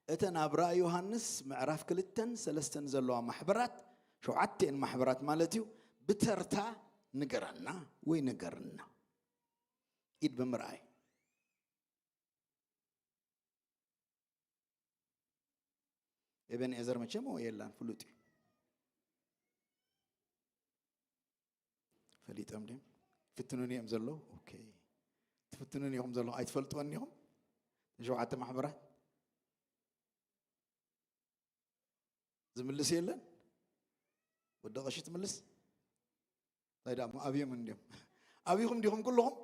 እተን ኣብ ራእይ ዮሃንስ ምዕራፍ ክልተን ሰለስተን ዘለዋ ማሕበራት፣ ሸውዓተን ማሕበራት ማለት እዩ፣ ብተርታ ንገረና ወይ ንገርና። ኢድ ብምርኣይ። ኤቤን ኤዘር መቸም የላን፣ ፍሉጥ እዩ። ፈሊጦም ድዮም? ፍትኑን እዮም ዘለዉ? ኦኬ። ትፍትኑን ኢኹም ዘለኹም፣ ኣይትፈልጥዎን ኢኹም? ሸውዓተ ማሕበራት? ዝምልስ የለን? ወዲ ቀሺ ትምልስ? እንታይ ደኣ እሞ ኣብዮም እንድዮም? ኣብይኹም ዲኹም ኩልኹም?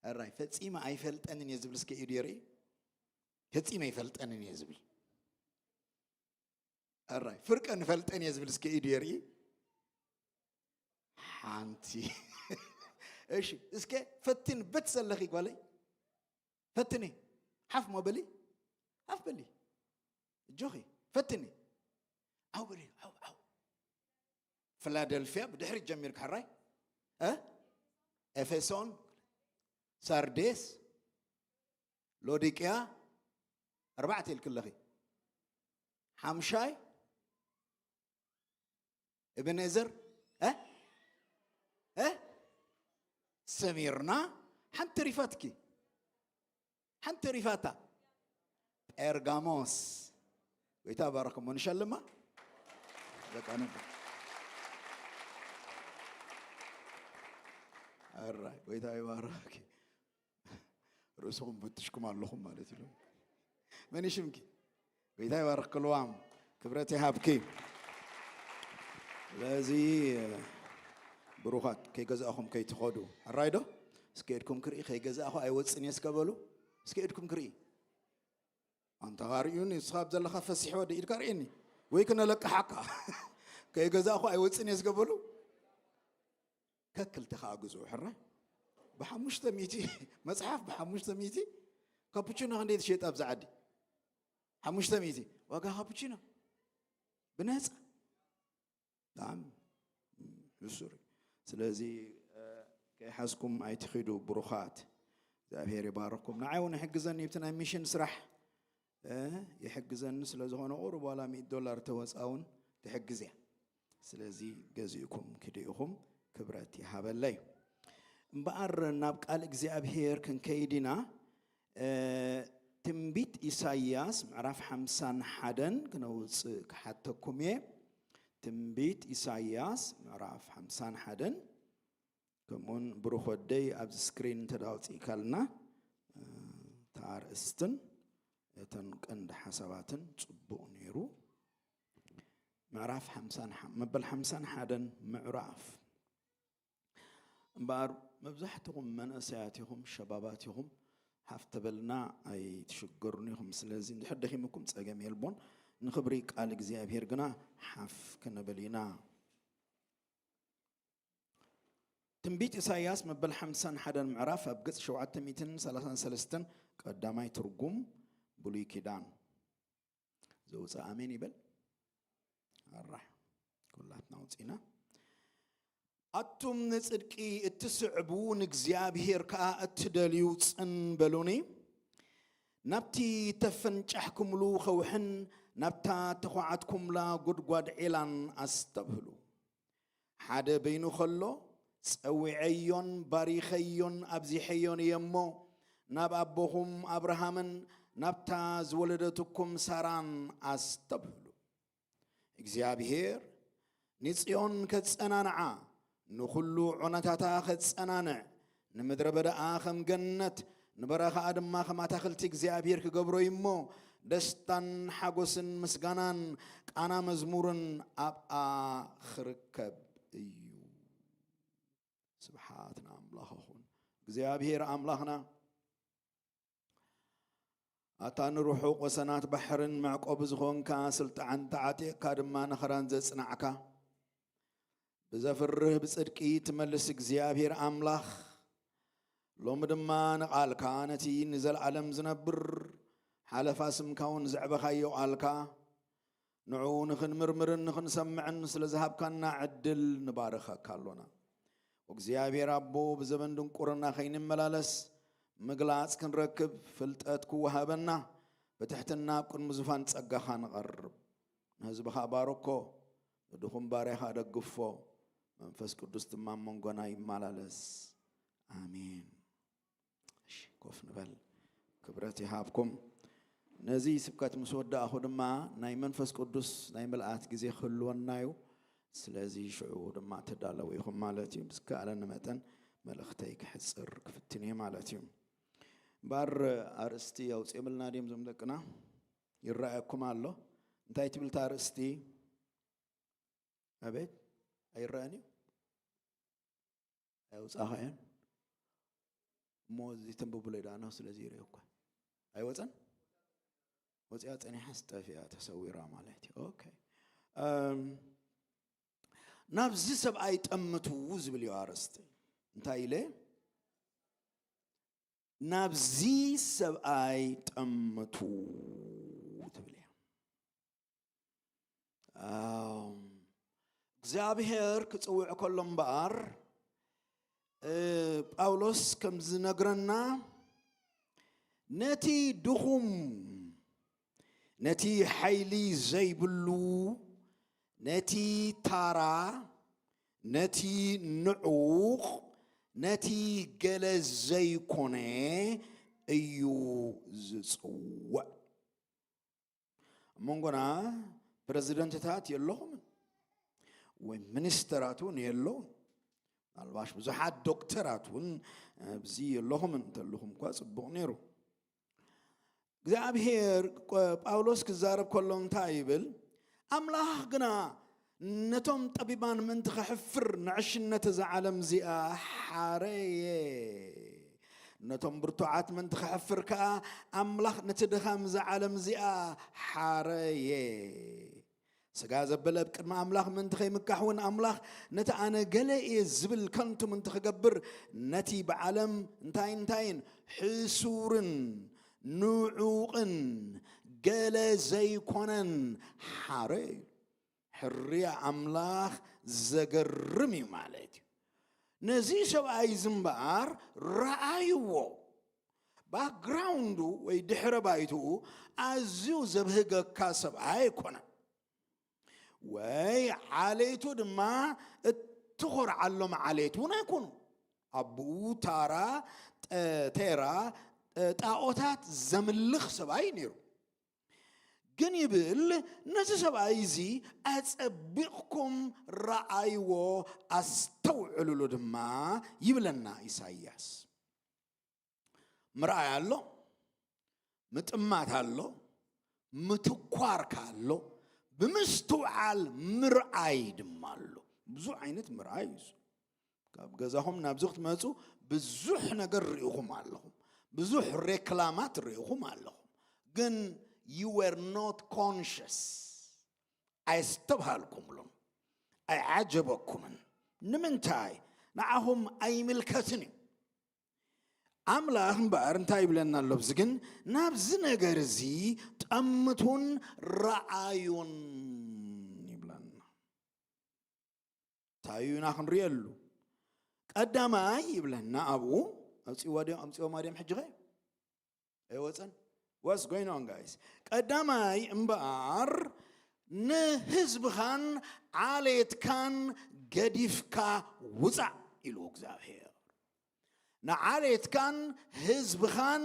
ኣራይ፣ ፈጺመ ኣይፈልጠንን እየ ዝብል እስከ ኢዱ የርኢ። ፈጺመ ኣይፈልጠንን እየ ዝብል። ኣራይ፣ ፍርቀ ንፈልጠን እየ ዝብል እስከ ኢዱ የርኢ። ሓንቲ። እሺ፣ እስከ ፈትን በት ዘለኺ ጓለይ። ፈትኒ። ሓፍ ሞ በሊ። ሓፍ በሊ። እጆኺ። ፈትኒ። ዓው በሊ፣ ዓው፣ ዓው። ፊላደልፊያ ብድሕሪት ጀሚርካ ሕራይ። እ? ኤፌሶን፣ ሳርዴስ፣ ሎዲቅያ፣ ኣርባዕተ ኢልኪ ኣለኺ። ሓምሻይ፣ እብንእዝር፣ እ? እ? ሰሚርና፣ ሓንቲ ሪፋትኪ። ሓንቲ ሪፋታ። ጴርጋሞስ። ጎይታ ባረኩም። ንሸልማ። በቃ ነበር። ኣራይ ጎይታ ይባርኽኪ። ርእስኹም ፈትሽኩም ኣለኹም ማለት እዩ። መን እዩ ሽምኪ? ጎይታ ይባርኽኪ ልዋም፣ ክብረት ይሃብኪ። ስለዚ ብሩኻት፣ ከይገዛእኹም ከይትኸዱ። ኣራይ ዶ? እስከ ኢድኩም ክርኢ። ከይገዛእኹ ኣይወፅን እየ እስከ በሉ። እስከ ኢድኩም ክርኢ። ኣንታ ኻርእዩኒ፣ ንስኻ ኣብ ዘለኻ ፈሲሕ ወዲ ኢድካ ርእየኒ ወይ ክነለቅሓካ። ከይገዛእኹ ኣይወፅን እየ እስከ በሉ። ከክልተ ኸዓ ግዝኡ ሕራይ። ብሓሙሽተ ሚእቲ መፅሓፍ፣ ብሓሙሽተ ሚእቲ ካፑቺኖ ክንደይ ትሸጥ ኣብዚ ዓዲ? ሓሙሽተ ሚእቲ ዋጋ ካፑቺኖ ብነፃ። ብጣዕሚ ሕሱር እዩ። ስለዚ እ፣ ከይሓዝኩም ኣይትኺዱ ብሩኻት። እግዚኣብሔር ይባርኩም። ንዓይ እውን ይሕግዘኒ፣ ብቲ ናይ ሚሽን ስራሕ እ፣ ይሕግዘኒ ስለ ዝኾነ፣ ቁሩብ ዋላ ሚእቲ ዶላር ተወፃ እውን ትሕግዝ እያ። ስለዚ ገዚእኩም ክድኢኹም ክብረት ይሃበለይ። እምበኣር ናብ ቃል እግዚኣብሔር ክንከይድ ኢና። እ፣ ትንቢት ኢሳይያስ ምዕራፍ ሓምሳን ሓደን ክነውፅእ ክሓተኩም እየ። ትንቢት ኢሳይያስ ምዕራፍ ሓምሳን ሓደን፣ ከምኡውን ብሩኽ ወደይ ኣብዚ ስክሪን እንተ ኣውፂእካልና፣ እ፣ እታ ኣርእስትን እተን ቀንዲ ሓሳባትን ፅቡቕ ነይሩ። ምዕራፍ ሓምሳን ሓ-፣ መበል ሓምሳን ሓደን ምዕራፍ። እምበኣር መብዛሕትኹም መንእሰያት ኢኹም፣ ሸባባት ኢኹም፣ ሓፍ ተበልና ኣይትሽገሩን ኢኹም። ስለዚ እንድሕር ደኺምኩም ጸገም የልቦን። ንኽብሪ ቃል እግዚኣብሔር ግና ሓፍ ክንብል ኢና። ትንቢት ኢሳይያስ መበል ሓምሳን ሓደን ምዕራፍ ኣብ ገጽ ሸውዓተ ሚእትን ሰላሳን ሰለስተን ቀዳማይ ትርጉም ብሉይ ኪዳን። ዘውፅእ ኣሜን ይበል። ኣራሕ ኩላትና ውፅኢና። ኣቱም ንጽድቂ እትስዕቡ፣ ንእግዚኣብሔር ከኣ እትደልዩ ጽን በሉኒ። ናብቲ ተፈንጫሕኩምሉ ኸውሕን ናብታ ተዃዓትኩምላ ጒድጓድ ዔላን ኣስተብህሉ። ሓደ በይኑ ኸሎ፣ ጸዊዐዮን ባሪኸዮን ኣብዚሐዮን እየ እሞ፣ ናብ ኣቦኹም ኣብርሃምን ናብታ ዝወለደትኩም ሳራን ኣስተብህሉ። እግዚኣብሄር ንጽዮን ከጸናንዓ፣ ንኹሉ ዑናታታ ከጸናንዕ፣ ንምድረ በዳኣ ኸም ገነት፣ ንበረኻኣ ድማ ኸም ኣታኽልቲ እግዚኣብሄር ክገብሮ እዩ እሞ፣ ደስታን ሓጎስን ምስጋናን ቃና መዝሙርን ኣብኣ ኽርከብ እዩ። ስብሓት ንኣምላኽ ይኹን። እግዚኣብሄር ኣምላኽና፣ ኣታ ንርሑቕ ወሰናት ባሕርን መዕቆቢ ዝኾንካ፣ ስልጣን ተዓጢቕካ ድማ ነኸራን ዘጽናዕካ፣ ብዘፍርህ ብጽድቂ ትመልስ እግዚኣብሄር ኣምላኽ፣ ሎሚ ድማ ንቓልካ፣ ነቲ ንዘለኣለም ዝነብር ሓለፋ ስምካ እውን ዘዕበኻዮ ቃልካ፣ ንዕኡ ንኽንምርምርን ንኽንሰምዕን ስለ ዝሃብካና ዕድል ንባርኸካ ኣሎና። እግዚኣብሔር ኣቦ፣ ብዘበን ድንቁርና ከይንመላለስ፣ ምግላጽ ክንረክብ ፍልጠት ክወሃበና፣ ብትሕትና ኣብ ቅድሚ ዙፋን ጸጋኻ ንቐርብ። ንህዝብኻ ባርኮ፣ ንድኹም ባርያኻ ደግፎ፣ መንፈስ ቅዱስ ድማ ኣብ መንጎና ይመላለስ። ኣሜን። እሺ፣ ኮፍ ንበል። ክብረት ይሃብኩም። ነዚ ስብከት ምስ ወዳእኹ ድማ ናይ መንፈስ ቅዱስ ናይ ምልኣት ግዜ ክህልወና እዩ። ስለዚ ሽዑ ድማ ትዳለዉ ኢኹም ማለት እዩ። ብዝከኣለኒ መጠን መልእኽተይ ክሕጽር ክፍትን እየ ማለት እዩ። እምበኣር ኣርእስቲ ኣውፅኦምልና ድዮም እዞም ደቅና? ይረኣየኩም ኣሎ። እንታይ ትብል እታ ኣርእስቲ? ኣቤት፣ ኣይረኣን እዩ። ኣይውፃእኻዮን እሞ እዚ ተንብብሎ ዳኣ ነው። ስለዚ ይርእዮ እኳ ኣይወፀን። ወፂኣ ፀኒሓስ ጠፊኣ ተሰዊራ ማለት እዩ። ኦኬ። እም፣ ናብዚ ሰብኣይ ጠምቱ ዝብል እዩ ኣርእስቲ። እንታይ ኢለ? ናብዚ ሰብኣይ ጠምቱ ትብል እያ። ኣም፣ እግዚኣብሔር ክጽውዕ ከሎ እምበኣር፣ እ፣ ጳውሎስ ከም ዝነግረና፣ ነቲ ድኹም፣ ነቲ ሓይሊ ዘይብሉ፣ ነቲ ታራ፣ ነቲ ንዑቕ፣ ነቲ ገለ ዘይኮነ እዩ ዝጽውዕ። ኣብ መንጎና ፕረዚደንትታት የለኹምን፣ ወይ ሚኒስተራት እውን የለውን፣ ምናልባሽ ብዙሓት ዶክተራት እውን ኣብዚ ኣለኹም እንተለኹም እኳ ጽቡቕ ነይሩ። እግዚኣብሔር ቆ- ጳውሎስ ክዛረብ ከሎ እንታይ ይብል? ኣምላኽ ግና ነቶም ጠቢባን ምእንቲ ከሕፍር ንዕሽነት እዛ ዓለም እዚኣ ሓረየ። ነቶም ብርቱዓት ምእንቲ ከሕፍር ከኣ ኣምላኽ ነቲ ድኻም እዛ ዓለም እዚኣ ሓረየ። ስጋ ዘበለ ኣብ ቅድሚ ኣምላኽ ምእንቲ ከይምካሕ እውን ኣምላኽ ነቲ ኣነ ገለ እየ ዝብል ከንቱ ምእንቲ ክገብር ነቲ ብዓለም እንታይ እንታይን ሕሱርን ንዑቕን ገለ ዘይኮነን ሓረ እዩ። ሕርያ ኣምላኽ ዘገርም እዩ ማለት እዩ። ነዚ ሰብኣይ እዚ እምበኣር ረኣይዎ። ባክግራውንዱ ወይ ድሕረ ባይትኡ ኣዝዩ ዘብህገካ ሰብኣይ ኣይኮነን። ወይ ዓሌቱ ድማ እትኾርዓሎም ዓሌት እውን ኣይኮኑ። ኣቦኡ ታራ፣ ጠ- ቴራ፣ ጠ- ጣዖታት ዘምልኽ ሰብኣይ ነይሩ። ግን ይብል ነዚ ሰብኣይ እዚ ኣጸቢቕኩም ረኣይዎ ኣስተውዕሉሉ ድማ ይብለና ኢሳይያስ። ምርኣይ ኣሎ፣ ምጥማት ኣሎ፣ ምትኳርካ ኣሎ፣ ብምስትውዓል ምርኣይ ድማ ኣሎ። ብዙሕ ዓይነት ምርኣይ እዩ። ካብ ገዛኹም ናብዚ ክትመፁ ብዙሕ ነገር ርኢኹም ኣለኹም፣ ብዙሕ ሬክላማት ርኢኹም ኣለኹም። ግን you were not conscious፣ ኣይስተብሃልኩምሉን፣ ኣይዓጀበኩምን። ንምንታይ? ንዓኹም ኣይምልከትን እዩ። ኣምላኽ እምበኣር እንታይ ይብለና ኣሎ? ኣብዚ ግን ናብዚ ነገር እዚ ጠምቱን ረኣዩን ይብለና። እንታይ እዩ ኢና ክንሪኤሉ? ቀዳማይ ይብለና ኣብኡ። ኣምፅዋ ድዮም ኣምፅዎም ድዮም ሕጂ ኸ ኣይወፀን? What's going on, guys? ቀዳማይ እምበኣር ንህዝብኻን ዓሌትካን ገዲፍካ ውፃእ ኢሉ እግዚኣብሔር። ንዓሌትካን ህዝብኻን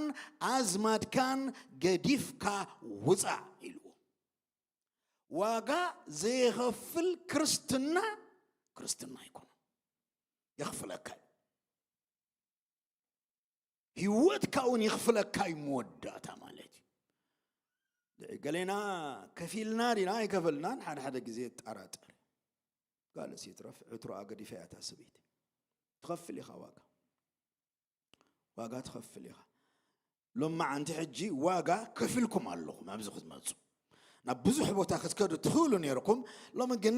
ኣዝማድካን ገዲፍካ ውፃእ ኢሉ። ዋጋ ዘይኸፍል ክርስትና ክርስትና ኣይኮነን። የኽፍለካ እዩ። ህይወትካ እውን የኽፍለካ እዩ። መወዳእታ ማለት እዩ። ገሌና ከፊልና ዲና ኣይከፈልናን ሓደ ሓደ ግዜ የጠራጥር። ካልእ ይትረፍ ዕትሮኣ ገዲፋ እያ እታ ሰበይቲ። ትኸፍል ኢኻ ዋጋ። ዋጋ ትኸፍል ኢኻ። ሎማዓንቲ ሕጂ ዋጋ ከፊልኩም ኣለኹም ኣብዚ ክትመፁ። ናብ ብዙሕ ቦታ ክትከዱ ትኽእሉ ነይርኩም። ሎሚ ግን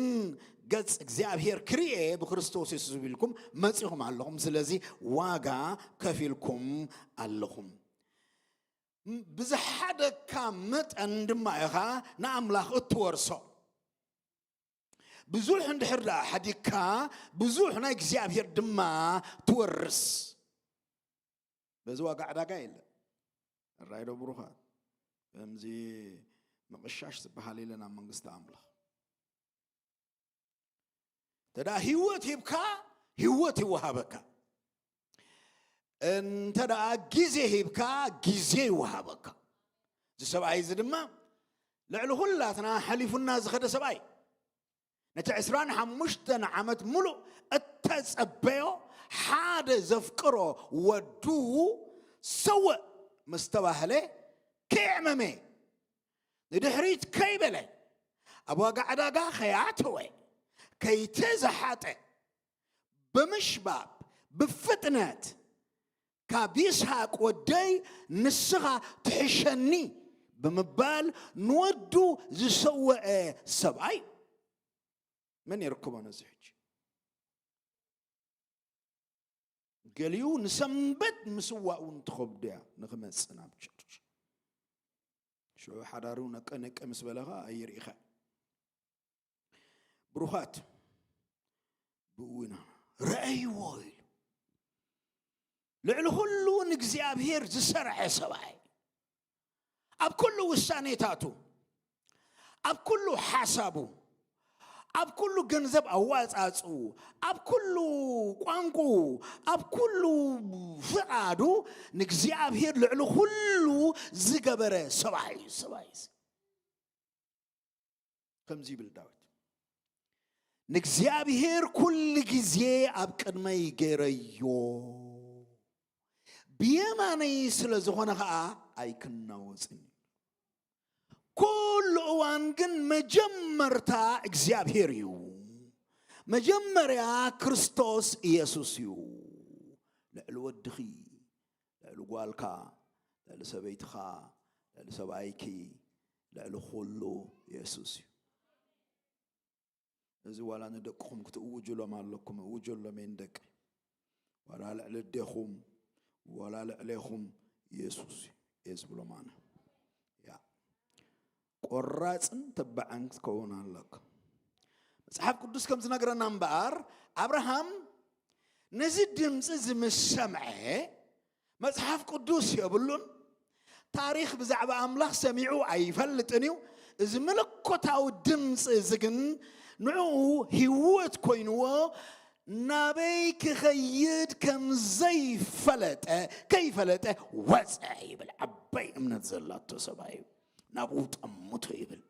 ገጽ እግዚኣብሔር ክርኤ ብክርስቶስ የሱስ ዝብልኩም መጺኹም ኣለኹም። ስለዚ ዋጋ ከፊልኩም ኣለኹም። ብዝሓደካ መጠን ድማ ኢኻ ንኣምላኽ እትወርሶ። ብዙሕ እንድሕር ደኣ ሓዲግካ ብዙሕ ናይ እግዚኣብሔር ድማ ትወርስ። በዚ ዋጋ ዕዳጋ የለን። ራይዶ ብሩኻት ከምዚ ምቕሻሽ ዝበሃል የለን ኣብ መንግስቲ ኣምላኽ። እንተ ደኣ ህይወት ሂብካ ህይወት ይወሃበካ። እንተ ደኣ ግዜ ሂብካ ግዜ ይወሃበካ። እዚ ሰብኣይ እዚ ድማ ልዕሊ ኩላትና ሓሊፉና ዝኸደ ሰብኣይ፣ ነቲ ዕስራን ሓሙሽተን ዓመት ሙሉእ እተጸበዮ ሓደ ዘፍቅሮ ወዱ ሰውእ ምስ ተባህለ ከየዕመመ፣ ንድሕሪት ከይበለ፣ ኣብ ዋጋ ዕዳጋ ከይኣተወ፣ ከይተዘሓጠ፣ ብምሽባብ ብፍጥነት ካብ ይስሐቅ ወደይ ንስኻ ትሕሸኒ ብምባል ንወዱ ዝሰወአ ሰብኣይ መን የርክቦ ነዚ ሕጂ? ገሊኡ ንሰንበት ምስዋእ እውን ትኸብዶ እያ ንክመጽእ ናብ ቸርች። ሽዑ ሓዳሩ ነቀ ነቀ ምስ በለኻ ኣይርኢኻ። ብሩኻት ብእውና ረኣይዎ ኢሉ ልዕሊ ኩሉ ንእግዚኣብሔር ዝሰርዐ ሰብኣይ ኣብ ኩሉ ውሳኔታቱ፣ ኣብ ኩሉ ሓሳቡ፣ ኣብ ኩሉ ገንዘብ ኣዋጻጽኡ፣ ኣብ ኩሉ ቋንቁ፣ ኣብ ኩሉ ፍቓዱ ንእግዚኣብሔር ልዕሊ ኩሉ ዝገበረ ሰብኣይ እዩ። ሰብኣይ እዚ ከምዚ ይብል ዳዊት፣ ንእግዚኣብሔር ኩሉ ግዜ ኣብ ቅድመይ ገይረዮ፣ ብየማነይ ስለ ዝኾነ ኸኣ ኣይክናወጽን እዩ። ኩሉ እዋን ግን መጀመርታ እግዚኣብሔር እዩ። መጀመርያ ክርስቶስ ኢየሱስ እዩ። ልዕሊ ወድኺ፣ ልዕሊ ጓልካ፣ ልዕሊ ሰበይትኻ፣ ልዕሊ ሰብኣይኪ፣ ልዕሊ ኩሉ ኢየሱስ እዩ። እዚ ዋላ ንደቅኹም ክትእውጁሎም ኣለኩም፣ እውጀሎም የን ደቂ። ዋላ ልዕሊ ኣዴኹም፣ ዋላ ልዕሌኹም ኢየሱስ እየ ዝብሎም ኣነ። ያ። ቆራጽን ተባዕን ክትከውን ኣለካ። መጽሓፍ ቅዱስ ከም ዝነግረና እምበኣር፣ ኣብርሃም ነዚ ድምፂ እዚ ምስ ሰምዐ፣ መጽሓፍ ቅዱስ የብሉን፣ ታሪኽ ብዛዕባ ኣምላኽ ሰሚዑ ኣይፈልጥን እዩ። እዚ መለኮታዊ ድምፂ እዚ ግን ንዕኡ ህይወት ኮይንዎ፣ ናበይ ክኸይድ ከም ዘይፈለጠ፣ ከይፈለጠ ወፀ ይብል። ዓባይ እምነት ዘላቶ ሰብኣይ እዩ። ናብኡ ጠምቶ ይብል።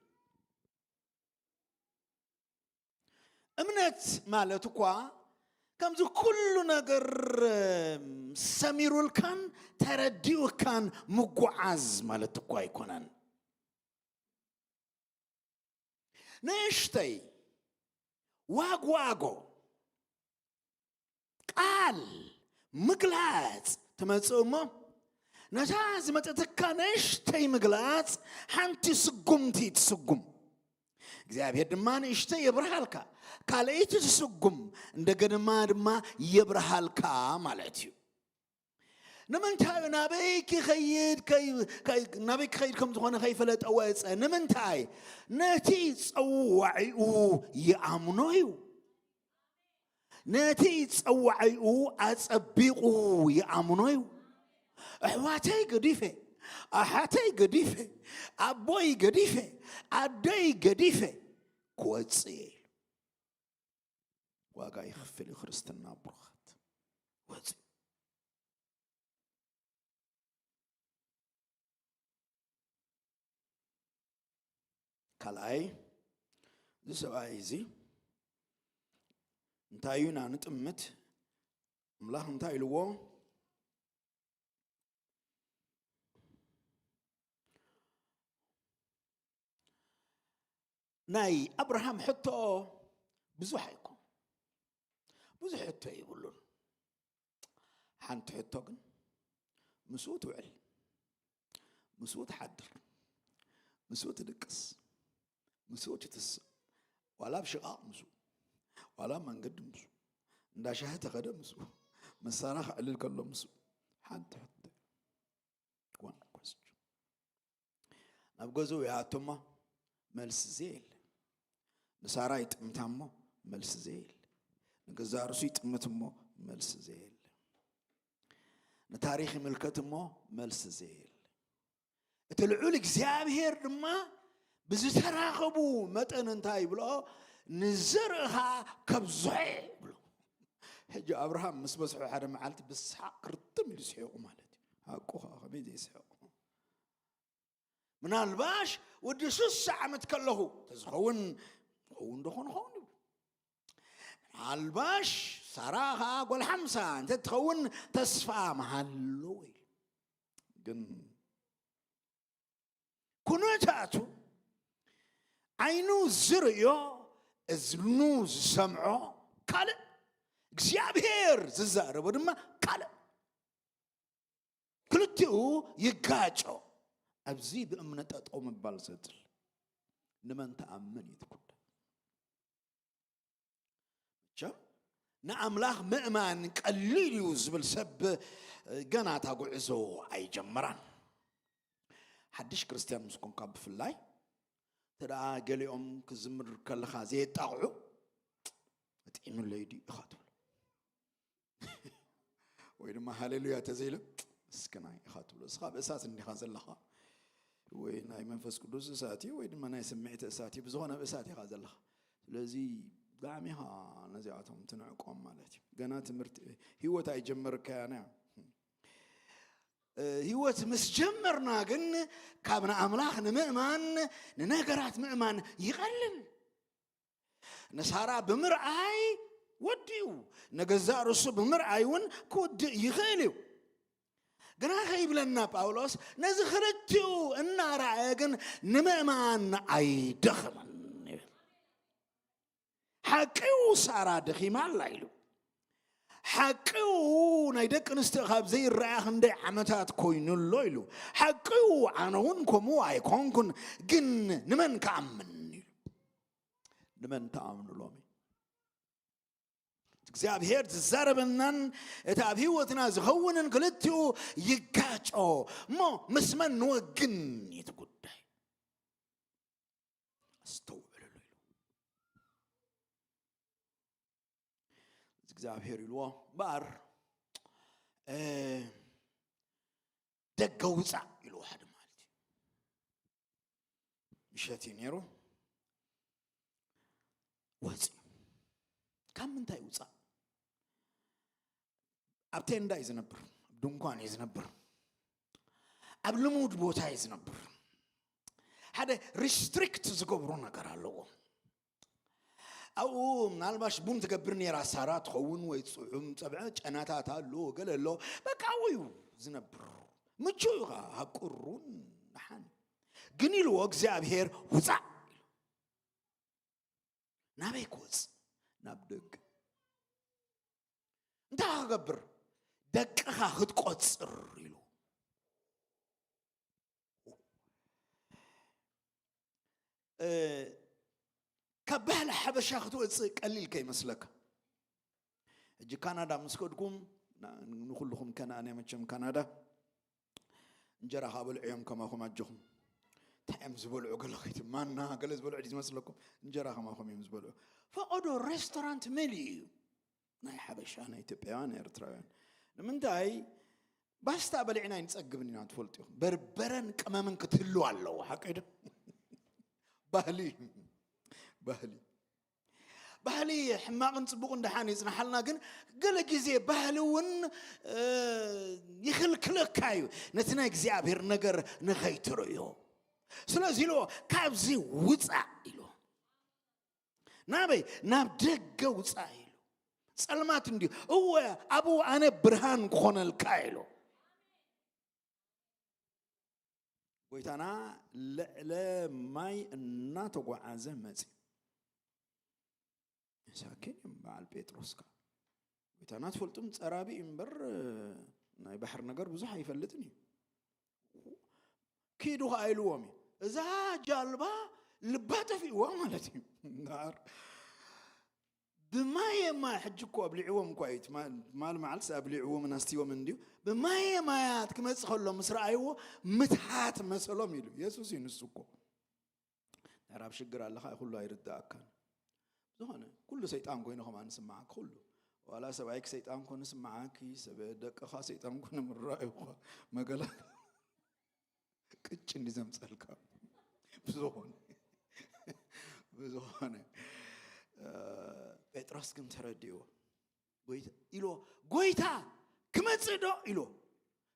እምነት ማለት እኳ ከምዚ ኩሉ ነገር ሰሚሩልካን ተረዲኡካን ምጉዓዝ ማለት እኳ ኣይኮነን። ንእሽተይ ዋግዋጎ ቃል ምግላጽ ትመጽእ እሞ፣ ነታ ዝመጸትካ ንእሽተይ ምግላጽ ሓንቲ ስጉምቲ ትስጉም። እግዚኣብሔር ድማ ንእሽተይ የብርሃልካ፣ ካልኣይቲ ትስጉም፣ እንደገና ድማ የብርሃልካ ማለት እዩ። ንምንታይ እዩ ናበይ ክኸይድ ከይ-፣ ከይ-፣ ናበይ ክኸይድ ከም ዝኾነ ከይፈለጠ ወፀ? ንምንታይ? ነቲ ጸዋዒኡ ይኣምኖ እዩ። ነቲ ጸዋዒኡ ኣጸቢቑ ይኣምኖ እዩ። ኣሕዋተይ ገዲፈ፣ ኣሓተይ ገዲፈ፣ ኣቦይ ገዲፈ፣ ኣደይ ገዲፈ ክወጽእ እየ ኢሉ። ዋጋ ይኽፍል እዩ ክርስትና ብሩኻት። ወጽኡ። ካልኣይ፣ እዚ ሰብኣይ እዚ እንታይ እዩ ኢና ንጥምት? ኣምላኽ እንታይ ኢልዎ? ናይ ኣብርሃም ሕቶ ብዙሕ ኣይኮን፣ ብዙሕ ሕቶ ይብሉን። ሓንቲ ሕቶ ግን፣ ምስኡ ትውዕል፣ ምስኡ ትሓድር፣ ምስኡ ትድቅስ፣ ምስኡ ትትስእ፣ ዋላ ኣብ ሽቓቕ ምስኡ፣ ዋላ ኣብ መንገዲ ምስኡ፣ እንዳ ሻሂ ተኸደ ምስኡ፣ መሳራ ክዕልል ከሎ ምስኡ። ሓንቲ ሕቶ፣ one question። ናብ ገዝኡ ይኣቱ እሞ መልሲ ዘየለ። ንሳራ ይጥምታ እሞ መልሲ ዘየለ። ንገዛእ ርእሱ ይጥምት እሞ መልሲ ዘየለ። ንታሪኽ ይምልከት እሞ መልሲ ዘየለ። እቲ ልዑል እግዚኣብሔር ድማ ብዝተራኸቡ መጠን እንታይ ይብሎ? ንዘርእኻ ከብዝሖ ይብሎ። ሕጂ ኣብርሃም ምስ በዝሖ ሓደ መዓልቲ ብስሓቕ ክርትም ኢሉ ስሒቑ ማለት እዩ። ሓቁ ኸዓ ከመይ ዘይስሕቕ? ምናልባሽ ወዲ ስሳ ዓመት ከለኹ ተዝኸውን፣ ዝኸውን ዶ ኾን ኸውን እዩ። ምናልባሽ ሳራ ኸዓ ጓል ሓምሳ እንተ ትኸውን ተስፋ ምሃለዎ ኢሉ። ግን ኩነታቱ ዓይኑ ዝርእዮ፣ እዝኑ ዝሰምዖ ካልእ፣ እግዚኣብሔር ዝዛረቦ ድማ ካልእ። ክልቲኡ ይጋጮ። ኣብዚ ብእምነት ጠጠው ምባል ዘድሊ። ንመን ትኣምን እዩ እቲ ጉዳይ። መቸም ንኣምላኽ ምእማን ቀሊል እዩ ዝብል ሰብ ገና እታ ጉዕዞ ኣይጀመራን። ሓድሽ ክርስትያን ምስ ኮንካ ብፍላይ፣ እንተ ደኣ ገሊኦም ክዝምር ከለኻ ዘየጣቕዑ፣ "ኣጥዒሙለይ ድዩ?" ኢኻ ትብሎ። ወይ ድማ ሃሌሉያ ተዘይለ፣ "ምስክናይ" ኢኻ ትብሎ። እስኻ ኣብ እሳት እንዲኻ ዘለኻ፣ ወይ ናይ መንፈስ ቅዱስ እሳት እዩ፣ ወይ ድማ ናይ ስምዒት እሳት እዩ። ብዝኾነ ኣብ እሳት ኢኻ ዘለኻ። ስለዚ ብጣዕሚ ኢኻ ነዚኣቶም ትንዕቆም ማለት እዩ። ገና ትምህርቲ፣ ህይወት ኣይጀመርካያን እያ። እ፣ ህይወት ምስ ጀመርና ግን ካብ ንኣምላኽ ንምእማን፣ ንነገራት ምእማን ይቐልል። ንሳራ ብምርኣይ ወዲኡ፣ ንገዛእ ርእሱ ብምርኣይ እውን ክወድእ ይኽእል እዩ። ግና ከይብለና ጳውሎስ፣ ነዚ ክልቲኡ እናረኣየ ግን ንምእማን ኣይደኸመን ይብል። ሓቂው ሳራ ደኺማ ኣላ ኢሉ። ሓቂው ናይ ደቂ ኣንስትዮ ካብ ዘይረኣያ ክንደይ ዓመታት ኮይኑ ኣሎ ኢሉ። ሓቂው ኣነ እውን ከምኡ ኣይኮንኩን፣ ግን ንመን ክኣምን ኢሉ። ንመን ትኣምኑ ሎሚ? እግዚኣብሔር ዝዛረበናን እቲ ኣብ ህይወትና ዝኸውንን ክልቲኡ ይጋጮ። እሞ ምስ መን ንወግን እዩ እቲ ጉዳይ። ኣስተውዕልሉ ኢሉ እግዚኣብሔር ኢልዎ። እምበኣር ደገ ውፃእ ኢልዎ ሓደ ማለት እዩ። ምሸት እዩ ነይሩ። ወፂ ካብ ምንታይ ውፃእ? ኣብ ቴንዳ እዩ ዝነብር፣ ኣብ ድንኳን እዩ ዝነብር፣ ኣብ ልሙድ ቦታ እዩ ዝነብር። ሓደ ሪስትሪክት ዝገብሮ ነገር ኣለዎ። ኣብኡ ምናልባሽ ቡን ትገብር ነይራ ሳራ ትኸውን፣ ወይ ፅዑም ፀብዐ ጨናታት ኣሎ፣ ገለ ኣሎ። በቃ ኣብኡ እዩ ዝነብር። ምቹ እዩ ከዓ፣ ኣብ ቁሩን ደሓን። ግን ኢልዎ እግዚኣብሔር ውፃእ ኢሉ። ናበይ ክወፅእ? ናብ ደገ። እንታይ ክገብር? ደቅኻ ክትቆፅር ኢሉ። ካብ ባህሊ ሓበሻ ክትወፅእ ቀሊል ከይመስለካ። ሕጂ ካናዳ ምስ ከድኩም፣ ንኩልኹም ከነኣንያ መቸም ካናዳ እንጀራ ከበልዑ እዮም ከማኹም ኣጆኹም። እንታይ እዮም ዝበልዑ? ገለ ኸይት ማና ገለ ዝበልዑ ድዩ ዝመስለኩም? እንጀራ ከማኹም እዮም ዝበልዑ። ፈቐዶ ሬስቶራንት መሊኡ እዩ፣ ናይ ሓበሻ፣ ናይ ኢትዮጵያውያን፣ ኤርትራውያን። ንምንታይ? ባስታ በሊዕና ኣይንጸግብን ኢና፣ ትፈልጡ ኢኹም። በርበረን ቅመምን ክትህሉ ኣለዎ። ሓቂ ዶ? ባህሊ፣ ባህሊ። ባህሊ ሕማቕን ጽቡቕን ደሓን ይጽናሓልና፣ ግን ገለ ግዜ ባህሊ እውን ይኽልክለካ እዩ፣ ነቲ ናይ እግዚኣብሔር ነገር ንኸይትርእዮ። ስለዚ ኢልዎ፣ ካብዚ ውጻእ ኢልዎ። ናበይ? ናብ ደገ ውጻእ ኢሉ። ጸልማት እንድዩ። እወ፣ ኣብኡ ኣነ ብርሃን ክኾነልካ ኢሉ። ጎይታና ልዕለ ማይ እናተጓዓዘ መጺ። መሳኪን እዮም በዓል ጴጥሮስ ከ። ጎይታና ትፈልጡም ጸራቢ እዩ እምበር፣ ናይ ባሕሪ ነገር ብዙሕ ኣይፈልጥን እዩ። ኪዱ ከኣ ኢልዎም እዩ። እዛ ጃልባ ልባ ጠፊእዋ ማለት እዩ። እምበኣር ብማየ ማይ ሕጂ እኮ ኣብሊዕዎም እኳ እዩ። ትማ-፣ ትማል መዓልቲ ኣብሊዕዎም እናስትዮም እንድዩ። ብማየ ማያት ክመጽእ ከሎ ምስ ረኣይዎ ምትሃት መሰሎም ኢሉ። የሱስ እዩ ንሱ እኮ። ነራብ ሽግር ኣለኻ፣ ኩሉ ኣይርዳእካን። ዝኾነ ኩሉ ሰይጣን ኮይኑ ከማን ንስማዓክ ኩሉ። ዋላ ሰብኣይክ ሰይጣን ኮኑ ስማዓኪ፣ ሰብ ደቅኻ ሰይጣን ኮኑ ምራእዩኻ መገላ ቅጭ እንዲ ዘምጸልካ። ብዝኾነ፣ ብዝኾነ፣ እ፣ ጴጥሮስ ግን ተረዲእዎ። ጎይታ ኢልዎ፣ "ጎይታ፣ ክመጽእ ዶ?" ኢልዎ።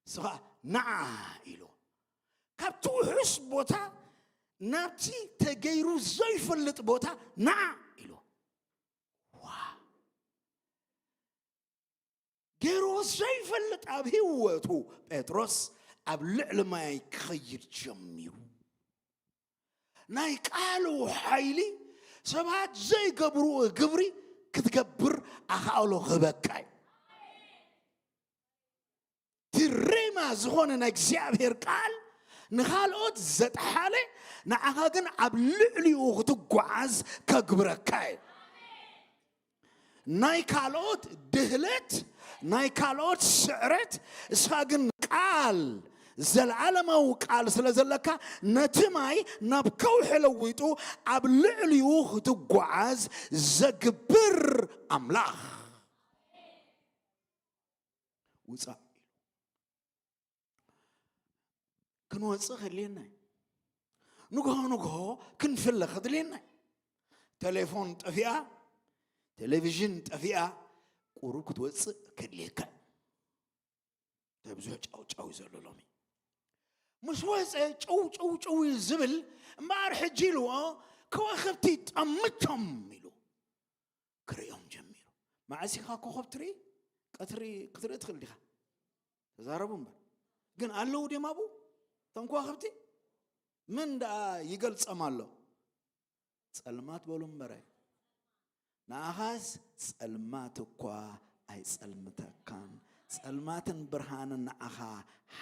ንሱ ኸኣ፣ "ንዓ" ኢልዎ። ካብቲ ውሑስ ቦታ ናብቲ ተገይሩ ዘይፈልጥ ቦታ ንዓ ኢልዎ። ዋ! ገይርዎ ዘይፈልጥ ኣብ ህይወቱ ጴጥሮስ ኣብ ልዕሊ ማይ ክኸይድ ጀሚሩ። ናይ ቃሉ ሓይሊ ሰባት ዘይገብርዎ ግብሪ ክትገብር ኣኻእሎ ክህበካ እዩ። እቲ ሬማ ዝኾነ ናይ እግዚኣብሔር ቃል ንኻልኦት ዘጥሓለ፣ ንዓኻ ግን ኣብ ልዕሊኡ ክትጓዓዝ ከግብረካ እዩ። ናይ ካልኦት ድህለት፣ ናይ ካልኦት ስዕረት፣ እስኻ ግን ቃል፣ ዘለዓለማዊ ቃል ስለ ዘለካ፣ ነቲ ማይ ናብ ከውሒ ለዊጡ ኣብ ልዕሊኡ ክትጓዓዝ ዘግብር ኣምላኽ። ውጻእ ኢሉ። ክንወጽእ ከድልየና እዩ። ንግሆ ንግሆ ክንፍለ ከድልየና እዩ። ቴሌፎን ጠፊኣ፣ ቴሌቪዥን ጠፊኣ፣ ቁሩብ ክትወጽእ ከድልየካ እዩ። እንታይ ብዙሕ ጫው ጫው እዩ ዘሎ ሎሚ። ምስ ወጸ ጭው ጭው ጭው እዩ ዝብል እምበኣር፣ ሕጂ ኢልዎ፣ "ከዋኽብቲ ጠምቶም" ኢሉ። ክርእዮም ጀሚሩ። መዓስ ኢኻ ኮኸብ ትርኢ? ቀትሪ ክትርኢ ትኽእል ዲኻ? ተዛረቡ እምበር። ግን ኣለዉ ድዮም ኣብኡ እቶም ከዋኽብቲ? መን ደኣ ይገልጾም ኣሎ? ጸልማት በሉ እምበረ። ንኣኻስ ጸልማት እኳ ኣይጸልምተካን። ጸልማትን ብርሃንን ንኣኻ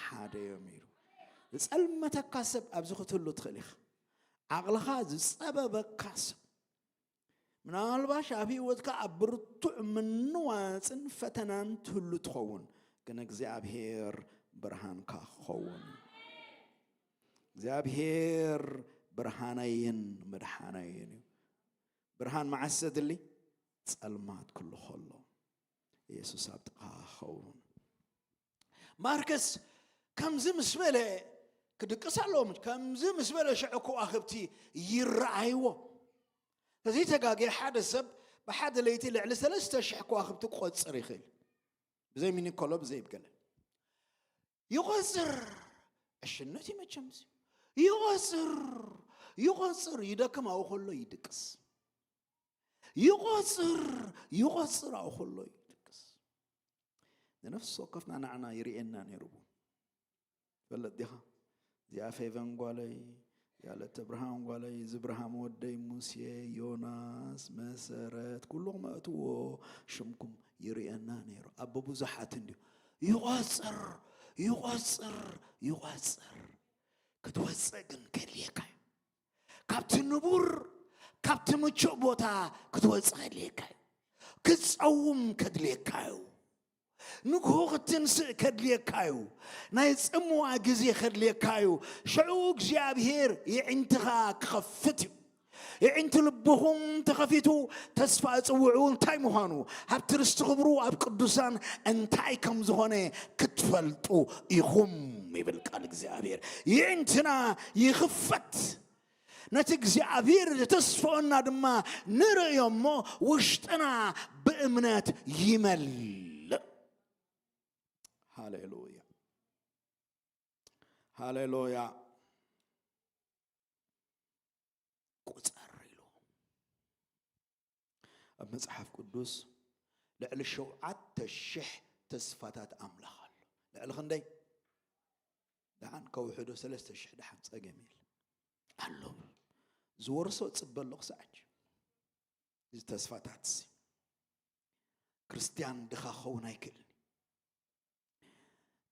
ሓደ እዮም ኢሉ። ዝጸልመተካ ሰብ ኣብዚ ክትህሉ ትኽእል ኢኻ። ዓቕልኻ ዝጸበበካ ሰብ፣ ምናልባሽ ኣብ ህይወትካ ኣብ ብርቱዕ ምንዋጽን ፈተናን ትህሉ ትኸውን፣ ግን እግዚኣብሔር ብርሃንካ ክኸውን እዩ። እግዚኣብሔር ብርሃነይን መድሓነይን እዩ። ብርሃን መዓስ ዘድሊ? ጸልማት ክሉ ከሎ፣ የሱስ ኣብ ጥቓኻ ክኸውን። ማርከስ ከምዚ ምስ በለ ክድቅስ ኣለዎ። ከምዚ ምስ በለ ሽዑ ከዋኽብቲ ይረኣይዎ። ተዘይተጋግየ ሓደ ሰብ ብሓደ ለይቲ ልዕሊ ሰለስተ ሽሕ ከዋኽብቲ ክቆጽር ይኽእል። ብዘይ ሚኒኮሎ፣ ብዘይ ብገለ ይቆጽር። ዕሽነት እዩ መቸም እዚ። ይቆጽር፣ ይቆጽር፣ ይደክም ኣብኡ ከሎ ይድቅስ። ይቆጽር፣ ይቆጽር ኣብኡ ከሎ ይድቅስ። ንነፍሲ ወከፍና ንዓና ይርእየና ነይሩ። ትፈልጥ ዲኻ? እዚኣ ፌቨን ጓለይ፣ እዚኣ ለተ ብርሃን ጓለይ፣ እዚ ብርሃን ወደይ፣ ሙሴ፣ ዮናስ፣ መሰረት፣ ኩልኹም ኣእትዎ ሽምኩም ይርእየና ነይሩ። ኣብ ብዙሓት እንድዩ። ይቆጽር፣ ይቆጽር፣ ይቆጽር። ክትወጽእ ግን ከድልየካ እዩ። ካብቲ ንቡር፣ ካብቲ ምቹእ ቦታ ክትወጽእ ከድልየካ እዩ። ክትጸውም ከድልየካ እዩ። ንግሆ ክትንስእ ከድልየካ እዩ። ናይ ጽምዋ ግዜ ከድልየካ እዩ። ሽዑ እግዚኣብሔር የዒንትኻ ክኸፍት እዩ። የዒንቲ ልብኹም ተኸፊቱ ተስፋ ጽውዑ እንታይ ምዃኑ፣ ሃብቲ ርስቲ ክብሩ ኣብ ቅዱሳን እንታይ ከም ዝኾነ ክትፈልጡ ኢኹም ይብል ቃል እግዚኣብሔር። የዒንትና ይኽፈት። ነቲ እግዚኣብሔር ዘተስፈወና ድማ ንርእዮ እሞ ውሽጥና ብእምነት ይመልእ። ሃሌሉያ፣ ሃሌሉያ። ቁጸር ኢሉ ኣብ መጽሓፍ ቅዱስ ልዕሊ ሸውዓተ ሽሕ ተስፋታት ኣምላኽ ኣሎ። ልዕሊ ክንደይ? ደሓን ከውሕዶ ሰለስተ ሽሕ ደሓን ጸገም የለ ኣሎ። ዝወርሶ ጽበ ኣሎ ክሳዕ ሕጂ። እዚ ተስፋታት እዚ ክርስትያን ድኻ ክኸውን ኣይክእልን።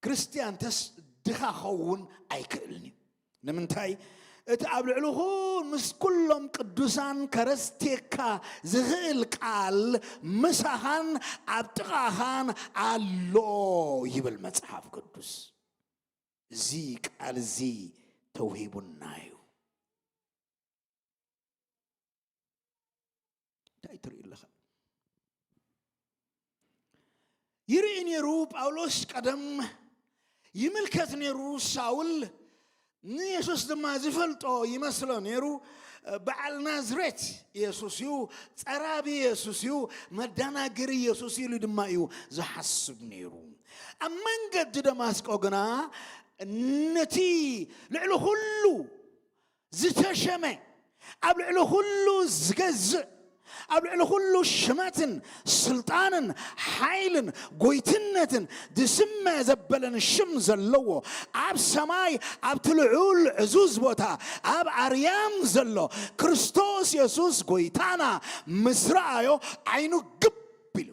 ክርስትያን ተስ-፣ ድኻ ክኸውን ኣይክእልን እዩ። ንምንታይ? እቲ ኣብ ልዕሊ ኹን ምስ ኩሎም ቅዱሳን ከረስቴካ ዝኽእል ቃል ምሳኻን ኣብ ጥቓኻን ኣሎ ይብል መጽሓፍ ቅዱስ። እዚ ቃል እዚ ተውሂቡና እዩ። እንታይ ትርኢ ኣለኻ? ይርኢ ነይሩ። ጳውሎስ ቀደም ይምልከት ነይሩ። ሳውል ንየሱስ ድማ ዝፈልጦ ይመስሎ ነይሩ። በዓል ናዝሬት የሱስ እዩ፣ ጸራቢ የሱስ እዩ፣ መዳናገሪ የሱስ ኢሉ ድማ እዩ ዝሓስብ ነይሩ። ኣብ መንገዲ ደማስቆ ግና ነቲ ልዕሊ ኩሉ ዝተሸመ፣ ኣብ ልዕሊ ኩሉ ዝገዝእ፣ ኣብ ልዕሊ ኩሉ ሽመትን ስልጣንን ሓይልን ጎይትነትን ዝስመ ዘበለን ሽም ዘለዎ፣ ኣብ ሰማይ ኣብቲ ልዑል ዕዙዝ ቦታ ኣብ ኣርያም ዘሎ ክርስቶስ የሱስ ጎይታና ምስ ረኣዮ ዓይኑ ግብ ኢሉ።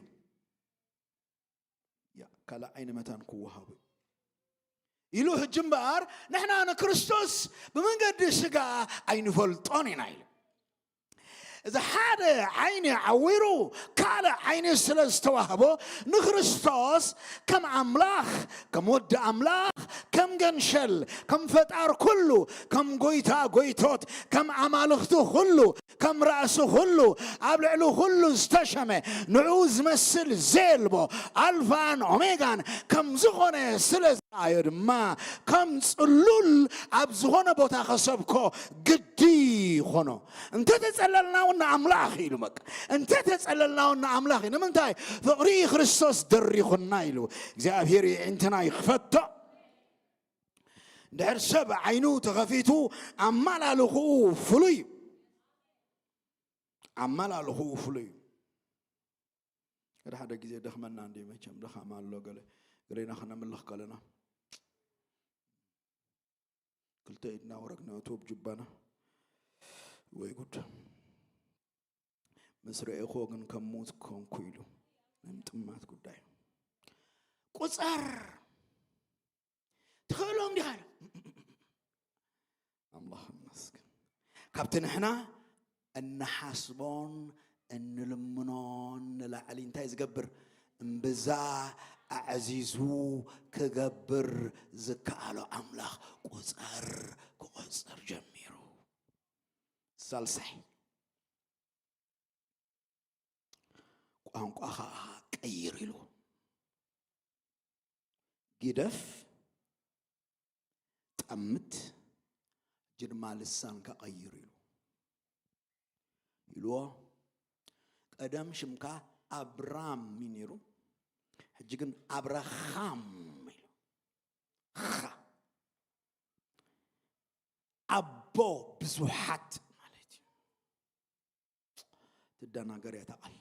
ያ፣ ካልእ ዓይኒ መታን ክወሃቡ ኢሉ። ሕጂ እምበኣር ንሕና ንክርስቶስ ብመንገዲ ስጋ ኣይንፈልጦን ኢና ኢሉ። እዚ ሓደ ዓይኒ ዓዊሩ ካልእ ዓይኒ ስለ ዝተዋህቦ ንክርስቶስ ከም ኣምላኽ፣ ከም ወዲ ኣምላኽ፣ ከም ገንሸል፣ ከም ፈጣር ኩሉ፣ ከም ጎይታ ጎይቶት፣ ከም ኣማልኽቲ ኩሉ፣ ከም ራእሲ ኩሉ፣ ኣብ ልዕሊ ኩሉ ዝተሸመ፣ ንዕኡ ዝመስል ዘየልቦ፣ ኣልፋን ኦሜጋን ከም ዝኾነ ስለ ዝረኣዮ ድማ፣ ከም ጽሉል ኣብ ዝኾነ ቦታ ከሰብኮ ግዲ ይኾኖ። እንተ ተጸለልና እውን ንኣምላኽ ኢሉ፣ በቃ፣ እንተ ተጸለልና እውን ንኣምላኽ እዩ። ንምንታይ? ፍቕሪ ክርስቶስ ደሪኹና ኢሉ። እግዚኣብሔር የዒንትና ይኽፈቶ። እንድሕር ሰብ ዓይኑ ተኸፊቱ ኣመላልኽኡ ፍሉይ እዩ። ኣመላልኽኡ ፍሉይ እዩ። ሓደ ሓደ ግዜ ደኽመና እንዲ መቸም ድኻም ኣሎ። ገለ ገሌና ክነምልኽ ከለና ክልተ ኢድና ወረግና እቱ ኣብ ጁባና። ወይ ጉድ! ምስ ረኤኹዎ ግን ከም ሙት ኮንኩ ኢሉ ናይ ምጥማት ጉዳይ። ቁፀር ትኽእሎም ዲኻ ኢሉ። ኣምላኽ ይመስገን። ካብቲ ንሕና እንሓስቦን እንልምኖን ንላዕሊ እንታይ ዝገብር? እምብዛ ኣዕዚዙ ክገብር ዝከኣሎ ኣምላኽ ቁፀር ክቆፅር ጀሚሩ። ሳልሳይ ቋንቋኻ ቀይር ኢሉ። ግደፍ፣ ጠምት፣ ሕጂ ድማ ልሳንካ ቀይር ኢሉ ኢልዎ። ቀደም ሽምካ ኣብራም እዩ ነይሩ፣ ሕጂ ግን ኣብራኻም ኢሉ። ኻ ኣቦ ብዙሓት ማለት እዩ። ትደናገር እያ እታ ቃል።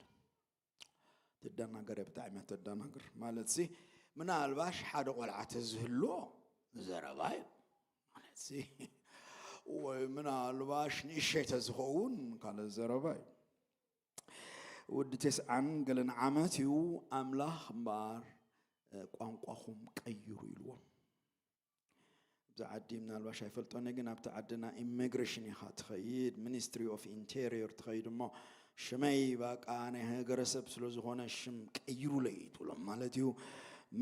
ትደናገር እያ፣ ብጣዕሚ እያ ተደናግር። ማለት ሲ ምናልባሽ ሓደ ቆልዓ ተዝህልዎ ዘረባ እዩ። ማለት ሲ ወይ ምናልባሽ ንእሸይ ተዝኸውን ካልእ ዘረባ እዩ። ውዲ ተስዓን ገለን ዓመት እዩ ኣምላኽ እምበኣር እ፣ ቋንቋኹም ቀይሩ ኢልዎም። ኣብዚ ዓዲ ምናልባሽ ኣይፈልጦን እየ፣ ግን ኣብቲ ዓድና ኢሚግሬሽን ኢኻ ትኸይድ፣ ሚኒስትሪ ኦፍ ኢንቴሪየር ትኸይድ እሞ ሽመይ በቃ ናይ ሃገረሰብ ስለ ዝኾነ ሽም ቀይሩለይ ትብሎም ማለት እዩ።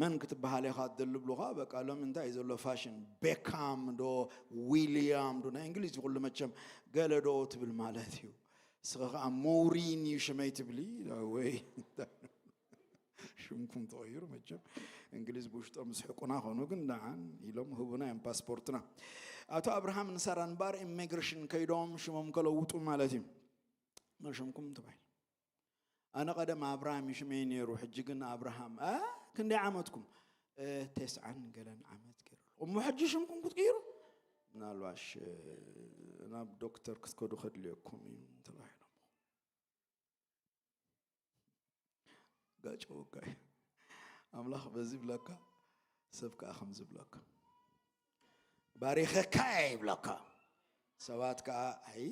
መን ክትበሃል ኢኻ ትደሊ ብሉኻ፣ በቃ ሎሚ እንታይ እዩ ዘሎ ፋሽን፣ ቤካም ዶ ዊልያም ዶ፣ ናይ እንግሊዝ ኩሉ መቸም ገለ ዶ ትብል ማለት እዩ። ንስኻ ኸዓ ሞውሪን እዩ ሽመይ ትብሊ ወይ ሽምኩም ተቐይሩ። መቸም እንግሊዝ ብውሽጦም ዝስሕቁና ኾኑ ግን ደሓን ኢሎም ህቡና እዮም ፓስፖርትና። ኣቶ ኣብርሃም ንሳራን ባር ኢሚግሬሽን ከይዶም ሽሞም ከለውጡ ማለት እዩ። ሽምኩም ተባሂሉ። ኣነ ቀደም ኣብርሃም እዩ ሽመይ ነይሩ፣ ሕጂ ግን ኣብርሃም። እ፣ ክንደይ ዓመትኩም? እ፣ ተስዓን ገለን ዓመት ገይሩ። እሞ ሕጂ ሽምኩም ክትቅይሩ? ምናልባሽ፣ እ፣ ናብ ዶክተር ክትከዱ ከድልየኩም እዩ ተባሂሎም። ጋጨ ወጋይ። ኣምላኽ በዚ ይብለካ፣ ሰብ ከኣ ከምዚ ይብለካ። ባሪኸካ እየ ይብለካ። ሰባት ከኣ፣ "ኣይ፣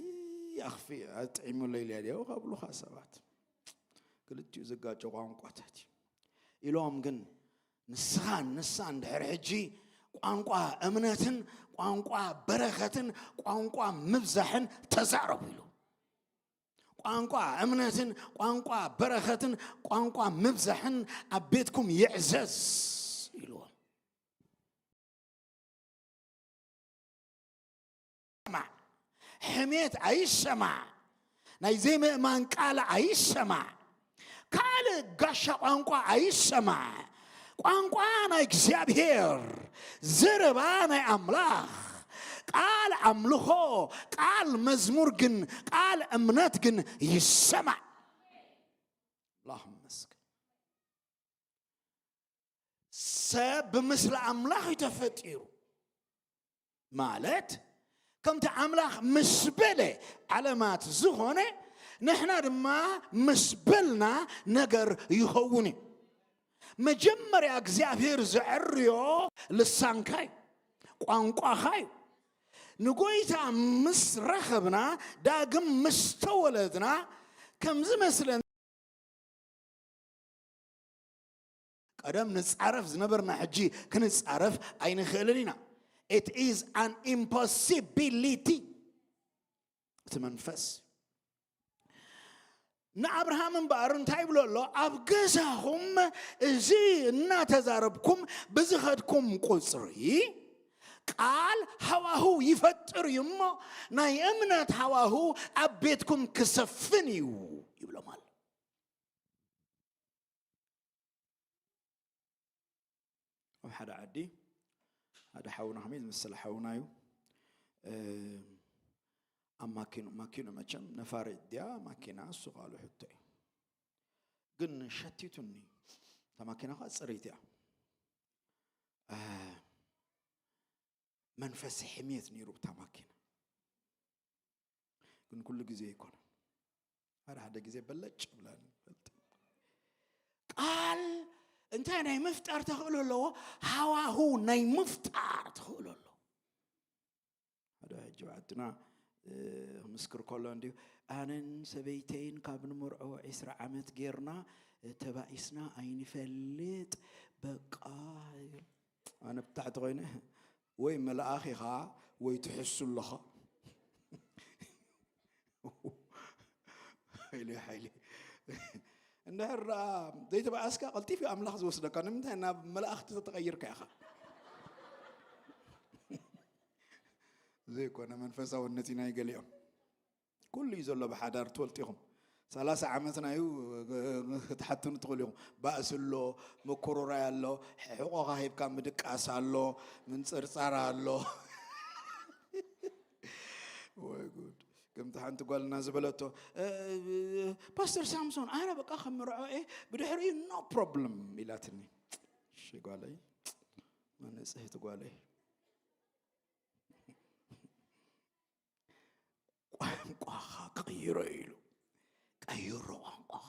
ኣኽፊ፣ ኣጥዒሙለይ ኢልያ ድያው?" ካብሉኻ ሰባት። ክልቲኡ ዝጋጨ ቋንቋታት እዩ። ኢሎም ግን ንስኻን ንሳን ድሕሪ ሕጂ ቋንቋ እምነትን ቋንቋ በረኸትን ቋንቋ ምብዛሕን ተዛረቡ ኢሉ። ቋንቋ እምነትን ቋንቋ በረኸትን ቋንቋ ምብዛሕን ኣብ ቤትኩም ይዕዘዝ ኢልዎም። ሕሜት ኣይሰማዕ፣ ናይ ዘይምእማን ቃል ኣይሰማዕ፣ ካልእ ጋሻ ቋንቋ ኣይሰማዕ። ቋንቋ ናይ እግዚኣብሔር፣ ዘረባ ናይ ኣምላኽ፣ ቃል ኣምልኾ፣ ቃል መዝሙር ግን፣ ቃል እምነት ግን ይሰማዕ። ኣምላኽ ይመስገን። ሰብ ብምስሊ ኣምላኽ እዩ ተፈጢሩ። ማለት ከምቲ ኣምላኽ ምስ በለ ዓለማት ዝኾነ ንሕና ድማ ምስ በልና ነገር ይኸውን እዩ። መጀመርያ እግዚኣብሔር ዘዐርዮ ልሳንካ እዩ፣ ቋንቋኻ እዩ። ንጎይታ ምስ ረኸብና ዳግም ምስ ተወለድና ከምዚ መስለን ቀደም ንጻረፍ ዝነበርና ሕጂ ክንጻረፍ ኣይንኽእልን ኢና። It is an impossibility። እቲ መንፈስ ንኣብርሃም እምበኣር እንታይ ይብሎ ኣሎ? ኣብ ገዛኹም እዚ እናተዛረብኩም ብዝኸድኩም ቁጽሪ ቃል ሃዋህው ይፈጥር እዩ እሞ ናይ እምነት ሃዋህው ኣብ ቤትኩም ክሰፍን እዩ ይብሎም ኣሎ። ኣብ ሓደ ዓዲ ሓደ ሓውና ከመይ ዝመሰለ ሓውና እዩ። ኣብ ማኪኑ፣ ማኪኑ መቸም ነፋሪት ድያ ማኪና እሱ ቃሉ ሕቶ እዩ። ግን ሸቲቱኒ። እታ ማኪና ኸዓ ፅርይቲ እያ። መንፈስ ሕሜት ነይሩ እታ ማኪና። ግን ኩሉ ግዜ ኣይኮነን። ሓደ ሓደ ግዜ በለጭ ብላኒ። ቃል እንታይ ናይ ምፍጣር ተኽእሎ ኣለዎ? ሃዋሁ ናይ ምፍጣር ተኽእሎ ኣለዎ። ሓደ ሕጂ ብዓድና ክምስክር ከሎ እንዲሁ ኣነን ሰበይተይን ካብ ንምርዖ ዕስራ ዓመት ጌርና ተባኢስና ኣይንፈልጥ። በቃ ኣነ ብታሕቲ ኮይነ ወይ መልኣኽ ኢኻ ወይ ትሕሱ ኣለኻ ኢሉ ሓይሊ እንድሕር ደኣ ዘይተባኣስካ ቀልጢፍ እዩ ኣምላኽ ዝወስደካ። ንምንታይ ናብ መላእኽቲ ተተቐይርካ ኢኻ? ዘይኮነ መንፈሳውነት እዩ ናይ ገሊኦም። ኩሉ እዩ ዘሎ ብሓዳር ትፈልጡ ኢኹም። ሰላሳ ዓመትና እዩ ክትሓትኑ ትኽእሉ ኢኹም። ባእሲ ኣሎ፣ ምኩርራይ ኣሎ፣ ሕቆኻ ሂብካ ምድቃስ ኣሎ፣ ምንፅርፃር ኣሎ። ወይ ጉድ። ከምቲ ሓንቲ ጓልና ዝበለቶ እ፣ ፓስተር ሳምሶን ኣነ በቃ ከምርዖ እየ ብድሕሪኡ ኖ ፕሮብለም ኢላትኒ። እሺ ጓለይ፣ ንጽህቲ ጓለይ፣ ቋንቋኻ ቀይሮ ኢሉ። ቀይሮ ቋንቋኻ።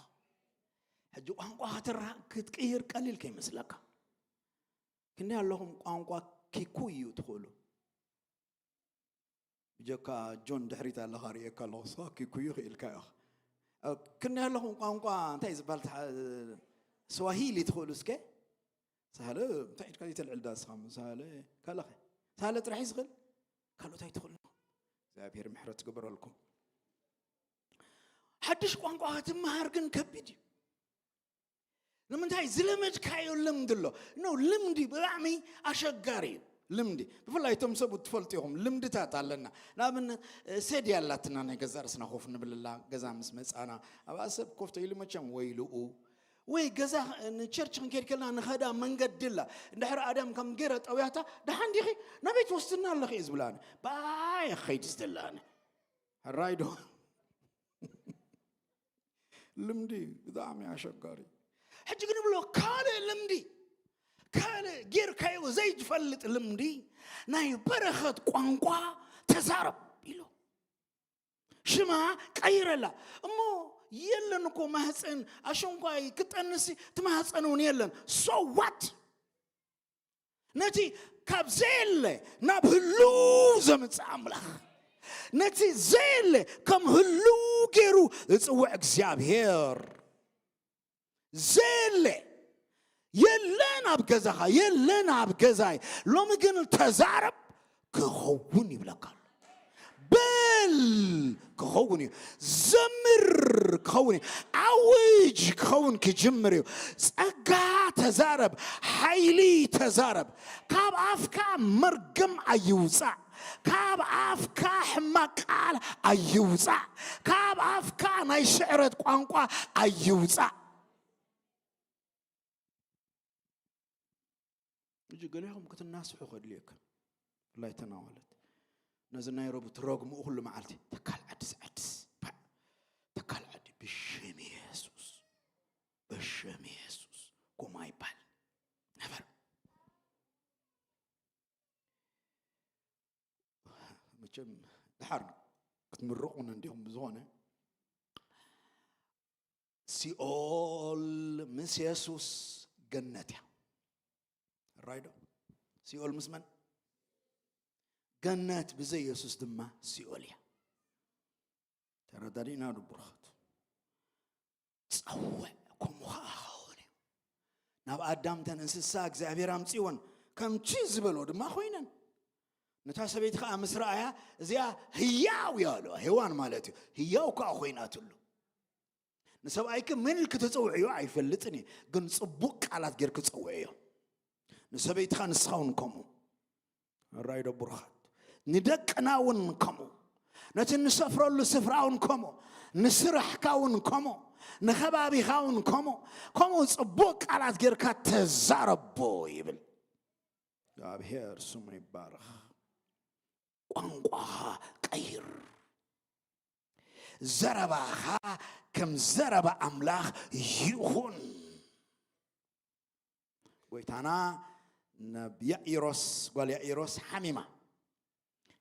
ሕጂ ቋንቋ ክትራ ክትቅይር ቀሊል ከይመስለካ። ክንደይ ኣለኹም ቋንቋ ኪኩዩ ትኽእሉ? ብጀካ ጆን ድሕሪት ኣለኻ ርእየካ ኣለኹ። ንስኻ ኪኩዩ ክኢልካ ኢኻ። ክንደይ ኣለኹም ቋንቋ እንታይ ዝበሃል ስዋሂሊ ትኽእሉ እስከ? ሳለ እንታይ ኢድካ ይተልዕል ዳስኻ ሳለ ካልኸ ሳለ ጥራሕ ይዝኽእል ካልኦት ኣይትኽእሉ። እግዚኣብሔር ምሕረት ግበረልኩም። ሓድሽ ቋንቋ ክትመሃር ግን ከቢድ እዩ። ንምንታይ ዝለመድካዮ ልምዲ ኣሎ ኖ ልምዲ ብጣዕሚ ኣሸጋሪ እዩ። ልምዲ ብፍላይ እቶም ሰብ ትፈልጡ ኢኹም። ልምድታት ኣለና። ንኣብነት ሰድያ ኣላትና ናይ ገዛ ርስና ኮፍ ንብልላ ገዛ ምስ መፃና ኣብኣ ሰብ ኮፍ ተኢሉ መቸም ወይ ልኡ ወይ ገዛ ንቸርች ክንከይድ ከልና ንኸዳ መንገዲ ኣላ። እንድሕር ኣዳም ከም ገይረ ጠውያታ ደሓን ዲኺ ናበይ ትወስድና ኣለኺ እየ ዝብላኒ። ብኣየ ኸይድ ዝደላኒ ሕራይ ዶ? ልምዲ ብጣዕሚ ኣሸጋሪ። ሕጂ ግን ብሎ ካልእ ልምዲ ካልእ ጌርካዮ ዘይትፈልጥ ልምዲ ናይ በረኸት ቋንቋ ተዛረብ ኢሎ ሽማ ቀይረላ። እሞ የለን እኮ ማህፀን ኣሸንኳይ ክጠንሲ ትማህፀን እውን የለን። ሶዋት ነቲ ካብ ዘየለ ናብ ህሉ ዘምፅእ ኣምላኽ ነቲ ዘየለ ከም ህሉ ገይሩ ዝፅውዕ እግዚኣብሔር ዘየለ የለን ኣብ ገዛኻ የለን ኣብ ገዛይ። ሎሚ ግን ተዛረብ ክኸውን ይብለካ ኣሎ። በል ክኸውን እዩ። ዘምር ክኸውን እዩ። ኣውጅ ክኸውን ክጅምር እዩ። ጸጋ ተዛረብ፣ ሓይሊ ተዛረብ። ካብ ኣፍካ መርገም ኣይውጻእ። ካብ ኣፍካ ሕማቅ ቃል ኣይውጻእ። ካብ ኣፍካ ናይ ስዕረት ቋንቋ ኣይውጻእ። ሕጂ ገሊኹም ክትናስሑ ከድልየኩም። ብፍላይ ተናዋለት ነዚ ናይ ረቡ ትረግምኡ ኩሉ መዓልቲ ተካል ዓድስ ዓድስ ፓ፣ ተካል ዓዲ ብሽም የሱስ ብሽም የሱስ ኮማ ይባል ነበር። መቸም ድሓር ክትምርቑን እንዲኹም ብዝኾነ ሲኦል ምስ የሱስ ገነት እያ። ራይዶ ሲኦል ምስ መን? ገነት ብዘይ የሱስ ድማ ሲኦል እያ። ተረዳዲእና ዶ ብሩኻት? ጸውዕ፣ ከምኡ ኸዓ ክኸውን እዩ። ናብ ኣዳም ተን እንስሳ እግዚኣብሔር ኣምጺወን ከምቺ ዝበሎ ድማ ኮይነን። ነታ ሰበይቲ ኸዓ ምስ ረኣያ እዚኣ ህያው እያ ኣሉ። ሄዋን ማለት እዩ። ህያው ከዓ ኮይናትሉ። ንሰብኣይኪ መን ኢልኪ ተጸውዕዮ ኣይፈልጥን እየ፣ ግን ጽቡቕ ቃላት ጌርኪ ጸውዕዮ። ንሰበይትኻ ንስኻ እውን ከምኡ። ራይዶ ብሩኻት ንደቅና እውን ከምኡ፣ ነቲ ንሰፍረሉ ስፍራ እውን ከምኡ፣ ንስራሕካ እውን ከምኡ፣ ንኸባቢኻ እውን ከምኡ፣ ከምኡ ጽቡቕ ቃላት ጌርካ ተዛረቦ ይብል። እግዚኣብሔር ስሙ ይባረኽ። ቋንቋኻ ቀይር። ዘረባኻ ከም ዘረባ ኣምላኽ ይኹን። ጎይታና ናብ ያኢሮስ ጓል ያኢሮስ ሓሚማ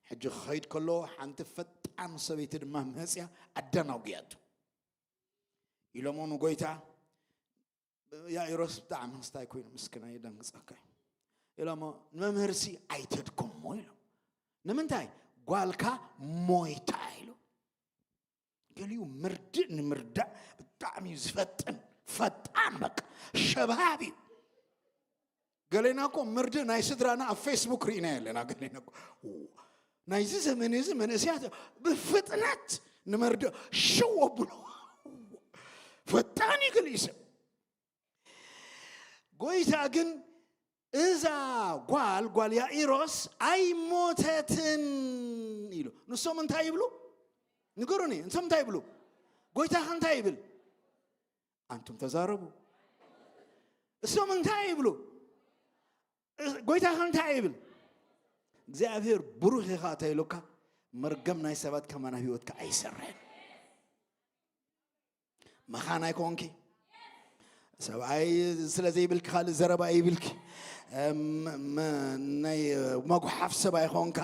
ሕጂ ክኸይድ ከሎ ሓንቲ ፈጣን ሰበይቲ ድማ መፅያ ኣደናጉያቱ ኢሎሞ ንጎይታ ያኢሮስ ብጣዕሚ ክስታይ ኮይኑ ምስክና የደንግጸካ እዩ ኢሎሞ ንመምህርሲ ኣይተድክሞ ኢሎም ንምንታይ ጓልካ ሞይታ ኢሉ ገሊኡ ምርድእ ንምርዳእ ብጣዕሚ እዩ ዝፈጥን ፈጣን በቃ ሸባብ እዩ ገሌና እኮ ምርድእ ናይ ስድራና ኣብ ፌስቡክ ርኢና ኣለና ገሌና እኮ ናይዚ ዘመን እዚ መንእስያት ብፍጥነት ንመርድእ ሽው ኣብሎ ፈጣን እዩ ገሊኡ ሰብ ጎይታ ግን እዛ ጓል ጓል ያኢሮስ ኣይሞተትን ኢሉ ንሶም እንታይ ይብሉ ንገሩኒ እንሶም እንታይ ይብሉ ጎይታኸ እንታይ ይብል ኣንቱም ተዛረቡ እሶም እንታይ ይብሉ ጎይታኸ እንታይ ይብል እግዚኣብሔር ብሩኽ ኢኻ ተይሉካ መርገም ናይ ሰባት ከማና ህይወትካ ኣይሰርሕን መኻን ኣይኮንኪ ሰብኣይ ስለ ዘይብልኪ ካልእ ዘረባ ይብልኪ ናይ መጉሓፍ ሰብ ኣይኮንካ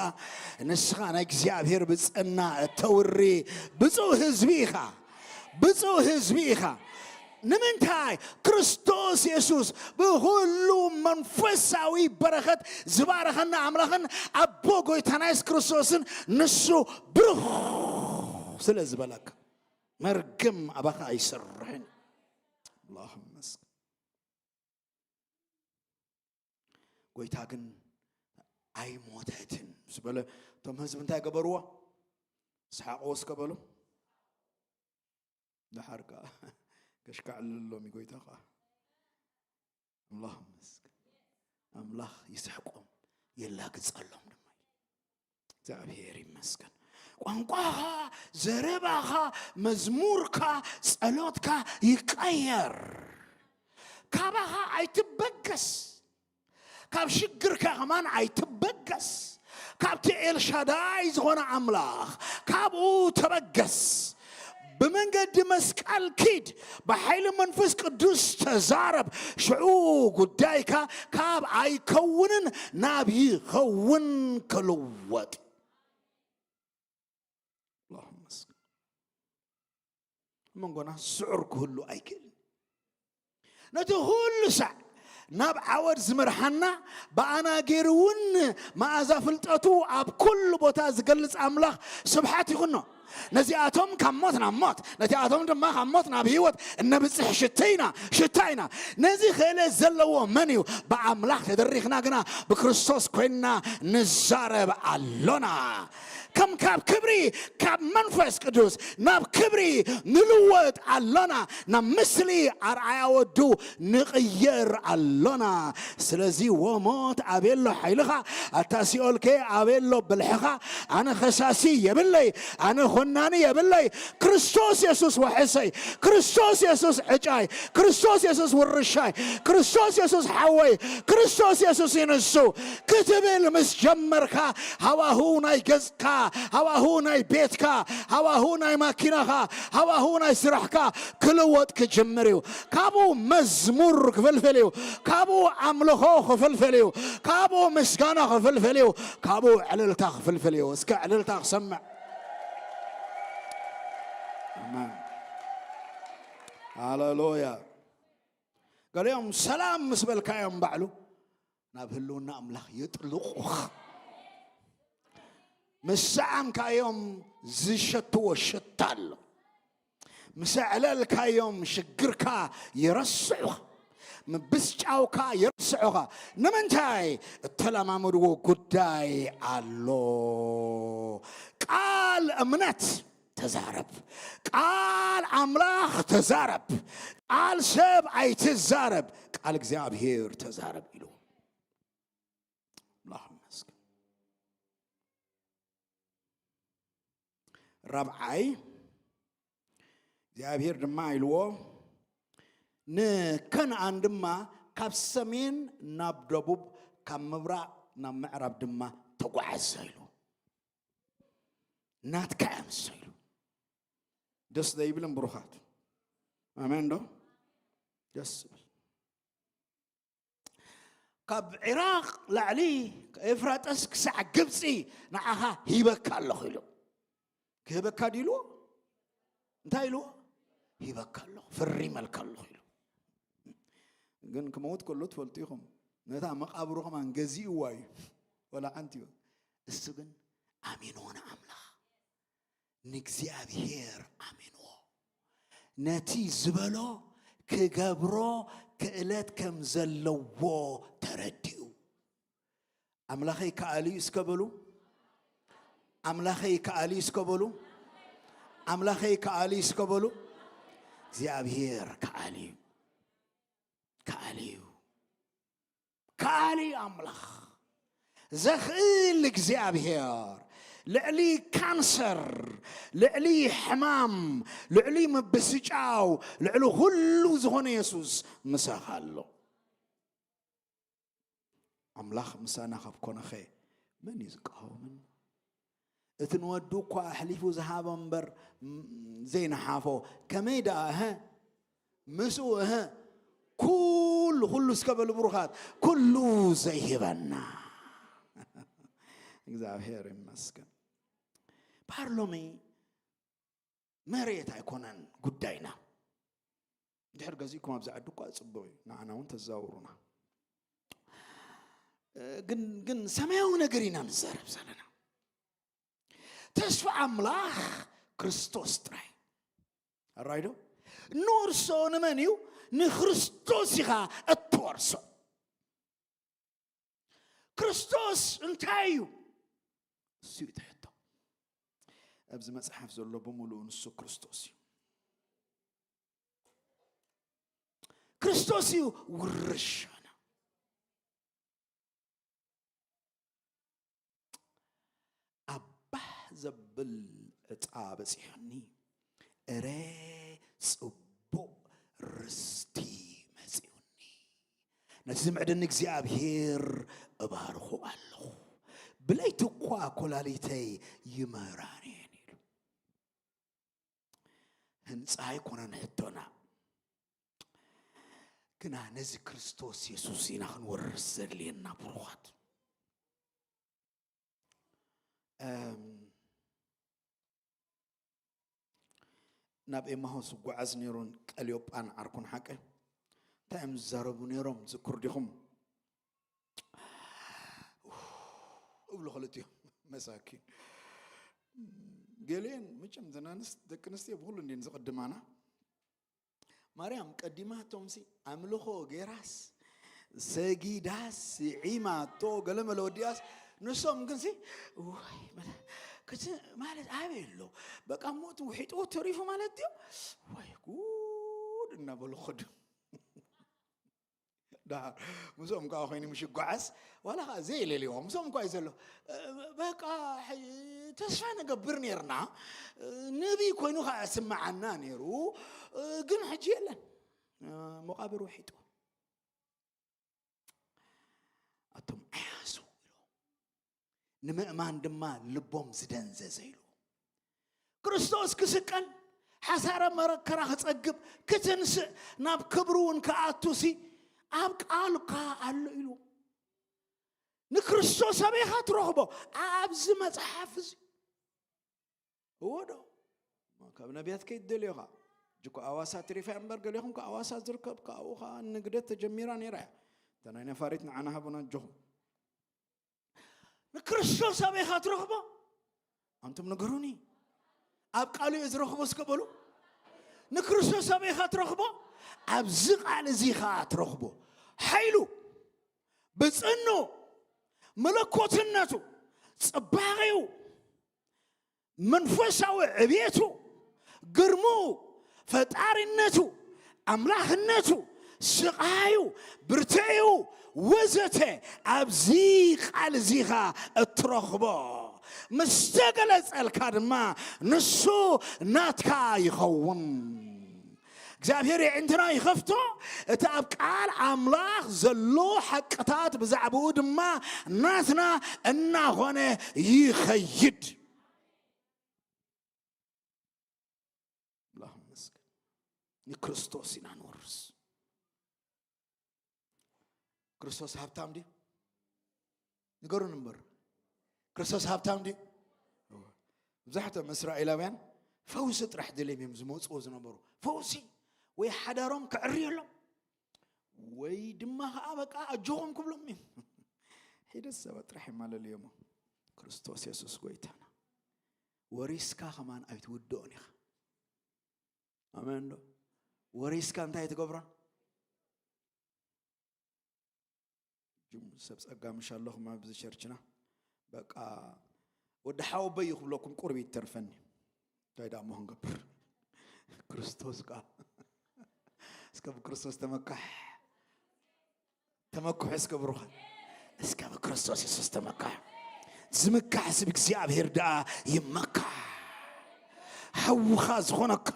ንስኻ ናይ እግዚኣብሔር ብፅና እተውሪ ብፁእ ህዝቢ ኢኻ ብፁእ ህዝቢ ኢኻ ንምንታይ ክርስቶስ የሱስ ብኩሉ መንፈሳዊ በረኸት ዝባረኸና ኣምላኽን ኣቦ ጎይታና የሱስ ክርስቶስን ንሱ ብሩኽ ስለ ዝበለካ መርግም ኣባኻ ኣይሰርሕን ኣላህ መስገን ጎይታ ግን ኣይሞተትን ምስ በለ እቶም ህዝቢ እንታይ ገበርዎ ሰሓቅዎ እስከ በሉ ደሓር ከዓ ከሽካዕልሎም እዩ ጎይታ ከዓ ኣምላኽ ይመስገን ኣምላኽ ይስሕቆም የላግጸሎም ድማ እዩ እግዚኣብሔር ይመስገን ቋንቋኻ ዘረባኻ መዝሙርካ ጸሎትካ ይቀየር ካባኻ ኣይትበገስ ካብ ሽግርካ ከማን ኣይትበገስ ካብቲ ኤልሻዳይ ዝኾነ ኣምላኽ ካብኡ ተበገስ ብመንገዲ መስቀል ኪድ ብሓይሊ መንፈስ ቅዱስ ተዛረብ ሽዑ ጉዳይካ ካብ ኣይከውንን ናብ ይኸውን ክልወጥ ኣላሁ መስገን መንጎና ስዑር ክህሉ ኣይክእልን ነቲ ኩሉ ሳዕ ናብ ዓወድ ዝመርሓና ብኣና ገይሩ እውን መኣዛ ፍልጠቱ ኣብ ኩሉ ቦታ ዝገልጽ ኣምላኽ ስብሓት ይኹኖ ነዚኣቶም ካብ ሞት ናብ ሞት ነቲኣቶም ድማ ካብ ሞት ናብ ህይወት እነብፅሕ ሽተይና ሽታ ኢና ነዚ ክእለት ዘለዎ መን እዩ ብኣምላኽ ተደሪኽና ግና ብክርስቶስ ኮይንና ንዛረብ ኣሎና ከም ካብ ክብሪ ካብ መንፈስ ቅዱስ ናብ ክብሪ ንልወጥ ኣሎና ናብ ምስሊ ኣርኣያ ወዱ ንቕየር ኣሎና ስለዚ ወሞት ኣበሎ ሓይልኻ ኣታ ሲኦልከ ኣበሎ ብልሕኻ ኣነ ኸሳሲ የብለይ ኣነ ኾናኒ የብለይ ክርስቶስ የሱስ ወሐሰይ ክርስቶስ የሱስ ዕጫይ ክርስቶስ የሱስ ውርሻይ ክርስቶስ የሱስ ሓወይ ክርስቶስ የሱስ ይንሱ ክትብል ምስ ጀመርካ ሃዋሁ ናይ ገጽካ ሃዋሁ ናይ ቤትካ ሃዋሁ ናይ ማኪናኻ ሃዋሁ ናይ ስራሕካ ክልወጥ ክጅምር እዩ ካብኡ መዝሙር ክፍልፍል እዩ ካብኡ ኣምልኾ ክፍልፍል እዩ ካብኡ ምስጋና ክፍልፍል እዩ ካብኡ ዕልልታ ክፍልፍል እዩ እስከ ዕልልታ ክሰምዕ ሃሌሉያ ገሊኦም ሰላም ምስ በልካዮም ባዕሉ ናብ ህልውና ኣምላኽ የጥልቑኽ ምስ ሰዓምካዮም ዝሸትዎ ሽታ ኣሎ ምስ ኣዕለልካዮም ሽግርካ ይረስዑኻ ምብስጫውካ ይረስዑኻ ንምንታይ እተለማመድዎ ጉዳይ ኣሎ ቃል እምነት ተዛረብ ቃል ኣምላኽ ተዛረብ ቃል ሰብ ኣይትዛረብ ቃል እግዚኣብሔር ተዛረብ ኢሉ ኣምላኽ ይመስገን ራብዓይ እግዚኣብሔር ድማ ኢልዎ ንከነኣን ድማ ካብ ሰሜን ናብ ደቡብ ካብ ምብራቕ ናብ ምዕራብ ድማ ተጓዓዘ ኢሉ ናትካ እያ ንሱ ኢሉ ደስ ዘይብልን ብሩኻት ኣሜን ዶ ደስ ዝብል ካብ ዒራቅ ላዕሊ ኤፍራጠስ ክሳዕ ግብፂ ንዓኻ ሂበካ ኣለኹ ኢሉ ክህበካ ድልዎ እንታይ ኢልዎ ሂበካ ኣለኹ ፈሪመልካ ኣለኹ ኢሉ ግን ክመውት ከሎ ትፈልጡ ኢኹም። ነታ መቓብሩ ከማን ገዚእዋ እዩ። ወላ ሓንቲ እዩ። እሱ ግን ኣሚንዎ ንኣምላኽ፣ ንእግዚኣብሔር ኣሚንዎ። ነቲ ዝበሎ ክገብሮ ክእለት ከም ዘለዎ ተረዲኡ። ኣምላኸይ ከኣል እዩ እስከ በሉ። ኣምላኸይ ከኣል እዩ እስከ በሉ። ኣምላኸይ ከኣል እዩ እስከ በሉ። እግዚኣብሔር ከኣል እዩ። ከኣል እዩ። ከኣል እዩ ኣምላኽ። ዘኽእል እግዚኣብሔር ልዕሊ ካንሰር፣ ልዕሊ ሕማም፣ ልዕሊ ምብስጫው፣ ልዕሊ ኩሉ ዝኾነ የሱስ ምሳኻ ኣሎ። ኣምላኽ ምሳና ካብ ኮነኸ መን እዩ ዝቃወመና? እቲ ንወዱ እኳ ኣሕሊፉ ዝሃቦ እምበር፣ ም-፣ ዘይነሓፎ፣ ከመይ ደኣ፣ እህ፣ ምስኡ፣ እህ፣ ኩሉ፣ ኩሉ እስከ በሉ ብሩኻት፣ ኩሉ ዘይህበና። እግዚኣብሔር ይመስገን። በሃር ሎሚ መሬት ኣይኮነን ጉዳይና። እንድሕር ገዚእኩም ኣብዚ ዓዲ እኳ ጽቡቕ እዩ፣ ንዓና እውን ተዛውሩና። እ፣ ግን፣ ግን ሰማያዊ ነገር ኢና ንዛረብ ዘለና። ተስፋ ኣምላኽ ክርስቶስ ጥራይ። ኣራይ ዶ? ንወርሶ ንመን እዩ? ንክርስቶስ ኢኻ እትወርሶ። ክርስቶስ እንታይ እዩ? እሱ እዩ እቲ ሕቶ። ኣብዚ መጽሓፍ ዘሎ ብምሉኡ ንሱ ክርስቶስ እዩ። ክርስቶስ እዩ ውርሻና። ኣብ ባህ ዘብል ዕጻ በጺሑኒ፣ እረ ጽቡቕ ርስቲ መጺኡኒ። ነቲ ዝምዕድኒ እግዚኣብሔር እባርኹ ኣለኹ። ብለይቲ እኳ ኮላሊተይ ይመራን እየን ኢሉ። ህንጻ ኣይኮነን ሕቶና። ግና ነዚ ክርስቶስ የሱስ ኢና ክንወርስ ዘድልየና ብሩኻት። እም፣ ናብ ኤማሆስ ዝጓዓዝ ነይሩን ቀልዮጳን ዓርኩን ሓቀ እንታይ እዮም ዝዛረቡ ነይሮም? ዝክሩ ዲኹም? እብሉ ክልቲኦም መሳኪን። ገሊአን መቸም ዘናንስ ደቂ ኣንስትዮ ብኹሉ እንዲን ዝቕድማና። ማርያም ቀዲማቶምሲ ኣምልኾ ገይራስ ሰጊዳስ ስዒማቶ ገለመለ ወዲኣስ፣ ንሶም ግንሲ ወይ መለ-፣ ክስ-፣ ማለት ኣበይ ኣሎ? በቃ ሞት ውሒጥዎ ተሪፉ ማለት ድዮ? ወይ ጉድ እናበሉ ኸዱ። ደሓር ምስኦም ከዓ ኮይኑ ምሽ ይጓዓዝ፣ ዋላ ከዓ ዘየለልይዎ ምስኦም እኳ እዩ ዘሎ። እ፣ በቃ፣ ሕይ-፣ ተስፋ ንገብር ነርና፣ እ፣ ነቢይ ኮይኑ ከዓ ስምዓና ነይሩ፣ እ፣ ግን ሕጂ የለን። እ፣ መቓብር ውሒጡ። ኣቶም ዓያሱ ኢሉ። ንምእማን ድማ ልቦም ዝደንዘዘ ኢሉ። ክርስቶስ ክስቀል፣ ሓሳረ መረከራ ክጸግብ፣ ክትንስእ፣ ናብ ክብሩ እውን ክኣቱሲ ኣብ ቃልካ ኣሎ ኢሉ። ንክርስቶስ ኣበይ ኢኻ ትረኽቦ? ኣብዚ መጽሓፍ እዚ። እዎ ዶ? ካብ ነቢያት ከይትደልዮ ኸኣ። ሕጂ እኮ ኣዋሳ ትሪፋ እምበር ገሊኹም ከ ኣዋሳ ዝርከብ ከ ኣብኡ ኸኣ ንግደት ተጀሚራ ነይራ እያ። እታ ናይ ነፋሪት ንዓና ሃቡና ኣጆኹም። ንክርስቶስ ኣበይ ኢኻ ትረኽቦ? ኣንቱም ንገሩኒ። ኣብ ቃሉ እየ ዝረኽቦ እስከ በሉ። ንክርስቶስ ኣበይ ኢኻ ትረኽቦ? ኣብዚ ቃል እዚ ኢኻ ትረኽቦ። ሓይሉ፣ ብጽኑ፣ መለኮትነቱ፣ ጽባቐኡ፣ መንፈሳዊ ዕብየቱ፣ ግርምኡ፣ ፈጣሪነቱ፣ ኣምላኽነቱ፣ ስቓዩ፣ ብርትዒኡ፣ ወዘተ ኣብዚ ቃል እዚ ኢኻ እትረኽቦ። ምስ ተገለጸልካ ድማ ንሱ ናትካ ይኸውን። እግዚኣብሔር የዕንትና ይኸፍቶ። እቲ ኣብ ቃል ኣምላኽ ዘሎ ሓቅታት ብዛዕባኡ ድማ ናትና እናኾነ ይኸይድ። ኣምላኽ ይመስገን። ንክርስቶስ ኢና ንወርስ። ክርስቶስ ሃብታም ድዩ? ንገሩን እምበር። ክርስቶስ ሃብታም ድዩ? እወ። መብዛሕትኦም እስራኤላውያን ፈውሲ ጥራሕ ደልዮም እዮም ዝመጽዎ ዝነበሩ። ፈውሲ ወይ ሓዳሮም ክዕርየሎም ወይ ድማ ከዓ በቃ ኣጆኹም ክብሎም እዩ። ሒደት ሰባት ጥራሕ የማለልዮሞ። ክርስቶስ የሱስ ጎይታና። ወሪስካ ከማን ኣይትውድኦን ኢኻ። ኣሜን ዶ? ወሪስካ እንታይ ትገብሮን? ጅም ሰብ ጸጋ ምሽ ኣለኹም ኣብዚ ቸርችና። በቃ ወዲ ሓወበይ እዩ ክብለኩም ቁርብ ይተርፈኒ። እንታይ ደኣ እሞ ክንገብር? ክርስቶስ ከኣ እስከ ብክርስቶስ ተመካሕ። ተመክሑ እስከ ብሩኻት። እስከ ብክርስቶስ የሱስ ተመካሕ። ዝምካሕ ስብ እግዚኣብሔር ደኣ ይመካሕ። ሓውኻ ዝኾነካ፣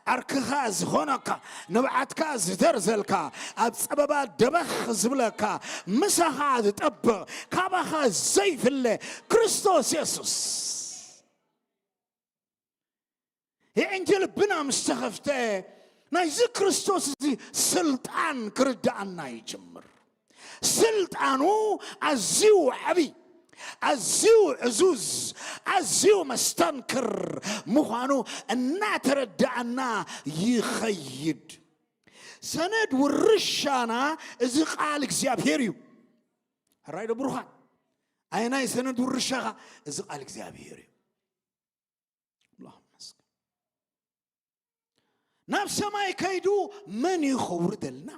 ዓርክኻ ዝኾነካ፣ ንብዓትካ ዝደርዘልካ፣ ኣብ ጸበባ ደበኽ ዝብለካ፣ ምሳኻ ዝጠብቕ፣ ካባኻ ዘይፍለ ክርስቶስ የሱስ። የዕንጀ ልብና ምስ ተኸፍተ ናይዚ ክርስቶስ እዚ ስልጣን ክርድኣና ይጅምር። ስልጣኑ ኣዝዩ ዓብይ፣ ኣዝዩ ዕዙዝ፣ ኣዝዩ መስተንክር ምዃኑ እናተረዳኣና ይኸይድ። ሰነድ ውርሻና እዚ ቃል እግዚኣብሔር እዩ። ሕራይ ዶ ብሩኻን? ኣይናይ ሰነድ ውርሻኻ እዚ ቃል እግዚኣብሔር እዩ። ኣምላኽ ይመስገን። ናብ ሰማይ ከይዱ መን እዩ ከውርደልና?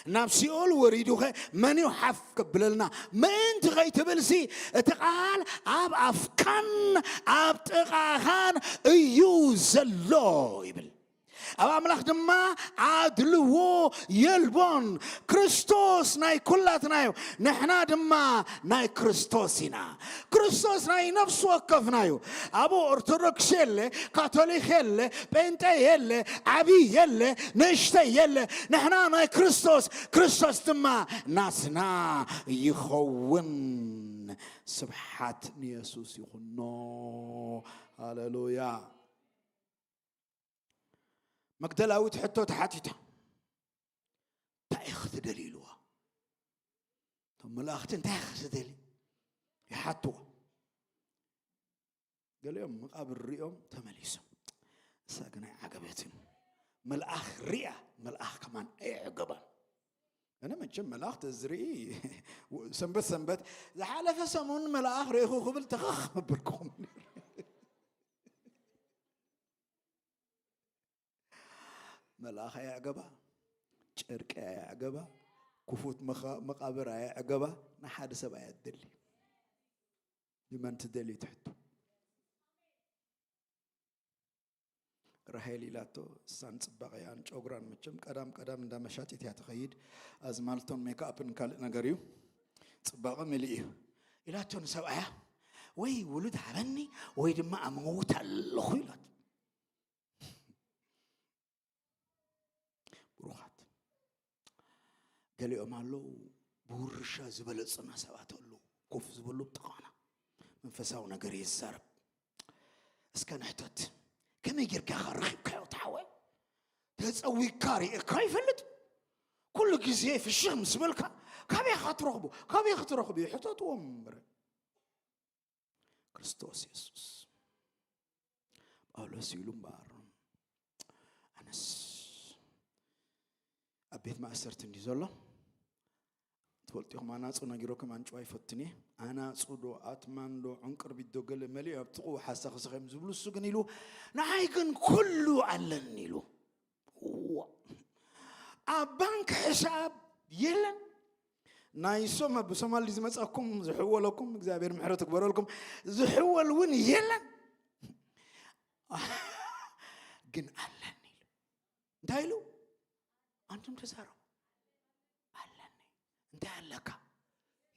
ናብ ሲኦል ወሪዱኸ መን እዩ ሓፍ ከብለልና? ምእንቲ ከይትብልሲ እቲ ቃል ኣብ ኣፍካን ኣብ ጥቓኻን እዩ ዘሎ ይብል። ኣብ ኣምላኽ ድማ ኣድልዎ የልቦን። ክርስቶስ ናይ ኩላትና እዩ፣ ንሕና ድማ ናይ ክርስቶስ ኢና። ክርስቶስ ናይ ነፍሲ ወከፍና እዩ። ኣብ ኦርቶዶክስ የለ፣ ካቶሊክ የለ፣ ጴንጤ የለ፣ ዓብዪ የለ፣ ንእሽተይ የለ። ንሕና ናይ ክርስቶስ፣ ክርስቶስ ድማ ናትና ይኸውን። ስብሓት ንየሱስ ይኹኖ። ሃሌሉያ። መግደላዊት ሕቶ ተሓቲታ፣ እንታይ ኢኺ ትደሊ ኢልዋ። እቶም መላእኽቲ እንታይ ኢኺ ትደሊ ይሓትዋ። ገሊኦም መቓብር ሪኦም ተመሊሶም። እሳ ግን ኣይዓገበትን። መልኣኽ ሪኣ፣ መልኣኽ ከማን ኣይዕገባን። ኣነ መቸም መልኣኽ ተዝርኢ ሰንበት ሰንበት ዝሓለፈ ሰሙን መልኣኽ ርኢኹ ክብል ተኸኽ መበልኩኹም። መልኣኽ ኣየዕገባ፣ ጨርቂ ኣየዕገባ፣ ክፉት መኻ-፣ መቓብር ኣየዕገባ፣ ንሓደ ሰብ ኣየትደሊ። ንመን ትደሊ ትሕቱ? ራሄል ኢላቶ፣ እሳን ጽባቐኣን ጨጉራን መቸም ቀዳም ቀዳም እንዳ መሻጢት እያ ትኸይድ። ኣዝማልቶን ሜክኣፕን ካልእ ነገር እዩ። ጽባቐ ምልእ እዩ። ኢላቶ ንሰብኣያ፣ "ወይ ውሉድ ሃበኒ ወይ ድማ ኣመውት ኣለኹ" ኢላት። ብሩኻት፣ ገሊኦም ኣለዉ ብውርሻ ዝበለጹና ሰባት ኣለዉ። ኮፍ ዝበሉ ብጥቓና መንፈሳዊ ነገር ይዛረብ። እስከ ንሕተት፣ ከመይ ጌርካ ኢኻ ረኺብካዮ እቲ ሓወይ? ተጸዊግካ ርኢካ ይፈልጥ? ኩሉ ግዜ ፍሽኽ ምስ በልካ ካበይ ኢኻ ትረኽቦ? ካበይ ክትረኽቦ? ሕተትዎም እምበር። ክርስቶስ የሱስ። ጳውሎስ ኢሉ እምበኣር፣ ኣነስ ኣብ ቤት ማእሰርቲ እንዲ ዘሎ ትፈልጡ ኢኹም። ኣናጹ ነጊረኩም ኣንጭዋ ይፈትን እየ። ኣናጹ ዶ ኣትማን ዶ ዕንቅርቢት ዶ ገለ መሊኡ ኣብ ጥቕኡ ሓሳኽስኽ እዮም ዝብሉ፣ እሱ ግን ኢሉ፣ "ንዓይ ግን ኩሉ ኣለኒ" ኢሉ። ዋ። ኣብ ባንክ ሕሳብ የለን። ናይ ሶማ-፣ ብሶማሊ ዝመጻኩም ዝሕወለኩም እግዚኣብሔር ምሕረት ይግበረልኩም። ዝሕወል እውን የለን። ግን ኣለኒ ኢሉ። እንታይ ኢሉ? ኣንቱም ተዛረቡ። ኣለኒ። እንታይ ኣለካ?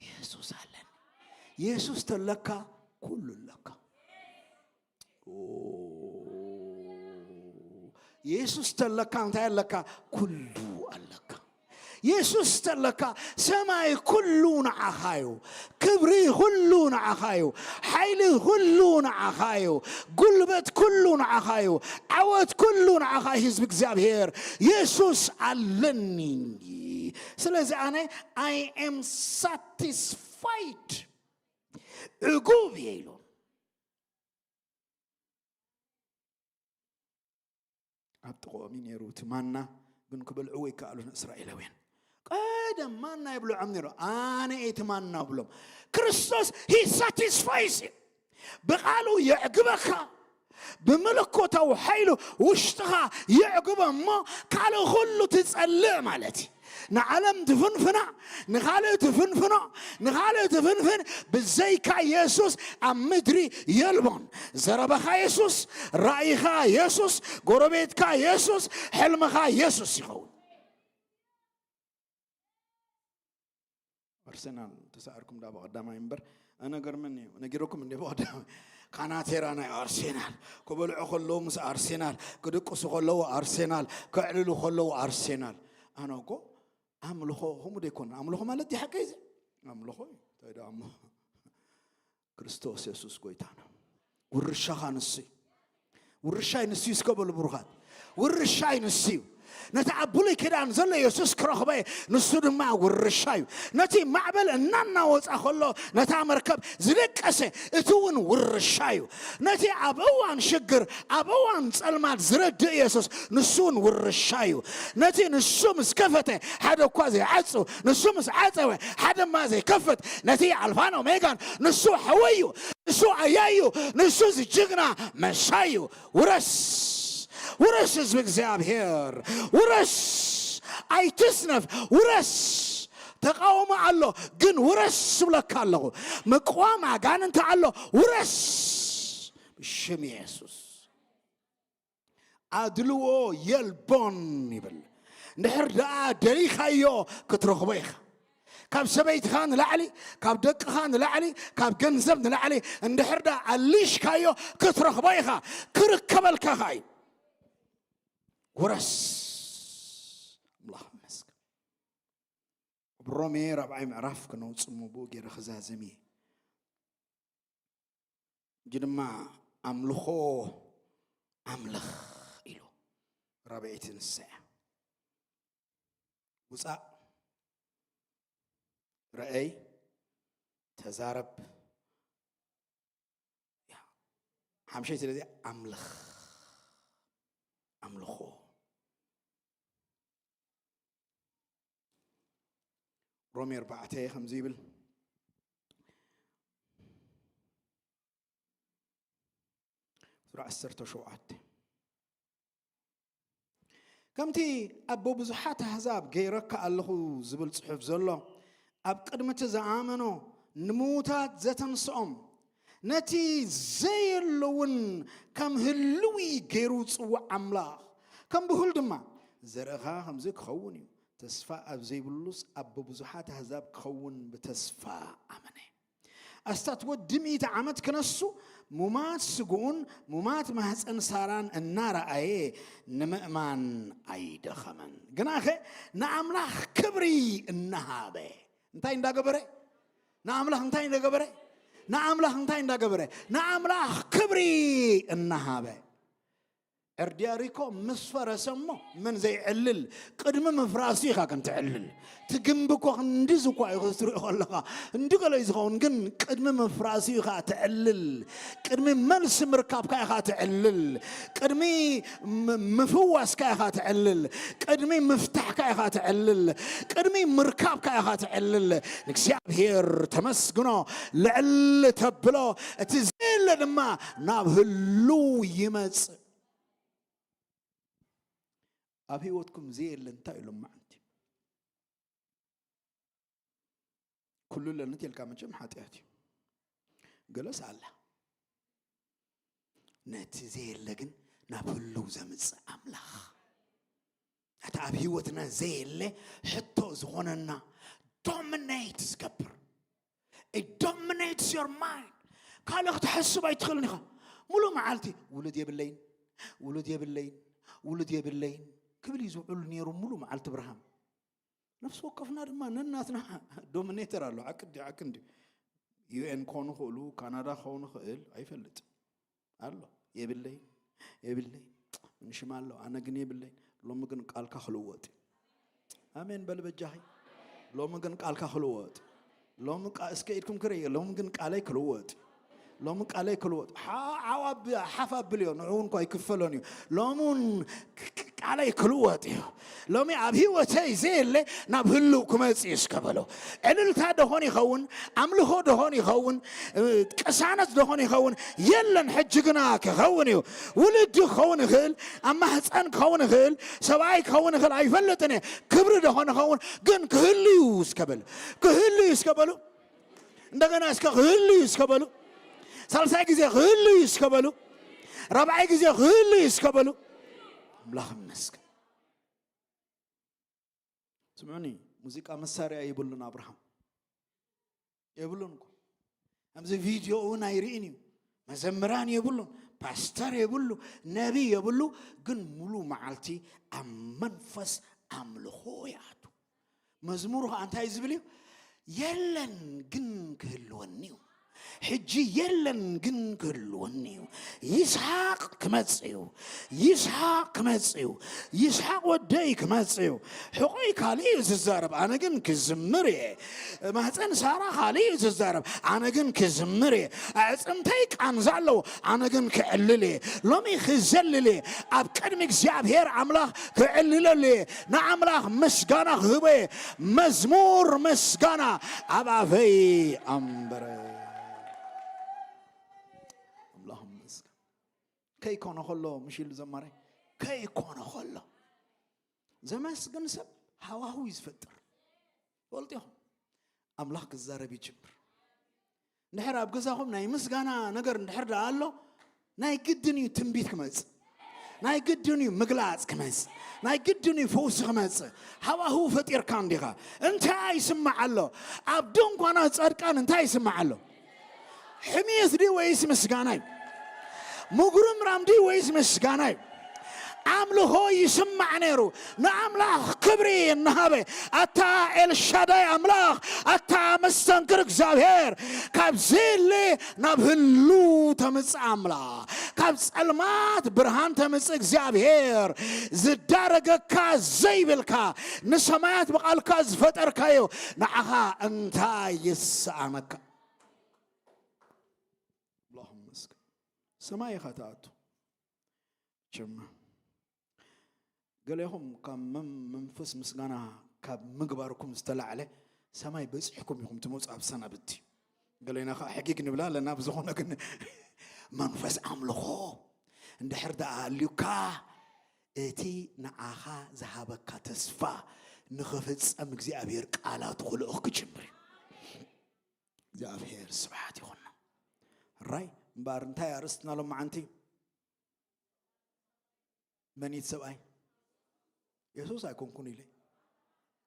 የሱስ ኣለኒ። የሱስ ተለካ ኩሉ ኣለካ። ኦ፣ የሱስ ተለካ እንታይ ኣለካ? ኩሉ ኣለካ። የሱስ ተለካ ሰማይ ኩሉ ንዓኻ እዩ። ክብሪ ኩሉ ንዓኻ እዩ። ሓይሊ ኩሉ ንዓኻ እዩ። ጉልበት ኩሉ ንዓኻ እዩ። ዓወት ኩሉ ንዓኻ እዩ። ህዝቢ እግዚኣብሔር፣ የሱስ ኣለኒ። ስለዚ ኣነ I am satisfied፣ ዕጉብ እየ ኢሉ። ኣብ ጥቕኦም እዩ ነይሩ እቲ ማና፣ ግን ክበልዕዎ ይከኣሉን እስራኤላውያን። ቀደም ማና ይብልዖም ነይሩ። ኣነ እቲ ማና ብሎም። ክርስቶስ he satisfies you። ብቓሉ የዕግበካ፣ ብምልኮታዊ ሓይሉ ውሽጥኻ የዕግበ እሞ ካልእ ኩሉ ትጸልእ ማለት እዩ። ንዓለም ትፍንፍና፣ ንኻልእ ትፍንፍኖ፣ ንኻልእ ትፍንፍን። ብዘይካ የሱስ ኣብ ምድሪ የልቦን። ዘረባኻ የሱስ፣ ራእይኻ የሱስ፣ ጎረቤትካ የሱስ፣ ሕልምኻ የሱስ ይኸውን። ኣርሰናል ተሳዕርኩም ዳ ብቐዳማይ እምበር ኣነ ገርመኒ እዩ። ነጊረኩም እንደ ብቐዳማይ ካናቴራ ናይ ኣርሴናል ክበልዑ ከለዉ ምስ ኣርሴናል፣ ክድቅሱ ከለዉ ኣርሴናል፣ ከዕልሉ ከለዉ ኣርሴናል። ኣነ እኮ ኣምልኾ ከምኡ ደይኮን። ኣምልኾ ማለት ድሓቀ እዚ ኣምልኾ እዩ። እንታይ ደኣ እሞ ክርስቶስ የሱስ ጎይታ ነው። ውርሻኻ ንሱ እዩ። ውርሻይ ንሱ እዩ እስከ በሉ ብሩኻት። ውርሻይ ንሱ እዩ። ነቲ ኣብ ብሉይ ኪዳን ዘሎ የሱስ ክረኽበ፣ ንሱ ድማ ውርሻ እዩ። ነቲ ማዕበል እናናወጻ ከሎ ነታ መርከብ ዝደቀሰ፣ እቲ እውን ውርሻ እዩ። ነቲ ኣብ እዋን ሽግር፣ ኣብ እዋን ጸልማት ዝረድእ የሱስ ንሱ እውን ውርሻ እዩ። ነቲ ንሱ ምስ ከፈተ ሓደ እኳ ዘይዓጽው፣ ንሱ ምስ ዓጸወ ሓደ እማ ዘይከፍት፣ ነቲ ኣልፋን ኦሜጋን ንሱ ሓወይ እዩ፣ ንሱ ኣያይ እዩ፣ ንሱ ዝጅግና መሻይ እዩ። ውረስ፣ ውረስ ህዝቢ እግዚኣብሔር፣ ውረስ፣ ኣይትስነፍ፣ ውረስ። ተቃውሞ ኣሎ፣ ግን ውረስ እብለካ ኣለኹ። ምቅዋም ኣጋንንቲ ኣሎ፣ ውረስ ብሽም የሱስ። ኣድልዎ የልቦን ይብል። እንድሕር ደኣ ደሊኻዮ ክትረኽቦ ኢኻ። ካብ ሰበይትኻ ንላዕሊ፣ ካብ ደቅኻ ንላዕሊ፣ ካብ ገንዘብ ንላዕሊ እንድሕር ደኣ ኣሊሽካዮ ክትረኽቦ ኢኻ። ክርከበልካ ኸኣ እዩ። ውረስ። ኣምላኽ ይመስገን። ኣብ ሮሜ ራብዓይ ምዕራፍ ክነውጽሞ ብኡ ገይረ ክዛዘም እየ። ሕጂ ድማ ኣምልኾ ኣምልኽ ኢሉ ራብዐይቲ ንሳ እያ። ውጻእ፣ ርኣይ፣ ተዛረብ። ያ፣ ሓምሸይቲ ነዚኣ ኣምልኽ፣ ኣምልኾ። ሮሜ ኣርባዕተ ከምዚ ይብል፣ ቁጽሪ ዓሰርተ ሸውዓተ፣ ከምቲ ኣብ ብዙሓት ኣህዛብ ገይረካ ኣለኹ ዝብል ጽሑፍ ዘሎ፣ ኣብ ቅድሚ እቲ ዝኣመኖ ንምዉታት ዘተንስኦም፣ ነቲ ዘየሎ እውን ከም ህልዊ ገይሩ ዝጽውዕ ኣምላኽ፣ ከም ብሁል ድማ ዘርእኻ ከምዚ ክኸውን እዩ። ተስፋ ኣብ ዘይብሉስ ኣብ ብዙሓት ኣህዛብ ክኸውን ብተስፋ ኣመነ። ኣስታት ወዲ ሚእቲ ዓመት ክነሱ፣ ሙማት ስግኡን ሙማት ማህፀን ሳራን እናረኣየ ንምእማን ኣይደኸመን። ግናኸ ንኣምላኽ ክብሪ እናሃበ፣ እንታይ እንዳገበረ? ንኣምላኽ እንታይ እንዳገበረ? ንኣምላኽ እንታይ እንዳገበረ? ንኣምላኽ ክብሪ እናሃበ። ዕርዲ የሪኮ ምስ ፈረሰ እሞ መን ዘይዕልል? ቅድሚ ምፍራሱ ኢኻ ግን ትዕልል። እቲ ግንቢ እኮ ክንድዚ እኳ እዩ ክትሪኦ ከለኻ፣ እንዲ ገለ እዩ ዝኸውን፣ ግን ቅድሚ ምፍራሱ ኢኻ ትዕልል። ቅድሚ መልሲ ምርካብካ ኢኻ ትዕልል። ቅድሚ ም-፣ ምፍዋስካ ኢኻ ትዕልል። ቅድሚ ምፍታሕካ ኢኻ ትዕልል። ቅድሚ ምርካብካ ኢኻ ትዕልል። ንእግዚኣብሔር ተመስግኖ። ልዕል ተብሎ፣ እቲ ዘየለ ድማ ናብ ህሉው ይመጽእ። ኣብ ህይወትኩም ዘየለ እንታይ እዩ ሎማዓንቲ? ኩሉ ኣለኒ ተልካ መቸም ሓጢኣት እዩ። ገለስ ኣላ። ነቲ ዘየለ ግን ናብ ህሉው ዘምጽእ ኣምላኽ። እቲ ኣብ ህይወትና ዘየለ ሕቶ ዝኾነና ዶሚኔት ዝገብር። It dominates your mind. ካልእ ክትሓስብ ኣይትኽእልን ኢኻ። ሙሉእ መዓልቲ ውሉድ የብለይን፣ ውሉድ የብለይን፣ ውሉድ የብለይን ክብል እዩ ዝውዕል ነይሩ ሙሉእ መዓልቲ ብርሃን። ነፍሲ ወከፍና ድማ ነናትና ዶሚኔተር ኣሎ። ዓቂ እንዲ፣ ዓቂ እንዲ። ዩ ኤን ክኾኑ ይኽእሉ፣ ካናዳ ክኸውን ይኽእል፣ ኣይፈልጥን። ኣሎ። የብለይን፣ የብለይን። ምን ሽም ኣሎ፣ ኣነ ግን የብለይን። ሎሚ ግን ቃልካ ክልወጥ እዩ። ኣሜን በል በጃኺ። ሎሚ ግን ቃልካ ክልወጥ። ሎሚ ቃ-፣ እስከ ኢድኩም ክርኢ፣ ሎሚ ግን ቃለይ ክልወጥ። ሎሚ ቃለይ ክልወጥ። ሓ-፣ ሓው ኣብ-፣ ሓፍ ኣብልዮ፣ ንዑ እውን እኳ ኣይክፈሎን እዩ። ሎሚ እውን ክ-፣ ክ-፣ ቃለይ ክልወጥ እዩ። ሎሚ ኣብ ህይወተይ ዘየለ ናብ ህልው ክመጽእ እዩ እስከ በሎ። ዕልልታ ደኾን ይኸውን፣ ኣምልኾ ደኾን ይኸውን፣ ቅሳነት ደኾን ይኸውን፣ የለን። ሕጂ ግና ክኸውን እዩ። ውልዲ ክኸውን ይኽእል፣ ኣብ ማህፀን ክኸውን ይኽእል፣ ሰብኣይ ክኸውን ይኽእል፣ ኣይፈልጥን እየ። ክብሪ ደኾን ይኸውን፣ ግን ክህሉ እዩ እስከ በሉ። ክህሉ እዩ እስከ በሉ። እንደገና እስከ ክህሉ እዩ እስከ በሉ። ሳልሳይ ግዜ ክህሉ እዩ እስከ በሉ። ራብዓይ ግዜ ክህሉ እዩ እስከ በሉ። ኣምላኽ ይመስገን። ስምዑኒ፣ ሙዚቃ መሳርያ የብሉን ኣብርሃም፣ የብሉን እኮ። ኣብዚ ቪድዮ እውን ኣይርእን እዩ። መዘምራን የብሉን፣ ፓስተር የብሉ፣ ነቢይ የብሉ። ግን ሙሉ መዓልቲ ኣብ መንፈስ ኣምልኾ ይኣቱ። መዝሙሩ ኸዓ እንታይ ዝብል እዩ? የለን ግን ክህልወኒ እዩ። ሕጂ የለን ግን ክህልወኒ እዩ። ይስሓቅ ክመጽእ እዩ። ይስሓቅ ክመጽእ እዩ። ይስሓቅ ወደይ ክመጽእ እዩ። ሕቆይ ካልእ እዩ ዝዛረብ፣ ኣነ ግን ክዝምር እየ። ማህፀን ሳራ ካልእ እዩ ዝዛረብ፣ ኣነ ግን ክዝምር እየ። ኣዕፅምተይ ቃንዛ ኣለዎ፣ ኣነ ግን ክዕልል እየ። ሎሚ ክዘልል እየ። ኣብ ቅድሚ እግዚኣብሔር ኣምላኽ ክዕልለሉ እየ። ንኣምላኽ ምስጋና ክህቦ እየ። መዝሙር ምስጋና ኣብ ኣፈይ ኣንበረ። ኣምላኽ ይመስገን። ከይኮነ ከሎ፣ ምሽ ኢሉ ዘማሪ፣ ከይኮነ ከሎ ዘመስግን ሰብ ሃዋህው እዩ ዝፈጥር። ፈልጡ ኢኹም፣ ኣምላኽ ክዛረብ ይጅምር። እንድሕር ኣብ ገዛኹም ናይ ምስጋና ነገር እንድሕር ደኣ ኣሎ፣ ናይ ግድን እዩ ትንቢት ክመጽእ፣ ናይ ግድን እዩ ምግላጽ ክመጽእ፣ ናይ ግድን እዩ ፈውሲ ክመጽእ። ሃዋህው ፈጢርካ እንዲኻ። እንታይ ይስማዕ ኣሎ? ኣብ ድንኳናት ጻድቃን እንታይ ይስማዕ ኣሎ? ሕምየት ድዩ ወይስ ምስጋና እዩ? ምጉርምራም ድዩ ወይስ ምስጋና እዩ? ኣምልኾ ይስማዕ ነይሩ። ንኣምላኽ ክብሪ እናሃበ፣ ኣታ ኤልሻዳይ ኣምላኽ፣ ኣታ መስተንክር እግዚኣብሔር፣ ካብ ዘየለ ናብ ህሉ ተምጽእ ኣምላኽ፣ ካብ ጸልማት ብርሃን ተምጽእ እግዚኣብሔር፣ ዝዳረገካ ዘይብልካ፣ ንሰማያት ብቓልካ ዝፈጠርካዮ፣ ንዓኻ እንታይ ይሰኣነካ? ኣምላኽ ይመስገን። ሰማይ ኢኻ ትኣቱ። ጀማ ገሌኹም ካብ መም-፣ መንፈስ ምስጋና ካብ ምግባርኩም ዝተላዕለ ሰማይ በጺሕኩም ኢኹም ትመጹ ኣብ ሰናብቲ። ገሌና ኸዓ ሕጊግ ንብላ ኣለና። ብዝኾነ ግን መንፈስ ኣምልኾ እንድሕር ደኣ ኣልዩካ፣ እቲ ንዓኻ ዝሃበካ ተስፋ ንኽፍጸም እግዚኣብሔር ቃላቱ ክልእኽ ክጅምር እዩ። እግዚኣብሔር ስብሓት ይኹኖ። ራይ እምበኣር እንታይ ኣርእስትና ሎም መዓንቲ? መኒት ሰብኣይ? የሱስ ኣይኮንኩን ኢለ፣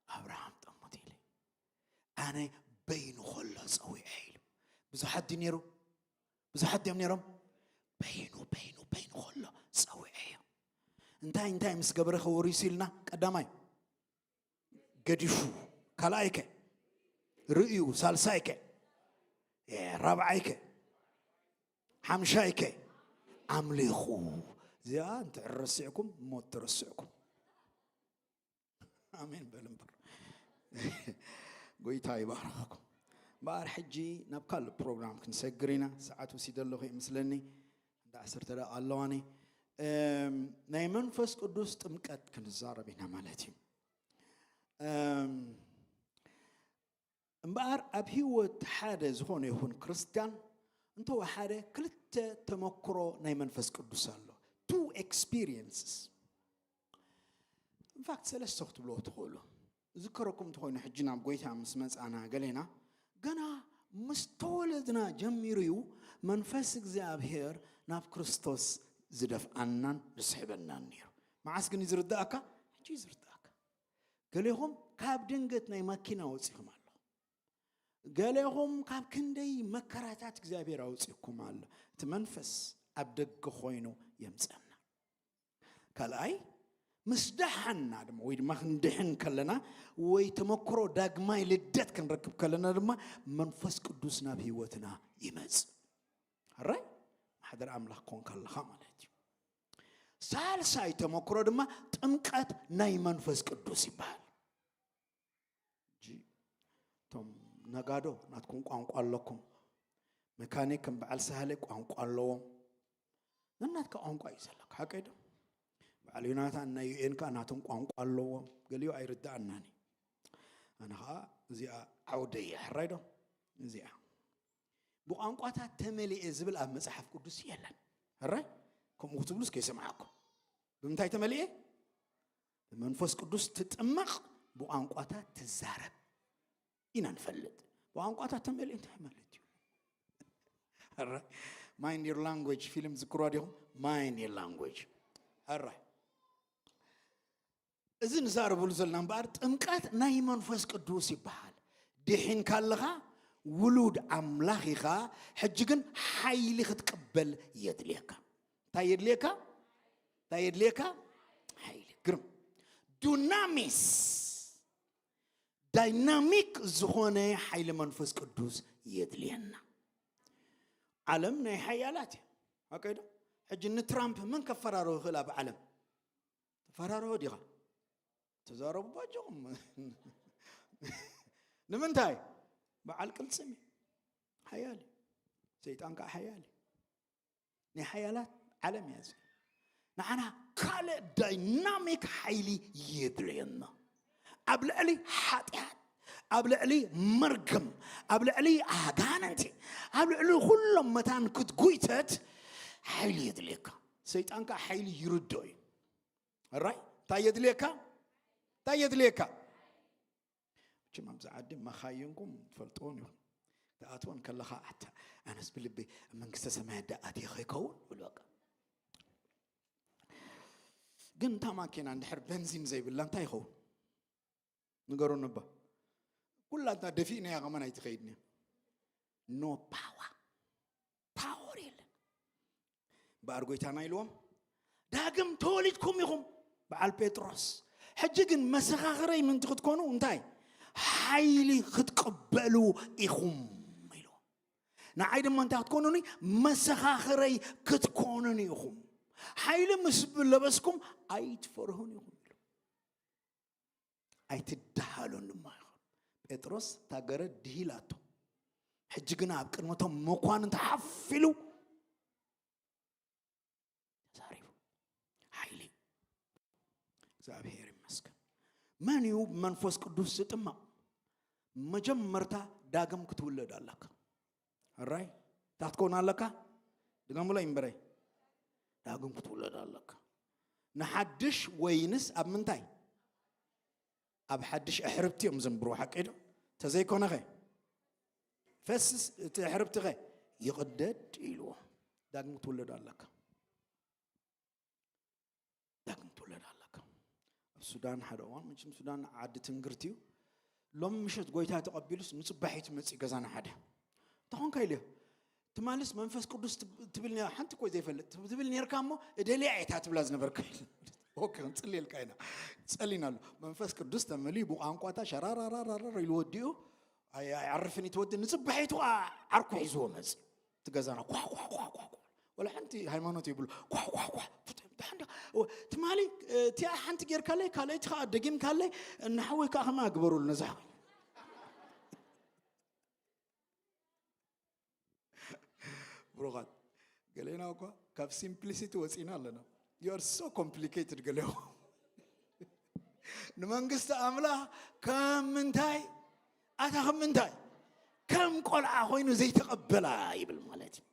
ኣብርሃም ጠሙት ኢለ። ኣነ በይኑ ከሎ ጸዊዐ ኢሉ። ብዙሓት ድዩ ነይሩ? ብዙሓት ድዮም ነይሮም? በይኑ፣ በይኑ፣ በይኑ ከሎ ጸዊዐዮ። እንታይ፣ እንታይ ምስ ገበረ ከወሪሱ ኢልና? ቀዳማይ ገዲፉ፣ ካልኣይከ ርእዩ፣ ሳልሳይከ፣ እ፣ ራብዓይከ፣ ሓምሻይከ ኣምሊኹ። እዚኣ እንተ ረሲዕኩም፣ ሞት ተረሲዕኩም። ኣሜን በል እምበር። ጎይታ ይባርኸኩም። እምበኣር ሕጂ ናብ ካልእ ፕሮግራም ክንሰግር ኢና። ሰዓት ወሲደ ኣለኹ ይመስለኒ። እንዳ ዓሰርተ ደቂቕ ኣለዋኒ። እም፣ ናይ መንፈስ ቅዱስ ጥምቀት ክንዛረብ ኢና ማለት እዩ። እም፣ እምበኣር ኣብ ህይወት ሓደ ዝኾነ ይኹን ክርስትያን እንተወሓደ ክልተ ተመክሮ ናይ መንፈስ ቅዱስ ኣሎ። ቱ ኤክስፒሪየንስስ። ኢንፋክት ሰለስተ ክትብልዎ ትኽእሉ። ዝከረኩም እንተኾይኑ ሕጂ ናብ ጎይታ ምስ መጻና ገሌና ገና ምስ ተወለድና ጀሚሩ እዩ መንፈስ እግዚኣብሔር ናብ ክርስቶስ ዝደፍኣናን ዝስሕበናን ነይሩ። መዓስ ግን እዩ ዝርዳእካ? ሕጂ እዩ ዝርዳእካ። ገሌኹም ካብ ድንገት ናይ ማኪና ወጺኹም ኣለኹም። ገሌኹም ካብ ክንደይ መከራታት እግዚኣብሔር ኣውጺእኩም ኣሎ። እቲ መንፈስ ኣብ ደገ ኮይኑ የምጸና። ካልኣይ፣ ምስ ደሓና ድማ፣ ወይ ድማ ክንድሕን ከለና፣ ወይ ተመክሮ ዳግማይ ልደት ክንረክብ ከለና ድማ መንፈስ ቅዱስ ናብ ህይወትና ይመጽእ። ሕራይ? ማሕደር ኣምላኽ ኮንካ ኣለኻ ማለት እዩ። ሳልሳይ ተመክሮ ድማ ጥምቀት ናይ መንፈስ ቅዱስ ይበሃል። እጂ እቶም ነጋዶ ናትኩም ቋንቋ ኣለኩም። መካኒክ ከም በዓል ሳህለ ቋንቋ ኣለዎም። ነናትካ ቋንቋ እዩ ዘለካ፣ ሓቀይ ዶ? በዓል ዮናታን ናይ ዩኤን ከዓ ናቶም ቋንቋ ኣለዎም። ገሊኡ ኣይርድኣናን እዩ። ኣነ ከዓ እዚኣ ዓውደ እየ። ሕራይ ዶ? እዚኣ ብቋንቋታት ተመሊኤ ዝብል ኣብ መጽሓፍ ቅዱስ የለን። ሕራይ? ከምኡ ክትብሉስ ከይሰምዓኩም። ብምንታይ ተመሊኤ? ብመንፈስ ቅዱስ ትጥመቕ፣ ብቋንቋታት ትዛረብ ኢና ንፈልጥ። ብቋንቋታት ተመሊኤ እንታይ ማለት እዩ? ሕራይ? Mind your language ፊልም ዝክርዋ ዲኹም? Mind your language። ሕራይ? እዚ ንዛረበሉ ዘለና እምበኣር ጥምቀት ናይ መንፈስ ቅዱስ ይበሃል። ድሒንካ ኣለኻ፣ ውሉድ ኣምላኽ ኢኻ። ሕጂ ግን ሓይሊ ክትቅበል የድልየካ። እንታይ የድልየካ? እንታይ የድልየካ? ሓይሊ። ግርም። ዱናሚስ፣ ዳይናሚክ ዝኾነ ሓይሊ መንፈስ ቅዱስ የድልየና። ዓለም ናይ ሓያላት እያ። ሓቀይ ዶ? ሕጂ ንትራምፕ መን ከፈራርሆ ይኽእል ኣብ ዓለም? ተፈራርሆ ዲኻ? ተዛረቡ ባጆኹም። ንምንታይ? በዓል ቅልጽም እዩ። ሓያል እዩ። ሰይጣን ከዓ ሓያል እዩ። ናይ ሓያላት ዓለም እያ እዚ። ንዓና ካልእ ዳይናሚክ ሓይሊ የድልየና። ኣብ ልዕሊ ሓጢኣት፣ ኣብ ልዕሊ መርገም፣ ኣብ ልዕሊ ኣጋንንቲ፣ ኣብ ልዕሊ ኩሎም መታን ክትጉይተት ሓይሊ የድልየካ። ሰይጣን ከዓ ሓይሊ ይርድኦ እዩ። ሕራይ? እንታይ የድልየካ? እንታይ የድልየካ? መቸም ኣብዚ ዓዲ መኻይንኩም ትፈልጥዎን ኢኹም። ትኣትወን ከለኻ፣ ኣታ ኣነስ ብልበይ ኣብ መንግስተ ሰማያት ደኣ ኣትየ ከይከውን? ይብል በቃ። ግን እታ ማኪና እንድሕር በንዚን ዘይብላ እንታይ ይኸውን? ንገሩኒ እባ። ኩላትና ደፊእናያ ከማን ኣይትኸይድን እያ። ኖ ፓወር። ፓወር የለን። እምበኣር ጎይታና ኢልዎም፣ ዳግም ተወሊድኩም ኢኹም። በዓል ጴጥሮስ፣ ሕጂ ግን መሰኻኽረይ ምንቲ ክትኮኑ እንታይ? ሓይሊ ክትቅበሉ ኢኹም ኢልዎም። ንዓይ ድማ እንታይ ክትኮኑኒ? መሰኻኽረይ ክትኮኑኒ ኢኹም። ሓይሊ ምስ ለበስኩም ኣይትፈርሁን ኢኹም ኢሉ። ኣይትደሃሉን ድማ ኢኹም። ጴጥሮስ እታ ገረድ ድሂላቶ። ሕጂ ግና ኣብ ቅድመቶም መኳንንቲ ሓፍ ኢሉ ተዛሪቡ። ሓይሊ። እግዚኣብሔር ይመስገን። መን እዩ ብመንፈስ ቅዱስ ዝጥመቕ? መጀመርታ ዳግም ክትውለድ ኣለካ። ሕራይ? እንታይ ክትከውን ኣለካ? ድገሙለይ እምበረይ። ዳግም ክትውለድ ኣለካ። ንሓድሽ ወይንስ ኣብ ምንታይ? ኣብ ሓድሽ ኣሕርብቲ እዮም ዘንብሩ፣ ሓቂ ዶ? ተዘይኮነኸ? ፈስስ እቲ ኣሕርብትኸ? ይቕደድ ኢልዎ። ዳግም ክትውለድ ኣለካ። ዳግም ትውለድ ኣለካ። ኣብ ሱዳን ሓደ እዋን፣ መቸም ሱዳን ዓዲ ትንግርቲ እዩ። ሎም ምሸት ጎይታ ተቐቢሉስ ንጽባሒቱ መጽእ ገዛና ሓደ። እንተኾንካ ኢልዮ፣ ትማልስ መንፈስ ቅዱስ ትብ-፣ ትብል ነ-፣ ሓንቲ እኮ ዘይፈልጥ ትብ-፣ ትብል ኔርካ እሞ፣ እደልያ እየ እታ ትብላ ዝነበርካ። ኦኬ፣ ክንጽልየልካ ኢና። ጸሊና ኣሎ። መንፈስ ቅዱስ ተመልዩ ብቋንቋታ ሸራራራራራ ኢሉ ወዲኡ፣ ኣይ-፣ ኣይዓርፍን እዩ እቲ ወዲ። ንጽባሒቱ ዓ-፣ ዓርኩ ሒዝዎ መጽእ። እቲ ገዛና ኳ፣ ኳ፣ ኳ፣ ኳ፣ ኳ። ወላ ሓንቲ ሃይማኖት የብሉ። ኳ፣ ኳ፣ ኳ። ደሓን ዶ? ትማሊ፣ እ፣ እቲኣ ሓንቲ ጌርካለይ፣ ካልኣይቲ ኸዓ ደጊምካለይ፣ ንሓወይ ከኣ ከማይ ግበሩሉ ነዛ። ብሩኻት፣ ገሌና እኳ ካብ ሲምፕሊሲቲ ወጺና ኣለና። You are so complicated ገሌኹም። ንመንግስቲ ኣምላኽ ከም ምንታይ? ኣታ ከም ምንታይ? ከም ቆልዓ ኮይኑ ዘይተቐበላ ይብል ማለት እዩ።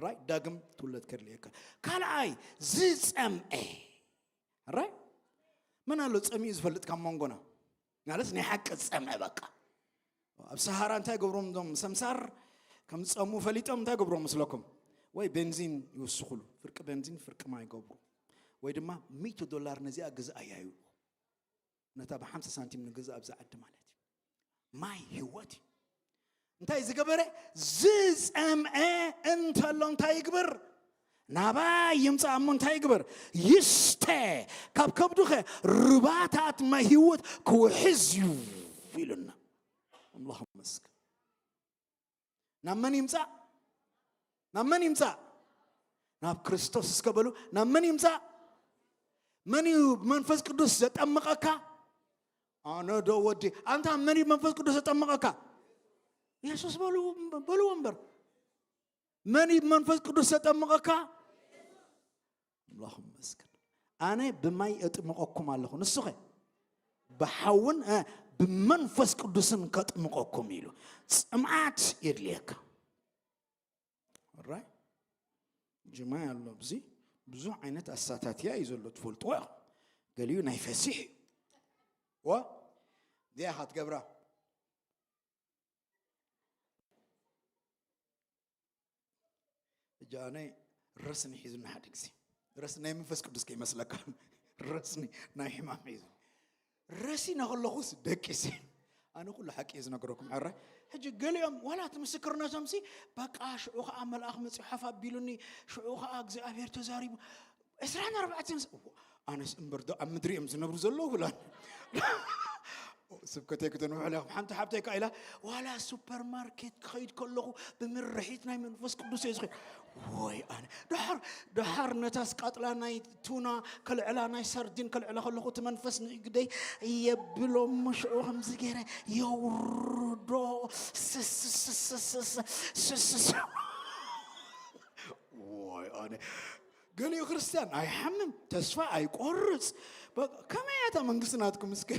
ራይት? ዳግም ትውለድ ከድልየካ። ካልኣይ፣ ዝጸምኤ። ራይት? መን ኣሎ ጸሚኡ ዝፈልጥ ካብ መንጎና? ማለት ናይ ሓቂ ዝጸምአ በቃ። ኣብ ሰሃራ እንታይ ገብሮም እዞም ሰምሳር ከም ዝጸምኡ ፈሊጦም እንታይ ገብሮም መስለኩም? ወይ ቤንዚን ይውስኹሉ። ፍርቂ ቤንዚን፣ ፍርቂ ማይ ይገብሩ። ወይ ድማ ሚእቲ ዶላር ነዚኣ ግዝኣያ ይብሉ። ነታ ብሓምሳ ሳንቲም ንግዛእ ኣብዚ ዓዲ ማለት እዩ። ማይ ህይወት እዩ። እንታይ ዝገበረ? ዝጸምአ እንተሎ እንታይ ይግበር? ናባይ ይምጻእ እሞ እንታይ ይግበር? ይስተ። ካብ ከብዱኸ ሩባታት ማይ ህይወት ክውሕዝ እዩ ኢሉና። ኣምላኽ ይመስገን። ናብ መን ይምጻእ? ናብ መን ይምጻእ? ናብ ክርስቶስ። እስከ በሉ፣ ናብ መን ይምጻእ? መን እዩ መንፈስ ቅዱስ ዘጠምቐካ? ኣነ ዶ ወዲ? ኣንታ መን እዩ መንፈስ ቅዱስ ዘጠምቐካ? የሱስ በሉ፣ በልዎ እምበር። መን እዩ መንፈስ ቅዱስ ዘጠምቐካ? ኣምላኽ ይመስገን። ኣነ ብማይ እጥምቐኩም ኣለኹ፣ ንሱኸ ብሓውን፣ እ፣ ብመንፈስ ቅዱስን ከጥምቐኩም ኢሉ። ጽምኣት የድልየካ። ራይ ጅማይ ኣሎ። ብዚ ብዙሕ ዓይነት ኣሳታትያ እዩ ዘሎ፣ ትፈልጥዎ ኢኹም። ገሊኡ ናይ ፈሲሕ እዩ። ዋ እዚኣ ኢኻ ትገብራ። እጃ ኣነ ረስኒ ሒዙና ሓደ ግዜ፣ ረስኒ ናይ መንፈስ ቅዱስ ከይመስለካ፣ ረስኒ ናይ ሕማም ሒዙ። ረሲነ ከለኹስ ደቂሰ። ኣነ ኩሉ ሓቂ እየ ዝነግረኩም። ሕራይ ሕጂ ገሊኦም ዋላ እቲ ምስክርነቶምሲ በቃ ሽዑ ከዓ መልኣኽ መፂኡ ሓፍ ኣቢሉኒ፣ ሽዑ ከዓ እግዚኣብሔር ተዛሪቡ። ዕስራን ኣርባዕተን ስ-፣ እዎ፣ ኣነስ እምበር ዶ ኣብ ምድሪ እዮም ዝነብሩ ዘለዉ ብላን። ስብከተይ ክትንውሑ ኢኹም። ሓንቲ ሓብተይ ከኣ ኢላ፣ ዋላ ሱፐርማርኬት ክኸይድ ከለኹ ብምርሒት ናይ መንፈስ ቅዱስ እየ ዝኸይድ። ወይ ኣነ፣ ደሓር፣ ደሓር ነታ ስቃጥላ ናይ ቱና ከልዕላ፣ ናይ ሳርዲን ከልዕላ ከለኹ፣ እቲ መንፈስ ንእግደይ የብሎ፣ እሞ ሽዑ ከምዚ ገይረ የውርዶ። ስስስስስስስስስ። ወይ ኣነ፣ ገሊኡ ክርስትያን ኣይሓምም፣ ተስፋ ኣይቆርጽ። በቃ፣ ከመይ እያ እታ መንግስቲ ናትኩም እስከ?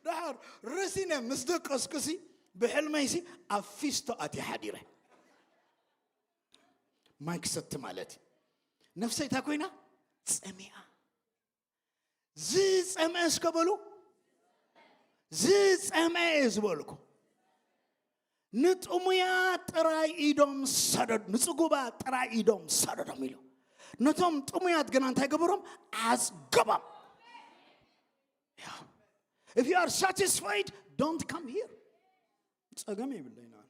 ደሓር ረሲነ ምስ ደቀስኩሲ፣ ብሕልመይሲ ኣብ ፊስቶ ኣትየ ሓዲረ። ማይ ክሰቲ ማለት እዩ። ነፍሰይ እንታይ ኮይና? ጸሚኣ። ዝጸምአ እስከ በሉ። ዝጸምአ እየ ዝበልኩ። ንጥሙያት ጥራይ ኢዶም ሰደዱ፣ ንጽጉባት ጥራይ ኢዶም ሰደዶም ኢሉ። ነቶም ጥሙያት ግና እንታይ ገበሮም? ኣጽገቦም። Yeah. If you are satisfied, don't come here. ጸገም የብለይን ኣነ።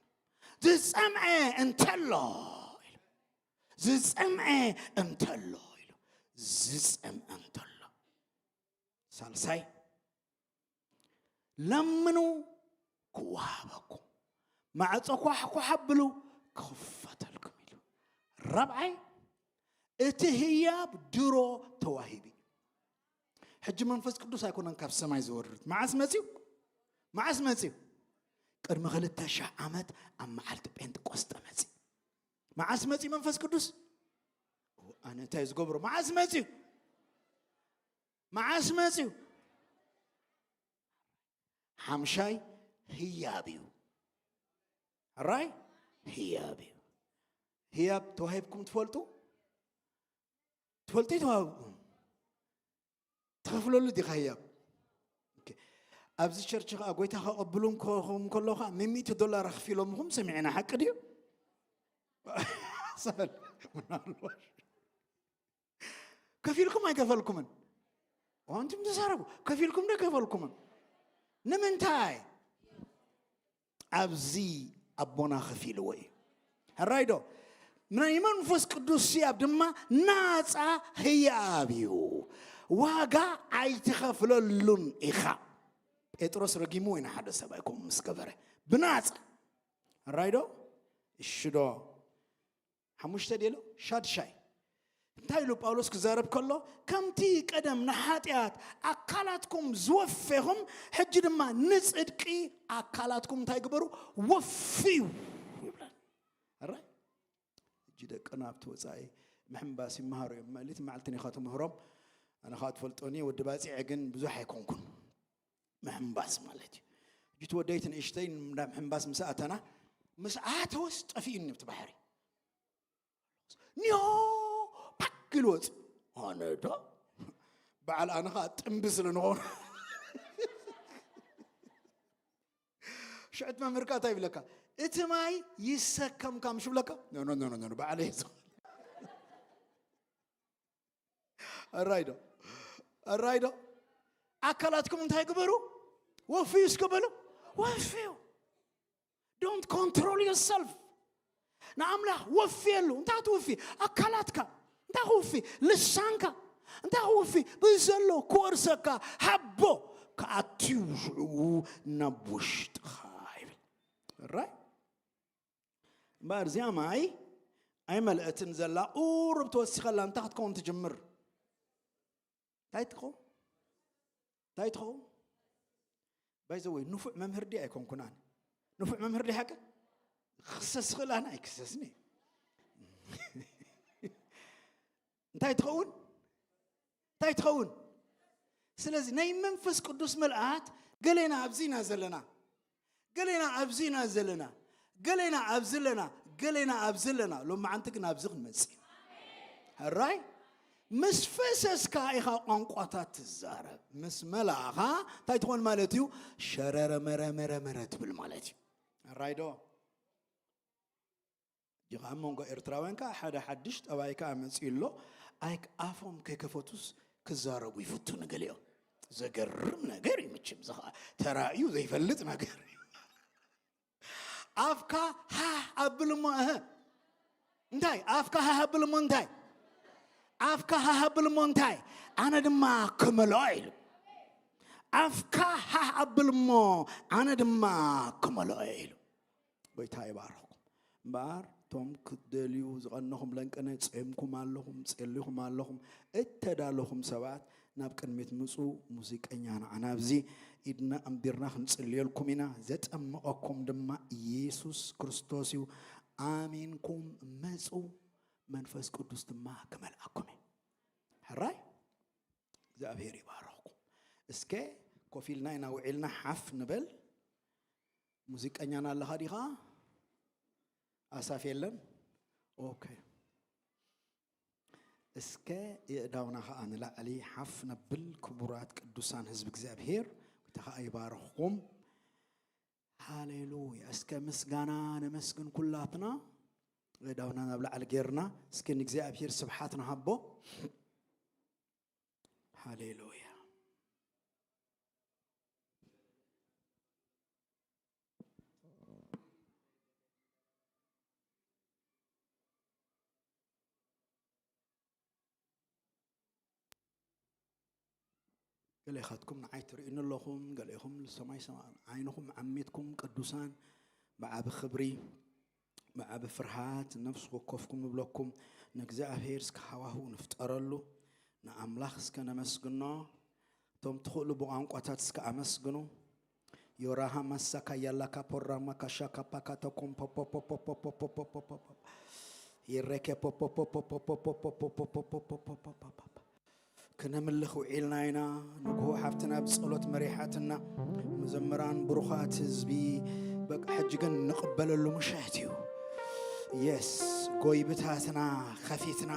ዝጸምአ እንተሎ ኢሉ። ዝጸምአ እንተሎ ኢሉ። ዝጸምአ እንተሎ። ሳልሳይ፣ ለምኑ ክወሃበኩም፣ ማዕጾ ኳሕኳሕ ኣብሉ ክኽፈተልኩም ኢሉ። ራብዓይ፣ እቲ ህያብ ድሮ ተዋሂቡ እዩ። ሕጂ መንፈስ ቅዱስ ኣይኮነን ካብ ሰማይ ዝወርድ። መዓስ መጺኡ? መዓስ መጺኡ? ቅድሚ ክልተ ሺሕ ዓመት ኣብ መዓልቲ ጴንጥቆስጠ መጺኡ። መዓስ መጺኡ መንፈስ ቅዱስ? ኣነ እንታይ ዝገብሮ? መዓስ መጺኡ? መዓስ መጺኡ? ሓምሻይ ህያብ እዩ። ሕራይ ህያብ እዩ። ህያብ ተዋሂብኩም ትፈልጡ? ትፈልጡ? ተዋሂብኩም ትኸፍለሉ ዲኻ ህያብ? ኦኬ። ኣብዚ ቸርች ኸዓ ጎይታ ከቐብሉ እንከ-፣ ከለዉ ኸዓ ሚእቲ ዶላር ኣኽፊሎምኹም ሰሚዕና፣ ሓቂ ድዩ? ሰል-፣ ምናልባት ከፊልኩም ኣይከፈልኩምን? ኣንቱም ተዛረቡ። ከፊልኩም ዶ ከፈልኩምን? ንምንታይ? ኣብዚ ኣቦና ከፊልዎ እዩ። ሕራይ ዶ? ናይ መንፈስ ቅዱስ ህያብ ድማ ናጻ ህያብ እዩ። ዋጋ ኣይትኸፍለሉን ኢኻ። ጴጥሮስ ረጊምዎ ኢና ሓደ ሰብኣይ ከምኡ ምስ ገበረ። ብናጻ። ሕራይ ዶ? እሺ ዶ? ሓሙሽተ ድየ ኢሉ? ሻድሻይ። እንታይ ኢሉ ጳውሎስ ክዛረብ ከሎ? ከምቲ ቀደም ንሓጢኣት ኣካላትኩም ዝወፌኹም፣ ሕጂ ድማ ንጽድቂ ኣካላትኩም እንታይ ግበሩ? ወፍዩ ይብለና። ሕራይ? ሕጂ ደቅና ኣብቲ ወጻኢ ምሕንባስ ይመሃሩ እዮም። መሊት መዓልቲ ኒኻ ትምህሮም። ኣነ ኸኣ ትፈልጦኒ፣ ወዲ ባጺዐ ግን ብዙሕ ኣይኮንኩን። ምሕንባስ ማለት እዩ። ሕጂ እቲ ወደይ እቲ ንእሽተይ እንዳ ምሕንባስ ምስ ኣተና፣ ምስ ኣተወስ ጠፊኡኒ ኣብቲ ባሕሪ። ኒዮ ፓክ ኢሉ ወጽእ። ኣነ ዶ? በዓል ኣነ ኸኣ ጥምቢ ስለ ንኾኑ። ሽዕት መምህርካ እንታይ ይብለካ? እቲ ማይ ይሰከምካ ምሽ ይብለካ? ኖ፣ ኖ፣ ኖ፣ ኖ፣ ኖ፣ በዓለይ እየ ዝኽእል። ኣራይ ዶ? ኣራይ ዶ? ኣካላትኩም እንታይ ግበሩ? ወፍዩ እስከ በሉ። ወፍዩ። Don't control yourself። ንኣምላኽ ወፍየሉ። እንታይ ክትውፊ? ኣካላትካ። እንታይ ክውፊ? ልሳንካ። እንታይ ክውፊ? ብዘሎ ክወርሰካ ሃቦ። ክኣትዩ ሽዑ ናብ ውሽጥኻ ይብል። ራይ? እምበኣር እዚኣ ማይ ኣይመልአትን ዘላ፣ ቁሩብ ተወሲኸላ እንታይ ክትከውን ትጅምር? እንታይ ትኸውን? እንታይ ትኸውን? ባይ ዘ ወይ ንፉዕ መምህር ድየ ኣይኮንኩን ኣነ። ንፉዕ መምህር ድየ ሓቂ? ክሰስ ክእል ኣነ ኣይክሰስኒ። እንታይ ትኸውን? እንታይ ትኸውን? ስለዚ ናይ መንፈስ ቅዱስ ምልኣት ገሌና ኣብዚና ዘለና፣ ገሌና ኣብዚና ዘለና፣ ገሌና ኣብዚ ኣለና፣ ገሌና ኣብዚ ኣለና። ሎማዓንቲ ግን ኣብዚ ክንመጽእ ኢና። ሕራይ? ምስ ፈሰስካ ኢኻ ቋንቋታት ትዛረብ። ምስ መላእኻ እንታይ ትኾን ማለት እዩ? ሸረረ መረ መረ መረ ትብል ማለት እዩ። ሕራይ ዶ? እጂ ከኣ ኣብ መንጎ ኤርትራውያን ከኣ ሓደ ሓድሽ ጠባይ ከኣ መጺኡ ኣሎ። ኣይ ኣፎም ከይከፈቱስ ክዛረቡ ይፍትኑ ገሊኦም። ዘገርም ነገር እዩ መቸም፣ እዚ ከኣ ተራእዩ ዘይፈልጥ ነገር እዩ። ኣፍካ ሃህ ኣብል እሞ፣ እህ። እንታይ? ኣፍካ ሃህ ኣብል እሞ እንታይ? ኣፍካ ሃህ ኣብል እሞ እንታይ? ኣነ ድማ ክመልኦ ኢሉ። ኣፍካ ሃህ ኣብል እሞ ኣነ ድማ ክመልኦ ኢሉ። ጎይታ ይባርኽኩም። እምበኣር እቶም ክትደልዩ ዝቐነኹም ለንቀነ ጸምኩም ኣለኹም፣ ጸሊኹም ኣለኹም፣ እተዳለኹም ሰባት ናብ ቅድሚት ምጹ። ሙዚቀኛ ንዓና ኣብዚ ኢድና ኣንቢርና ክንጽልየልኩም ኢና። ዘጠምቐኩም ድማ ኢየሱስ ክርስቶስ እዩ። ኣሚንኩም ምጹ፣ መንፈስ ቅዱስ ድማ ክመልኣኩም እዩ። ሕራይ እግዚኣብሔር ይባርኽኩም። እስከ ኮፍ ኢልና ኢና ውዒልና ሓፍ ንበል። ሙዚቀኛና ኣለኻ ዲኻ? ኣሳፍ የለን? ኦኬ። እስከ የእዳውና ኸዓ ንላዕሊ ሓፍ ነብል። ክቡራት ቅዱሳን ህዝቢ እግዚኣብሔር፣ ጎይታ ኸዓ ይባርኽኩም። ሃሌሉያ። እስከ ምስጋና ነመስግን ኩላትና። የእዳውና ናብ ላዕሊ ጌርና እስከ ንእግዚኣብሔር ስብሓት ንሃቦ። ሃሌሉያ። ገሌኻትኩም ንዓይ ትርእዩኒ ኣለኹም፣ ገሌኹም ንሰማይ ሰማ-፣ ዓይንኹም ዓሚትኩም ቅዱሳን ብዓቢ ክብሪ፣ ብዓቢ ፍርሃት ነፍሲ ወከፍኩም እብለኩም። ንእግዚኣብሔር እስከ ሃዋህው ንፍጠረሉ፣ ንኣምላኽ እስከ ነመስግኖ። እቶም ትኽእሉ ብቋንቋታት እስከ ኣመስግኑ። ዮራሃ ማሳካ ያላካ ፖራማ ካሻካ ፓካቶኮም ፖፖፖፖፖፖፖፖፖፖፖ ይሬኬ ፖፖፖፖፖፖፖፖፖፖፖፖፖፖ ክነምልኽ ውዒልና ኢና። ንግሆ ሓፍትና ብጸሎት መሪሓትና፣ መዘምራን ብሩኻት ህዝቢ፣ በቃ ሕጂ ግን ንቕበለሉ ምሸት እዩ። የስ፣ ጎይብታትና ኸፊትና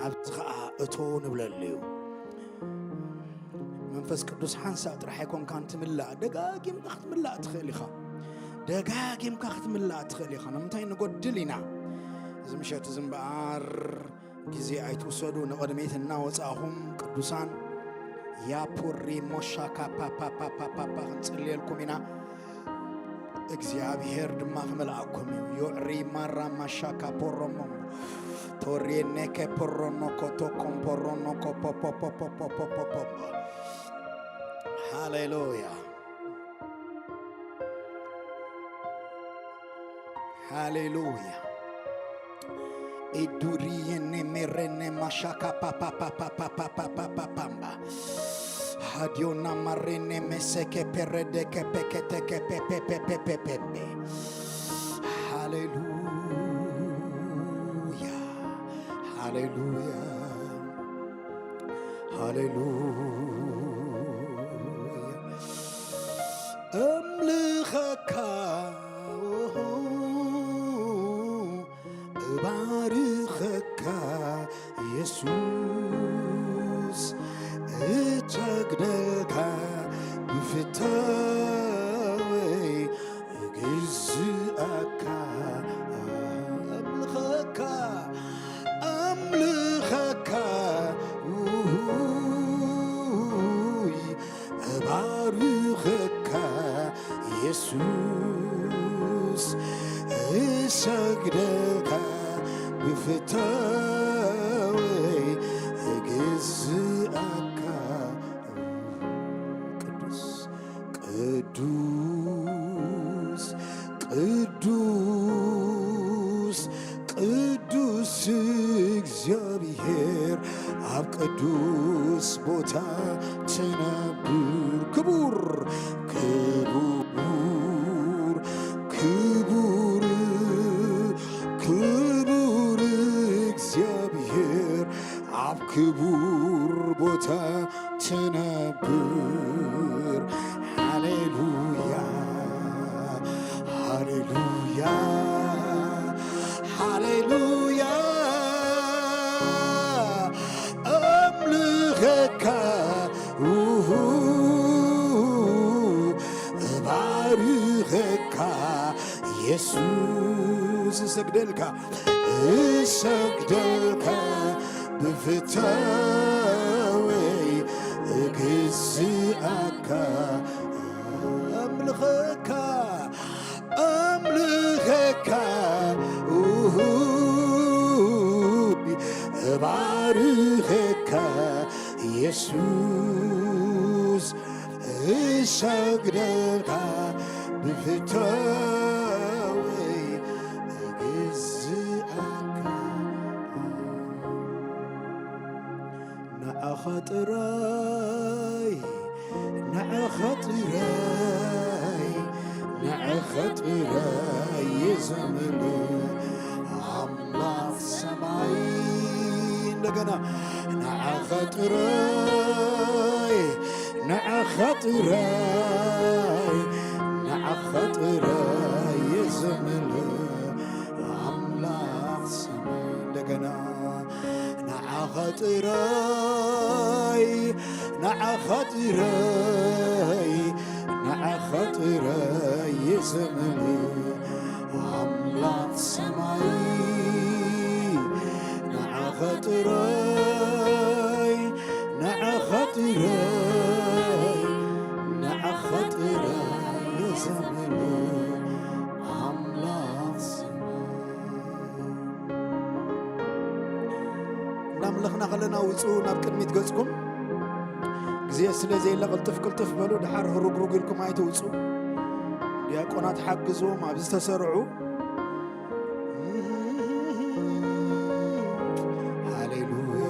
ኣብዚ ኸኣ እቶ ንብለሉ እዩ። መንፈስ ቅዱስ ሓንሳብ ጥራሕ ኣይኮንካን ትምላእ፣ ደጋጊምካ ክትምላእ ትኽእል ኢኻ። ደጋጊምካ ክትምላእ ትኽእል ኢኻ። ንምንታይ ንጎድል ኢና? እዚ ምሸት እዚ እምበኣር ግዜ ኣይትውሰዱ። ንቕድሚት እናወጻእኹም ቅዱሳን ያፑሪ ሞሻካ ፓፓፓፓፓፓ ክንጽልየልኩም ኢና። እግዚኣብሔር ድማ ክመልኣኩም እዩ። ዮዕሪ ማራ ማሻካ ፖሮሞ ቶሪኔከ ፖሮኖ ኮቶኮም ፖሮኖ ኮፖፖፖፖፖፖፖፖ ሃሌሉያ። ሃሌሉያ። ኢዱሪየኔ ሜሬኔ ማሻካ ፓፓፓፓፓፓፓፓፓፓምባ ሃዲዮና ማሬኔ ሜሴኬ ፔሬዴኬ ፔኬቴኬ ፔፔፔፔፔፔ ሃሌሉያ። ሃሌሉያ። ሃሌሉያ። እምልኸካ፣ እባርኸካ የሱስ፣ እሰግደልካ ብፍታወይ እግዝኣካ ኣምልኸካ ኣምልኸካ ውሁይ እባርኸካ የሱስ እሰግደልካ ብፍታወይ እግዝኣካ ቅዱስ ቅዱስ ቅዱስ ቅዱስ እግዚኣብሔር ኣብ ቅዱስ ቦታ ትነብር። ክቡር ክቡር ክቡር ክቡር እግዚኣብሔር ኣብ ክቡር ቦታ ትነብር። ሃሌሉያ፣ ሃሌሉያ፣ ሃሌሉያ። ኣምልኸካ፣ ውሁ፣ እባርኸካ፣ የሱስ እሰግደልካ፣ እሰግደልካ፣ ብፍታወይ እግዝኣካ። ኣምልኸካ፣ ኣምልኸካ፣ ውሁ፣ እባርኸካ፣ የሱስ እሰግደልካ፣ ብፍታወይ እግዝኣካ። ንዓኻ ጥራይ፣ ንዓኻ ጥራይ፣ ንዓኻ ጥራይ የዘምር ኣምላኽ ሰማይ። እንደገና ንዓኻ ጥራይ፣ ንዓኻ ጥራይ፣ ንዓኻ ጥራይ የዘምር ኣምላኽ ሰማይ። እንደገና ንዓኻ ጥራይ፣ ንዓኻ ጥራይ፣ ንዓኻ ጥራይ የዘምር ኣምላኽ ሰማይ። ንዓኻ ጥራይ፣ ንዓኻ ጥራይ፣ ንዓኻ ጥራይ የዘምር ኣምላኽ ሰማይ። እናምለኽና ከለና ውፁ ናብ ቅድሚት ገፅኩም። ግዜ ስለ ዘየለ ቅልጥፍ ቅልጥፍ በሉ፣ ደሓር ህሩግሩግ ኢልኩም ኣይትውፁ። ዲያቆናት ሓግዝዎም ኣብ ዝተሰርዑ። ሃሌሉያ።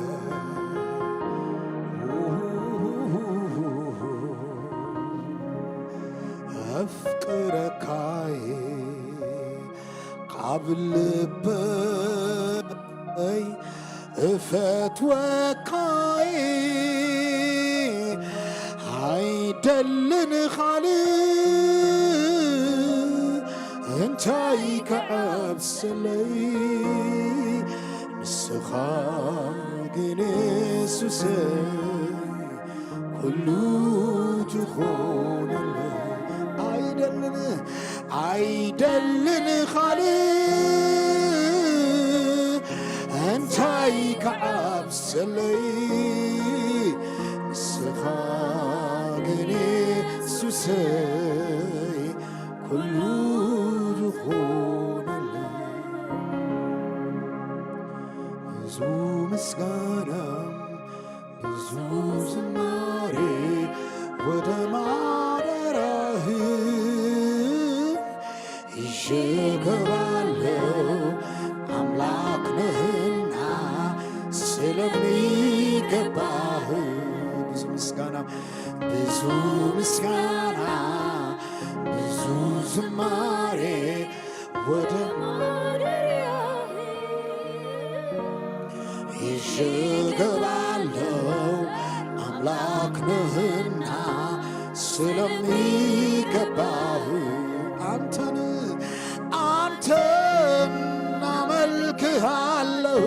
ኣፍቅረካየ ካብ ልበይ እፈትወካየ ኣይደልን ካልእ እንታይ ክዓብሰለይ ንስኻ ግን የሱሰይ ኩሉ ትኾነለይ ኣይደልን ኣይደልን ካልእ እንታይ ክዓብሰለይ ንስኻ ግን የሱሰይ ኩሉ ዝኾነለይ ብዙ ምስጋና ብዙ ዝማሬ ወደ ማደሪያህ ይዤ እገባለሁ። ኣምላክ ነህና ስለሚገባህ ብዙ ምስጋና ብዙ ምስጋና ብዙ ዝማሬ ወደ ማደሪያህ ይዤ እገባለሁ። ኣምላክ ነህና ስለሚገባህ አንተን አንተን አመልክሃለሁ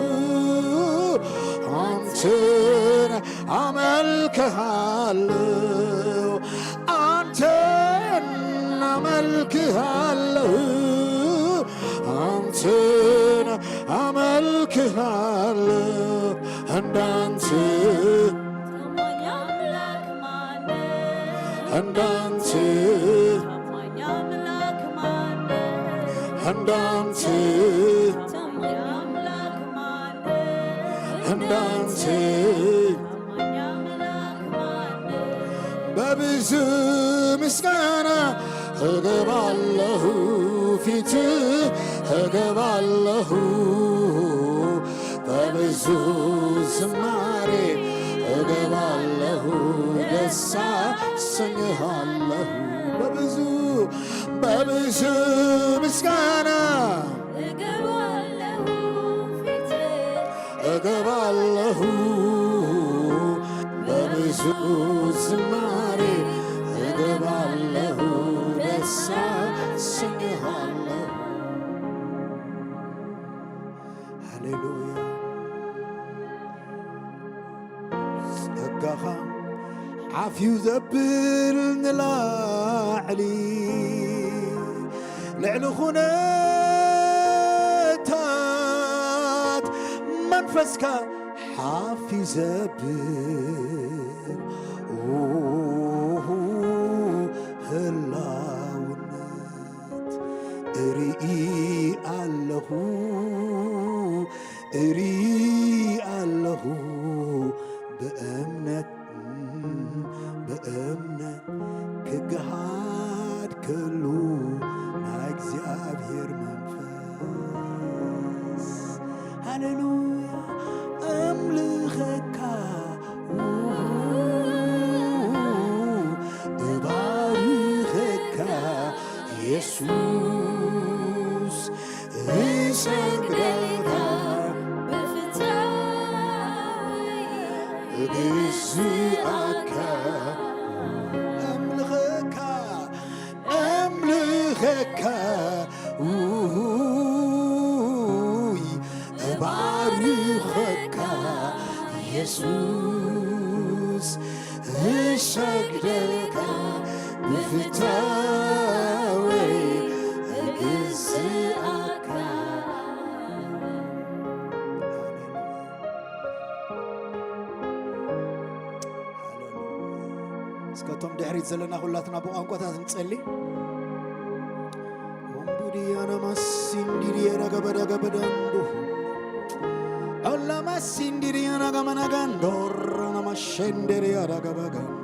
አንተን አመልክሃለሁ አንተን አመልክሃለሁ አንተን አመልክሃለሁ እንዳንተ ታማኝ አምላክ ማነው? እንዳንተ ታማኝ አምላክ ማነው? እንዳንተ ታማኝ አምላክ ማነው? እንዳንተ ታማኝ አምላክ ማነው? በብዙ ምስጋና እገባለሁ ፊት እገባለሁ በብዙ ዝማሬ እገባለሁ ደስ አሰኝሃለሁ በብዙ በብዙ ምስጋና እገባለሁ ፊት እገባለሁ ዝማሬ እገባለሁ፣ ደስ ኣሰኝሃለሁ። ሃሌሉያ። ጸጋኻ ዓፍዩ ዘብል ንላዕሊ፣ ልዕሊ ኩነታት መንፈስካ ሓፍ ዘብል ህላውነት እርኢ ኣለኹ፣ እርኢ ኣለኹ ብእምነት፣ ብእምነት ክገሃድ ከሉ ናይ እግዚኣብሔር መንፈስ። ሃሌሉያ። ኣምልኸካ፣ እባርኸካ የሱስ፣ እሰግደልካ ብፍታወይ እግዝኣካ። ኣምልኸካ፣ ኣምልኸካ፣ ውይ፣ እባርኸካ የሱስ፣ እሰግደልካ ብፍታወይ እግዝኣካ። እስከ እቶም ድሕሪት ዘለና ኩላትና ብቋንቋታት ንጸሊ። ኦምቡዲያና ማሲንዲዲያ ዳጋባዳጋባዳንዱ። ኦላ ማሲንዲዲያ ናጋማናጋንዶ፣ ራና ማሸንደሪ ያዳጋባጋንዶ።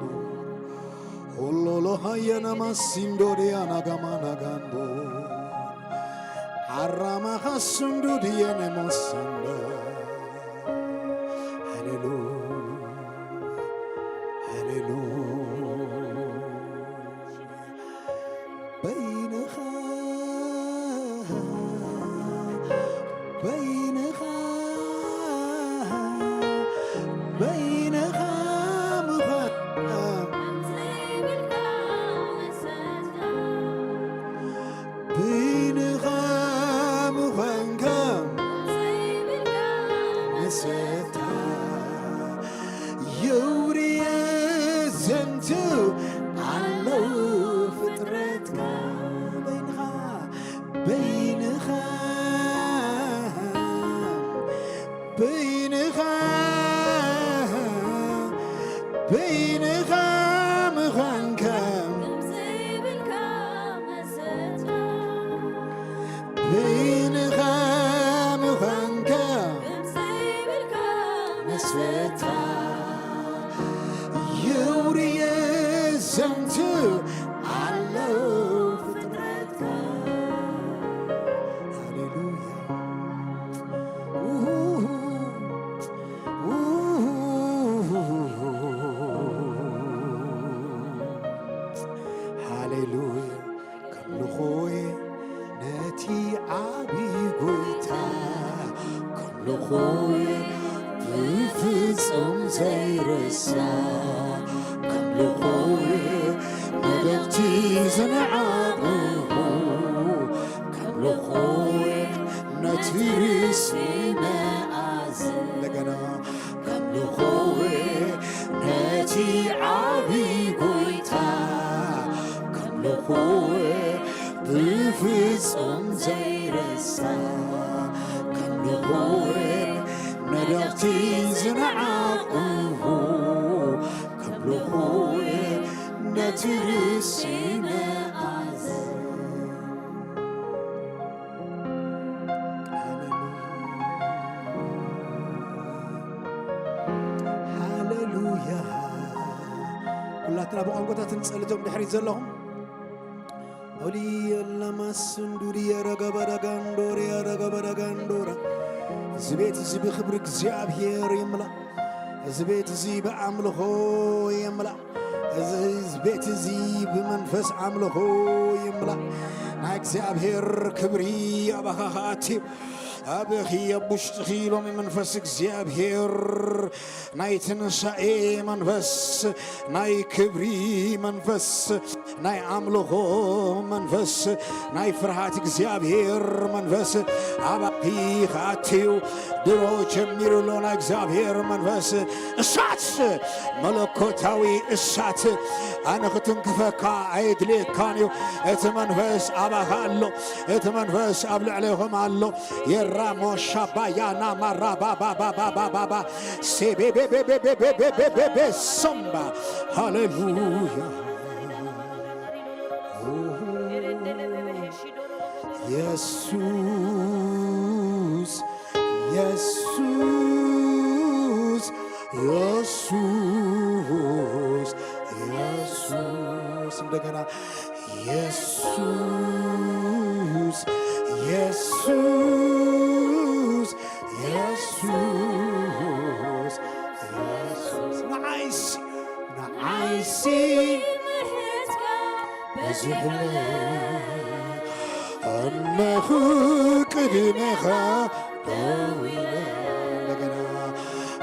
ኦሎሎ ሃየና ማሲንዶ ዲያና ጋማናጋንዶ። አራማኻ ስንዱ ዲየነ ማሳንዶ። ሃሌሉያ፣ ሃሌሉያ። በይንኻ፣ በይንኻ፣ በይንኻ ምዃን፣ በይንኻ ምዃንካ መሰታ የውርየ ዘንቱ ኣለዉ ፍጥረትካ። በይንኻ፣ በይንኻ፣ በይንኻ፣ በይንኻ ምዃንካ። በይንኻ ምዃንካ። መስፈታ የውርየ ዘንቱ ኣለዉ ፍጥረትካ። ሃሌሉያ። ሃሌሉያ። ከምልኾይ ነቲ ዓቢ ጎይታ፣ ከምልኾይ ብፍጹም ዘይርሳ፣ ከምልኾይ መልእኽቲ ዝነዓቑ፣ ከምልኾይ ነቲ ርእሲ መኣዝ። እንደገና ከምልኾይ ነቲ ዓቢ ጎይታ፣ ከምልኾይ ብፍጹም ዘይረሳ፣ ከምልኾይ መልእኽቲ ዝነዓቑ፣ ከምልኾይ ነቲ ርእሲ መኣዝ። ሃሌሉያ። ኩላትና ብቋንቋታት ንጸሊ፣ እቶም ድሕሪት ዘለኹም። ኦሊ የላማስንዱሪ የረገበረጋንዶር የረገበረጋንዶራ። እዚ ቤት እዚ ብኽብሪ እግዚኣብሔር ይምላእ። እዚ ቤት እዚ ብኣምልኾ ይምላእ። እዚ ቤት እዚ ብመንፈስ ኣምልኾ ይምላእ። ናይ እግዚኣብሔር ክብሪ ኣባኻ ከኣትዩ። ኣበኺ ኣብ ውሽጥኺ ሎሚ መንፈስ እግዚኣብሔር ናይ ትንሳኤ መንፈስ፣ ናይ ክብሪ መንፈስ፣ ናይ ኣምልኾ መንፈስ፣ ናይ ፍርሃት እግዚኣብሔር መንፈስ ኣባኺ ክኣትዩ ድሮ ጀሚሩ ኣሎ። ናይ እግዚኣብሔር መንፈስ እሳት፣ መለኮታዊ እሳት ኣነ ክትንክፈካ ኣየድልየካን እዩ። እቲ መንፈስ ኣባኻ ኣሎ። እቲ መንፈስ ኣብ ልዕሌኹም ኣሎ። የራሞ ሻባያና ማራባባባባባባ ሴቤቤቤቤቤቤቤቤቤ ሶምባ ሃሌሉያ ኢየሱስ ኢየሱስ ኢየሱስ ኢየሱስ እንደገና ኢየሱስ ኢየሱስ ኢየሱስ ኢየሱስ ንዓይሲ ንዓይሲ በዚሕለይ እነኹ ቅድሜኻ ደው ኢለ እንደገና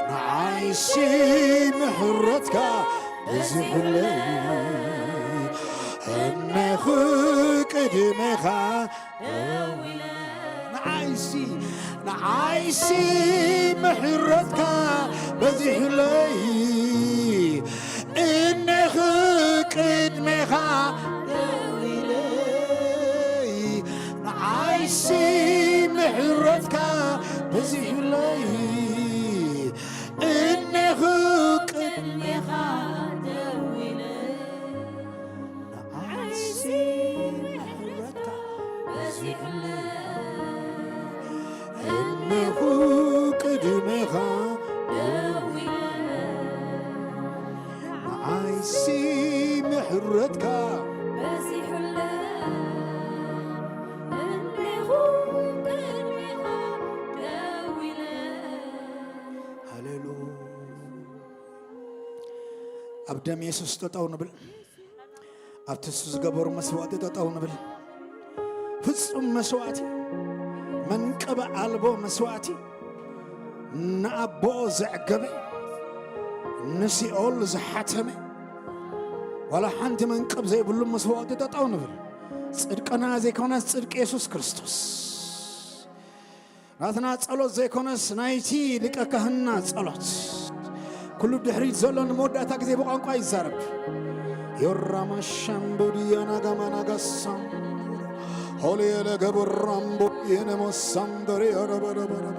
ንዓይሲ ምሕረትካ በዚሕለይ እነኹ ቅድሜኻ ደው ኢለ ንዓይሲ ንዓይሲ ምሕረትካ በዚሕለይ እነኽ ቅድሜኻ ደው ኢለይ ንዓይሲ ምሕረትካ በዚሕለይ እነኽ ቅድሜኻ ደው ኢለ ንዓይሲ ምሕረትካ በዚሕለይ እነኹ ቅድሜኻ ደው ኢለ ንዓይሲ ምሕረትካ በዚሕለይ እነኹ ቅድሜኻ ደው ኢለ ሃሌሉያ ኣብ ደም የሱስ ጠጠው ንብል ኣብቲ እሱ ዝገበሩ መስዋእቲ ጠጠው ንብል ፍጹም መስዋእቲ መንቀበ ኣልቦ መስዋእቲ ንኣቦ ዘዕገበ ንሲኦል ዝሓተመ ዋላ ሓንቲ መንቀብ ዘይብሉ መስዋእቲ ጠጠው ንብል ጽድቅና ዘይኮነስ ጽድቂ የሱስ ክርስቶስ ናትና ጸሎት ዘይኮነስ ናይቲ ሊቀ ካህንና ጸሎት ኩሉ ድሕሪት ዘሎ ንመወዳእታ ግዜ ብቋንቋ ይዛረብ ዮራማሻምቡድያናጋማናጋሳ ሆልየለ ገብራምቡ የነሞሳምበርያረበረበረበ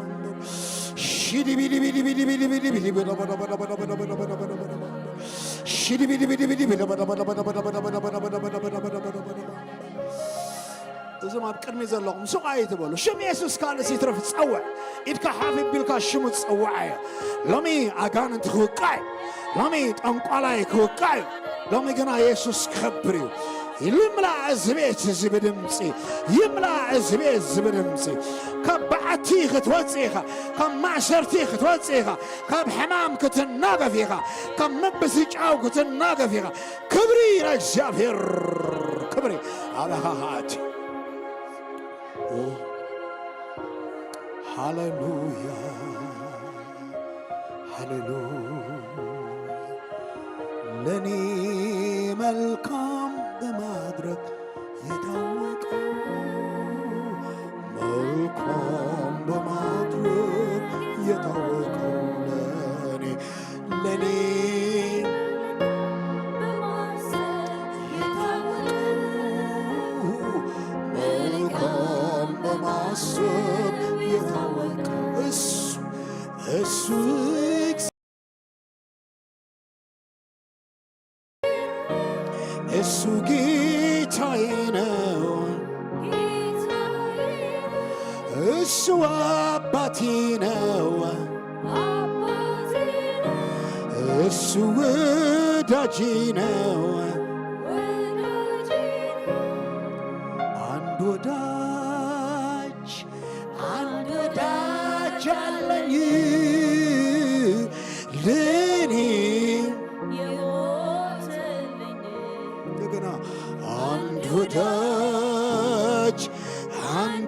እዞም ኣብ ቅድሚ ዘለኹም ሱቕ ኣይትበሉ። ሽም የሱስ ካልእስ ይትረፍ ጸውዕ። ኢድካ ሓፍ ቢልካ ሽሙ ጸውዓዮ። ሎሚ ኣጋንንቲ ክውቃ እዩ። ሎሚ ጠንቋላይ ክውቃ እዩ። ሎሚ ግና የሱስ ክኸብር እዩ። ይምላእ እዚ ቤት እዚ ብድምፂ ይምላእ እዚ ቤት እዚ ብድምፂ ካብ በዓቲ ክትወፅእ ኢኻ ካብ ማእሰርቲ ክትወፅእ ኢኻ ካብ ሕማም ክትናገፍ ኢኻ ካብ ምብስጫው ክትናገፍ ኢኻ ክብሪ ናይ እግዚኣብሔር ክብሪ ኣባኻ ከኣቲ ሃሌሉያ ሃሌሉያ ለኔ መልካም በማድረግ የታወቀው መልካም በማድረግ የታወቀው ለኔ ለኔ መልካም በማሰብ የታወቀ እሱ እሱ እሱ ጌታዬ ነው፣ እሱ አባቴ ነው፣ እሱ ወዳጄ ነው። አንድ ወዳጅ አንድ ወዳጅ አለኝ ለኔ የሞተልኝ እንደገና አንድ ወዳጅ አንድ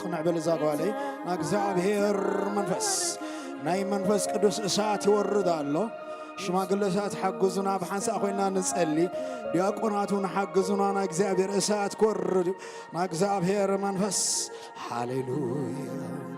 ቅንዕ በል እዛ ጓለይ። ንእግዚኣብሔር መንፈስ፣ ናይ መንፈስ ቅዱስ እሳት ይወርድ ኣሎ። ሽማግለታት ሓግዙና፣ ብሓንሳእ ኮይና ንጸሊ። ዲያቆናት እውን ሓግዙና፣ ናይ እግዚኣብሔር እሳት ክወርድ እዩ። ናይ እግዚኣብሔር መንፈስ፣ ሃሌሉያ።